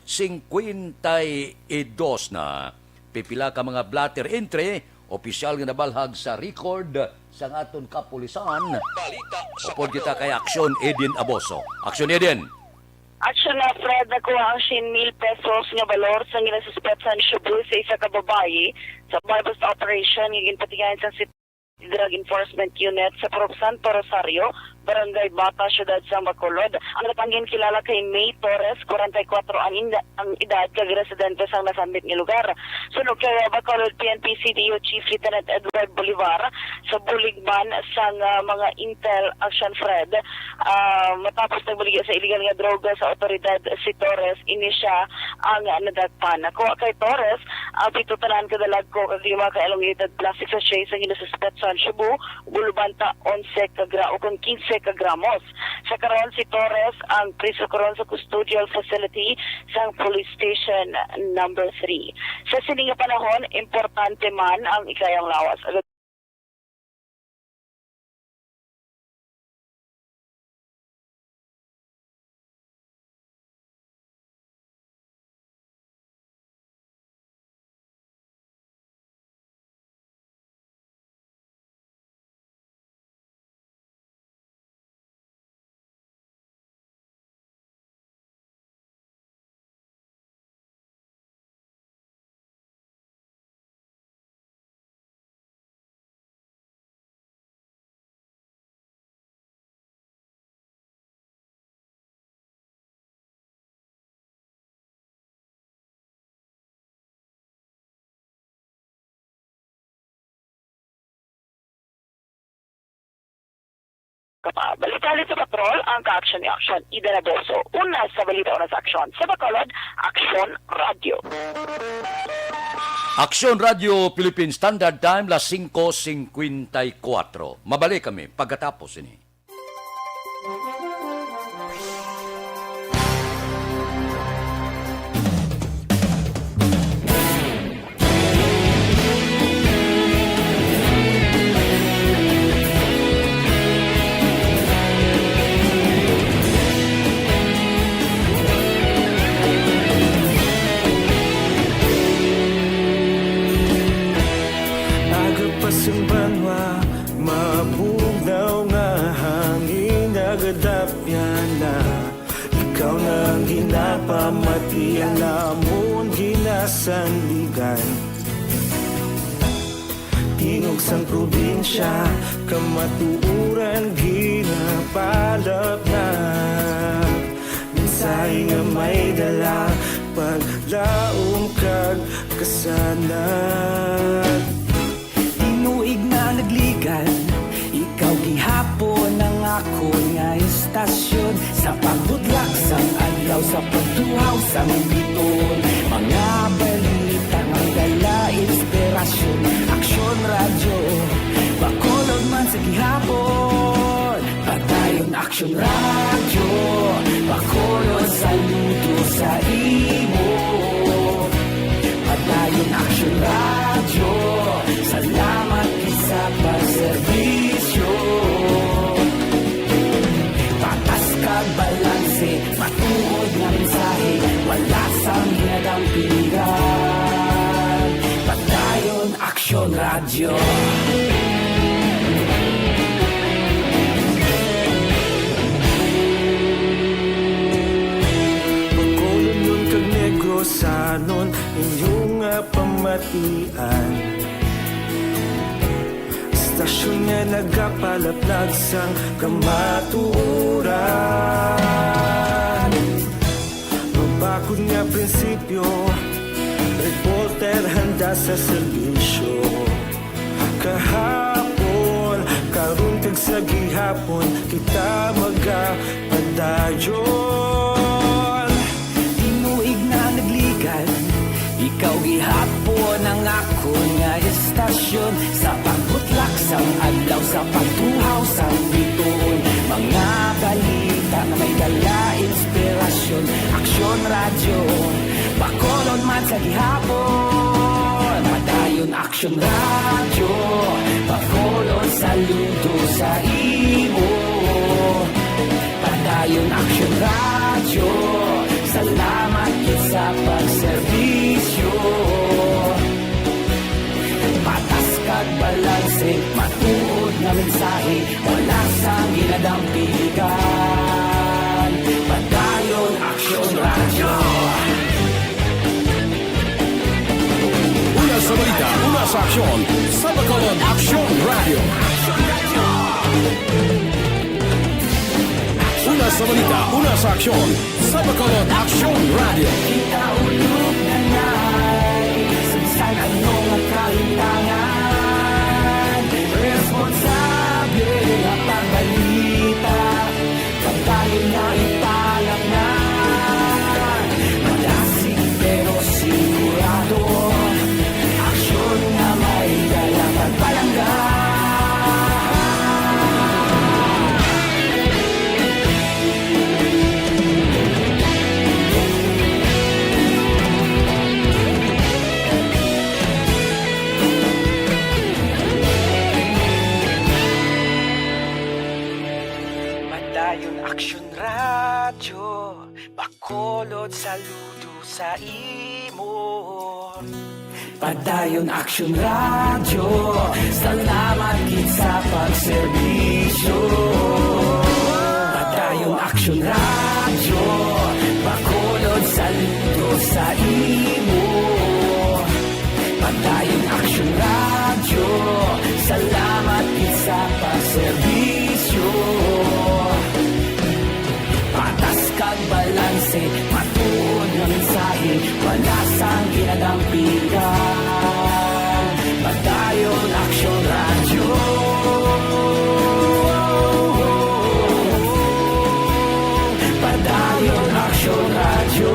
Singkwenta y dos na. Pipila ka mga blotter entry, opisyal nga nabalhag sa record sang aton kapulisan. Balita sa Upod kita kay Aksyon Eden Aboso. Aksyon Eden. Aksyon na, Fred, nakuha ang syen mil pesos nga balor sang ginasuspetsahan shabu sa isa ka babayi sa buy-bust operation nga ginpatigayon sa City Drug Enforcement Unit sa Purok Santo Rosario, Barangay Bata, Siyudad sang Bacolod. Ang natatanggi kilala kay May Torres, kwarenta y kuwatro ang inda-, ang edad, kag residente sang nasambit nga lugar. Suno kay Bacolod P N P C D O Chief Lieutenant Edward Bolivar, sa bulig man sang, ah, mga intel action, Fred, ah, matapos nagbaligya sa iligal nga droga sa awtoridad si Torres, ini sia ang nadakpan. Nakuha kay Torres ang pito tanan ka dalagko kag lima ka elongated plastic sachet sa ginasuspetsahan shabu, bulubanta onse ka gra-, o kon kinse ka gramos. Sa karon, si Torres ang priso karon sa custodial facility sang Police Station Number Three. Sa sini nga panahon, importante man ang ikaayong lawas. Kapa, balik-balik sa patrol ang ka-action ni Action Ida Naboso. Una sa balita, una sa aksyon sa Bacolod, Aksyon Radio. Aksyon Radio Philippine Standard Time, las singko singkwenta y kuwatro. Mabalik kami pagkatapos ini. Pati ang lamon ginasandigan. Tingog sang probinsya, kamatuoran ginapalapnag. Mensahe nga may dala, paglaom kag kasanag. Tinuig na nagligan, ikaw gihapon ang akon nga istasyon. Sa pagbutlak sang adlaw, sa pagtuhaw sang biton, mga balita nga dala inspirasyon. Aksyon Radyo, Bacolod man sa gihapon. Padayon Aksyon Radyo, Bacolod, saludo sa imo. Padayon Aksyon Radyo, salamat gid sa pagserbisyo. Patas kag balanse, matuod nga mensahe, wala sang ginadampigan. Padayon Aksyon Radyo. Bacolodnon kag Negrosanon, inyo nga pamatian. Istasyon nga nagapalaplag sang kamatuoran. Mabakod nga prinsipyo, reporter handa sa serbisyo. Kahapon, karon kag sa gihapon, kita magapadayon. Tinuig na nagligan, ikaw gihapon ang akon nga istasyon. Sa pagbutlak sang adlaw, sa pagtuhaw sang biton, mga balita nga may dala inspirasyon. Aksyon Radyo, Bacolod man sa gihapon. Padayon Aksyon Radyo, Bacolod, saludo sa imo. Padayon Aksyon Radyo, salamat gid sa pagserbisyo. Patas kag balanse, matuod nga mensahe, wala sang ginadampigan. Padayon Aksyon Radyo. Una sa balita, una sa aksyon, sa Bacolod Aksyon Radyo. Una sa balita, una sa aksyon, sa Bacolod Aksyon Radyo. Kita ulog na nay, sa bisan ano nga kahitangan, responsable nga pagbalita. Padayon nga ipalapngan, madasig pero sigurado, aksyon nga may dala pagpalangga. Padayon Aksyon Radyo, Bacolod, saludo sa imo. Padayon Aksyon Radyo, salamat gid sa pagserbisyo. Padayon Aksyon Radyo, Bacolod, saludo sa imo. Padayon Aksyon Radyo, salamat gid sa pagserbisyo. Patas kag balanse, matuod nga mensahe, wala sang ginadampigan. Padayon Aksyon Radyo. Padayon Aksyon Radyo.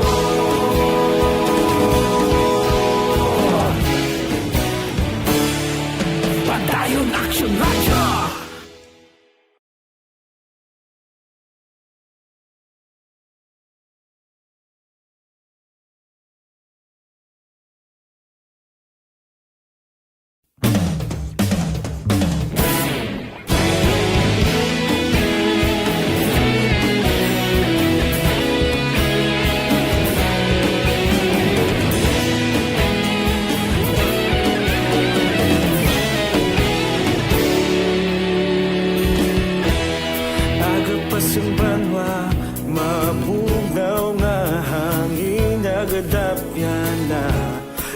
Nagadapyan na,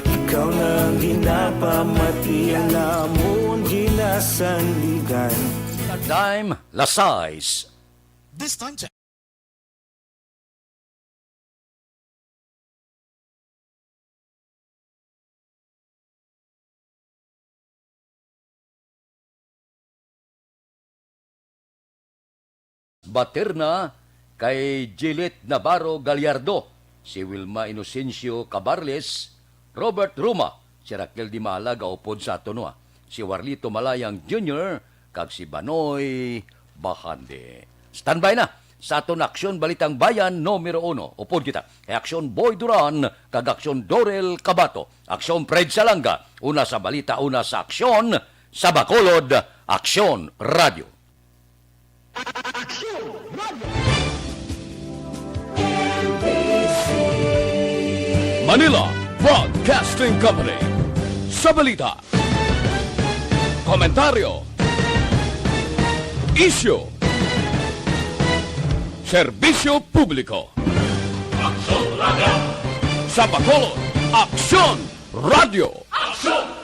ikaw na ang ginapamatian, amon ginasandigan. Time, las sais. This time check. Baterna kay Jilet Navarro Gallardo, si Wilma Inocencio Cabarles, Robert Ruma, si Raquel Dimala gaupod sa aton, ha, si Warlito Malayang Junior, kag si Banoy Bahandi. Standby na sa aton Aksyon Balitang Bayan numero uno. Upod kita kay Aksyon Boy Duran kag Aksyon Dorel Cabato. Aksyon Fred Salanga, una sa balita, una sa aksyon, sa Bacolod, Aksyon Radio. Manila Broadcasting Company. Sa balita, komentaryo, isyu, serbisyo publiko. Aksyon Radio. Sa Bacolod, Aksyon Radio. Aksyon